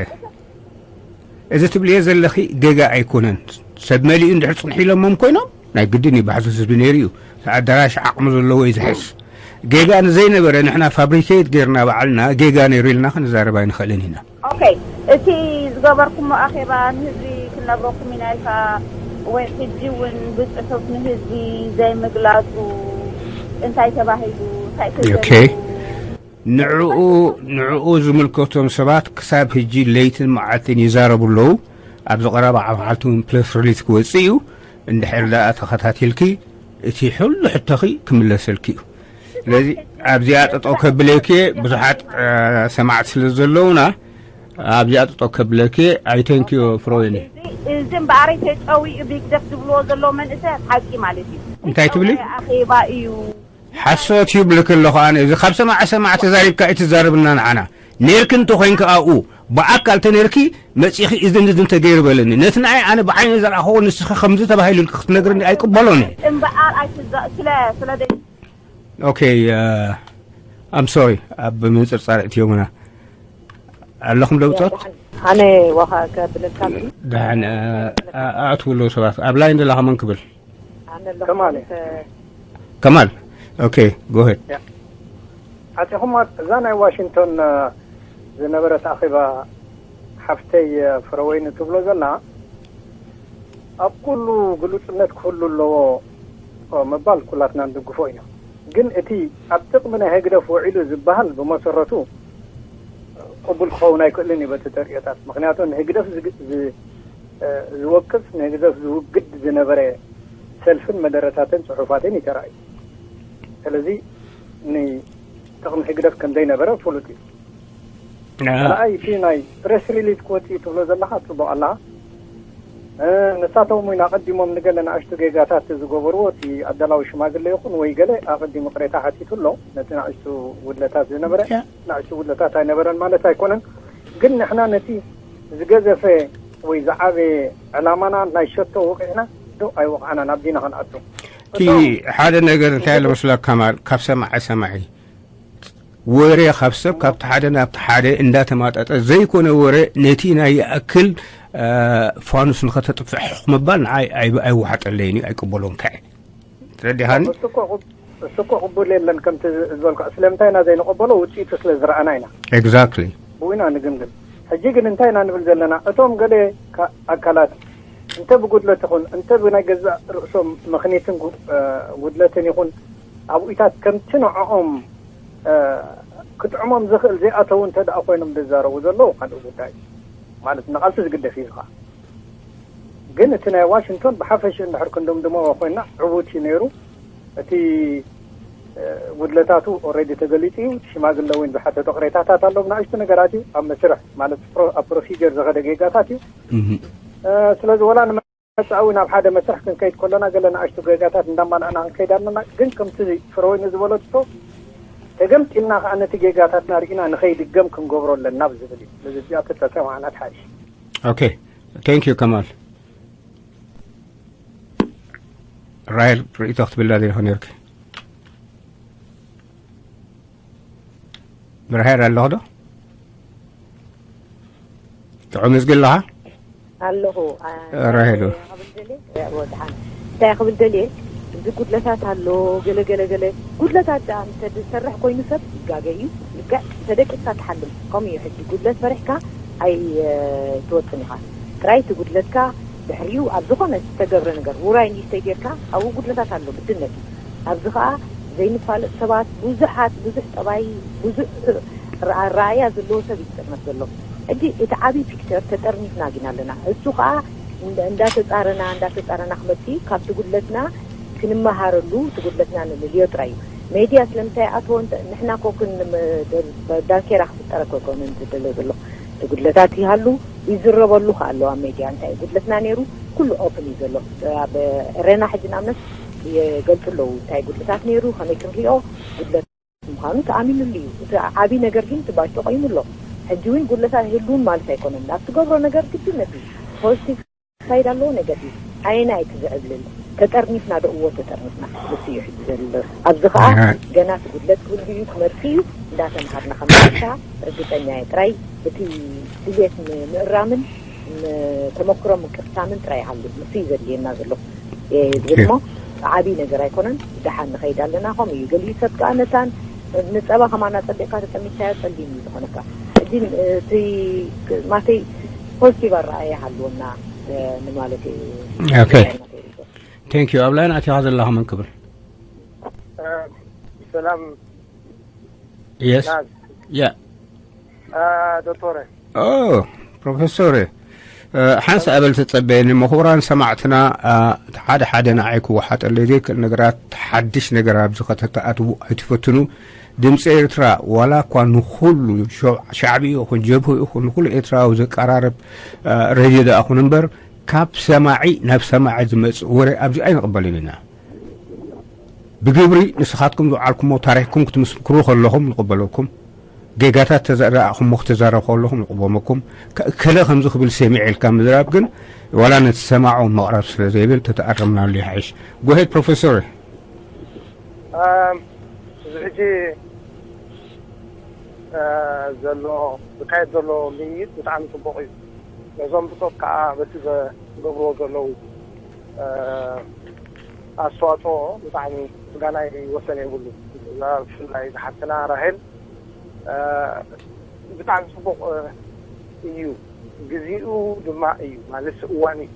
እዚ ትብልዮ ዘለኺ ጌጋ ኣይኮነን። ሰብ መሊኡ እንድሕር ፅንሑ ኢሎሞም ኮይኖም ናይ ግድን እዩ ባሕቱ ህዝቢ ነይሩ እዩ። እቲ ኣዳራሽ ዓቕሚ ዘለዎ እዩ ዝሕዝ። ጌጋ ንዘይነበረ ንሕና ፋብሪኬት ጌርና ባዕልና ጌጋ ነይሩ ኢልና ክንዛረብ ኣይንኽእልን ኢና። ኦኬ እቲ ዝገበርኩሞ ኣኼባ ንህዝቢ ክንነግረኩም ኢና ኢልካ ወይ ሕጂ እውን ብፅሑፍ ንህዝቢ ዘይምግላፁ እንታይ ተባሂሉ እንታይ ተዘሪቡ ንዕኡ ንዕኡ ዝምልከቶም ሰባት ክሳብ ሕጂ ለይትን መዓልትን ይዛረቡ ኣለዉ። ኣብዚ ቀረባ መዓልቲ እውን ፕለስ ሪሊዝ ክወፅእ እዩ። እንድሕር ደኣ ተኸታቲልኪ እቲ ሕሉ ሕቶኺ ክምለሰልኪ እዩ። ስለዚ ኣብዚኣ ጠጠው ከብለኪ እየ። ብዙሓት ሰማዕቲ ስለ ዘለውና ኣብዚኣ ጠጠው ከብለኪ እየ። ኣይተንኪዮ ፍሮይኒ። እዚ እምበኣረይ ተጨዊኡ ብህግደፍ ዝብልዎ ዘለዉ መንእሰያት ሓቂ ማለት እዩ። እንታይ ትብሊ? ኣኼባ እዩ። ሓሶት ይብልክ ኣለኹ ኣነ እዚ ካብ ሰማዕ ሰማዕ ተዛሪብካ ኣይትዛረብና ንዓና ኔርክ እንተኾይንክ ኣብኡ ብኣካል ተኔርኪ መጺኺ እዝን እዝን ተገይሩ በለኒ ነቲ ንዓይ ኣነ ብዓይነ ዝረኣኽዎ ንስኺ ከምዚ ተባሂሉ ኢልክ ክትነግርኒ ኣይቅበሎን እየ እምበኣር ኣይትዛ- ስለ ስለ ደይ ኦኬ ኣም ሶሪ ኣብ ምንፅርፃር እትዮምና ኣለኹም ለውፆት ኣነ ዋኻ ከብለካ ደሓን ኣእትውሎ ሰባት ኣብ ላይን ዘለኻ መን ክብል ከማል ከማል ኦኬ ጎሄድ ኣቲኹም እዛ ናይ ዋሽንግቶን ዝነበረት ኣኼባ ሓፍተይ ፍረወይኒ ትብሎ ዘላ ኣብ ኩሉ ግሉጽነት ክህሉ ኣለዎ ምባል ኩላትና ንድግፎ ኢና። ግን እቲ ኣብ ጥቕሚ ናይ ህግደፍ ውዒሉ ዝበሃል ብመሰረቱ ቅቡል ክኸውን ኣይክእልን እዩ በቲ ተርእዮታት። ምኽንያቱ ንህግደፍ ዝወቅስ ንህግደፍ ዝውግድ ዝነበረ ሰልፍን መደረታትን ጽሑፋትን እዩ ተራእዩ። ስለዚ ንጥቕሚ ህግደፍ ከም ዘይነበረ ፍሉጥ እዩ። ንኣይ እቲ ናይ ፕሬስ ሪሊዝ ክወፅእ እዩ ትብሎ ዘለኻ ፅቡቕ ኣላ። ንሳቶም እውን ኣቐዲሞም ንገለ ንኣሽቱ ጌጋታት ዝገበርዎ እቲ ኣዳላዊ ሽማግለ ይኹን ወይ ገለ ኣቐዲሙ ቅሬታ ሓቲቱ ኣሎ። ነቲ ንኣሽቱ ውድለታት ዝነበረ ንኣሽቱ ውድለታት ኣይነበረን ማለት ኣይኮነን። ግን ንሕና ነቲ ዝገዘፈ ወይ ዝዓበየ ዕላማና ናይ ሸቶ ወቂዕና ዶ ኣይወቕዓናን ኣብዚና ክንኣቱ እቲ ሓደ ነገር እንታይ ኣሎ መስለካ ማል ካብ ሰማዒ ሰማዒ ወረ ካብ ሰብ ካብቲ ሓደ ናብቲ ሓደ እንዳተማጠጠ ዘይኮነ ወረ ነቲ ናይ ይኣክል ፋኑስ ንኸተጥፍሕ ምባል ንዓይ ኣይወሓጠለይን እዩ ኣይቅበሎን ከዐ። ትረዲሃኒ? እሱ እኮ ቅቡል የለን ከምቲ ዝበልካ። ስለምንታይ ኢና ዘይንቐበሎ? ውፅኢቱ ስለ ዝረኣና ኢና። Exactly። ብኡ ኢና ንግምግም። ሕጂ ግን እንታይ ኢና ንብል ዘለና? እቶም ገለ ኣካላት እንተ ብጉድለት ይኹን እንተ ብናይ ገዛእ ርእሶም ምኽኒትን ጉድለትን ይኹን ኣብኡታት ከምቲ ንዕኦም ክጥዕሞም ዝኽእል ዘይኣተዉ እንተ ደኣ ኮይኖም ዝዛረቡ ዘለዉ ካልእ ጉዳይ፣ ማለት ንቓልሲ ዝግደፍ እዩ ዝኻ። ግን እቲ ናይ ዋሽንግቶን ብሓፈሽ እንድሕር ክንድምድሞ ኮይና ዕዉት እዩ ነይሩ። እቲ ጉድለታቱ ኦሬዲ ተገሊጹ እዩ። ሽማግለ እውን ዝሓተቶ ቅሬታታት ኣሎ። ብንኣሽቱ ነገራት እዩ ኣብ መስርሕ ማለት ኣብ ፕሮሲጀር ዝኸደ ጌጋታት እዩ። ስለዚ ወላ ንመጻኢ እውን ኣብ ሓደ መስርሕ ክንከይድ ከሎና ገለ ንኣሽቱ ጌጋታት እንዳማልኣና ክንከይድ ኣለና። ግን ከምቲ ፍረወይኒ ዝበለቶ ተገምጢልና ከዓ ነቲ ጌጋታትና ርኢና ንኸይድገም ክንገብሮ ኣለና ብዝብል እዩ። ስለዚ እዚኣ ተጠቀም ዓናት ሓይሽ። Okay. Thank you, Kamal. ራይል ርእይቶ ክትብላ ዲኻ ነርክ? ብርሃር ኣለኹ ዶ? ጥዑም እዝጊ ኣለኻ? ኣለኹ። ራሄሉ። ወድሓን እንታይ ክብል ደልየ እዚ ጉድለታት ኣሎ ገለ ገለ ገለ ጉድለታት ደኣ እንተ ዝሰርሕ ኮይኑ ሰብ ይጋገ እዩ። ልክዕ ተደቂስካ ትሓልም ከምኡ እዩ። ሕጂ ጉድለት ፈሪሕካ ኣይ ትወፅን ኢኻ። ጥራይ እቲ ጉድለትካ ድሕሪኡ ኣብ ዝኾነ ዝተገብረ ነገር ውራይ ንእሽተይ ጌርካ ኣብኡ ጉድለታት ኣሎ ግድነት እዩ። ኣብዚ ኸዓ ዘይንፋለጥ ሰባት ብዙሓት ብዙሕ ጠባይ ብዙሕ ኣረኣእያ ዘለዎ ሰብ እዩ ዝጥርነፍ ዘሎ። ሕጂ እቲ ዓብዪ ፒክቸር ተጠርኒፍና ግን ኣለና። እሱ ኸዓ እንዳተፃረና እንዳተፃረና ክመፅእ እዩ። ካብቲ ጉድለትና ክንመሃረሉ እቲ ጉድለትና ንልልዮ ጥራይ እዩ። ሜድያ ስለምንታይ ኣትዎ ንሕና ኮ ዳንኬራ ክፍጠረ ኮ ኣይኮነን ዝደለ ዘሎ። እቲ ጉድለታት ይሃሉ ይዝረበሉ ከ ኣለዋ ሜድያ እንታይ ጉድለትና ነይሩ ኩሉ ኦፕን እዩ ዘሎ። ኣብ ኤረና ሕጂ ንኣብነት ይገልፁ ኣለዉ እንታይ ጉድለታት ነይሩ ከመይ ክንሪኦ ጉድለት ምዃኑ ተኣሚኑሉ እዩ። እቲ ዓብዪ ነገር ግን ትባጭ ተቆይሙ ኣሎ። ሕጂ እውን ጉድለታት ይህልውን ማለት ኣይኮነን። ኣብ ትገብሮ ነገር ግድነት እዩ። ፖዚቲቭ ሳይድ ኣለዎ ኔጋቲቭ። ኣየናይ እቲ ዝዕብልል? ተጠርኒፍና ዶ እዎ ተጠርኒፍና። ንሱ እዩ ሕጂ ዘሎ። ኣብዚ ኸዓ ገና እቲ ጉድለት ክህሉ እዩ ክመጽእ እዩ። እንዳተምሃርና ከመልሳ ርግጸኛ እየ። ጥራይ እቲ ድሌት ምእራምን ተመክሮ ምቅሳምን ጥራይ ይሃሉ። ንሱ እዩ ዘድልየና ዘሎ። ዝብል እሞ ዓብዪ ነገር ኣይኮነን። ደሓን ንኸይድ ኣለና። ከምኡ እዩ ገሊኡ ሰብ ከዓ ነታን ንፀባ ከማና ፀቢቕካ ተጠሚትካዮ ፀሊም እዩ ዝኾነካ። ሕጂ እቲ ማተይ ፖዚቲቭ ኣረኣእያ ሃልወና ንማለት እዩ። ኦኬ። ቴንክ ዩ ኣብ ላይን ኣቲኻ ዘለኻ መን ክብል? ሰላም የስ ናዝ ያ ዶክተረ ኦ ፕሮፌሰር ሓንስ ኣበል ተጸበየኒ። ምኹብራን ሰማዕትና ሓደ ሓደ ንዓይ ክወሓጠለይ ዘይክእል ነገራት ሓድሽ ነገር ኣብዚ ከተተኣትዉ ኣይትፈትኑ። ድምፂ ኤርትራ ዋላ እኳ ንኹሉ ሻዕቢ ይኹን ጀብሁ ይኹን ንኹሉ ኤርትራዊ ዘቀራርብ ሬድዮ ደኣ ኹን እምበር ካብ ሰማዒ ናብ ሰማዒ ዝመፅእ ወረ ኣብዚ ኣይንቕበልን ኢና። ብግብሪ ንስኻትኩም ዝውዓልኩሞ ታሪኽኩም ክትምስክሩ ከለኹም ንቕበለኩም። ጌጋታት ተዘራእኹሞ ክትዛረብ ከለኹም ንቕበመኩም። ከለ ከምዚ ክብል ሰሚዐ ኢልካ ምዝራብ ግን ዋላ ነቲ ሰማዖ መቕረብ ስለ ዘይብል ተተኣረምናሉ ይሓይሽ። ጎሄድ ፕሮፌሰር። እዚ ሕጂ ዘሎ ዝካየድ ዘሎ ምይይጥ ብጣዕሚ ፅቡቕ እዩ። ነዞም ብፆት ከዓ በቲ ዘገብርዎ ዘለዉ ኣስተዋፅኦ ብጣዕሚ ምስጋናይ ወሰን የብሉ። እዛ ብፍላይ ዝሓፍትና ራሄል ብጣዕሚ ፅቡቕ እዩ፣ ግዚኡ ድማ እዩ ማለት እዋን እዩ።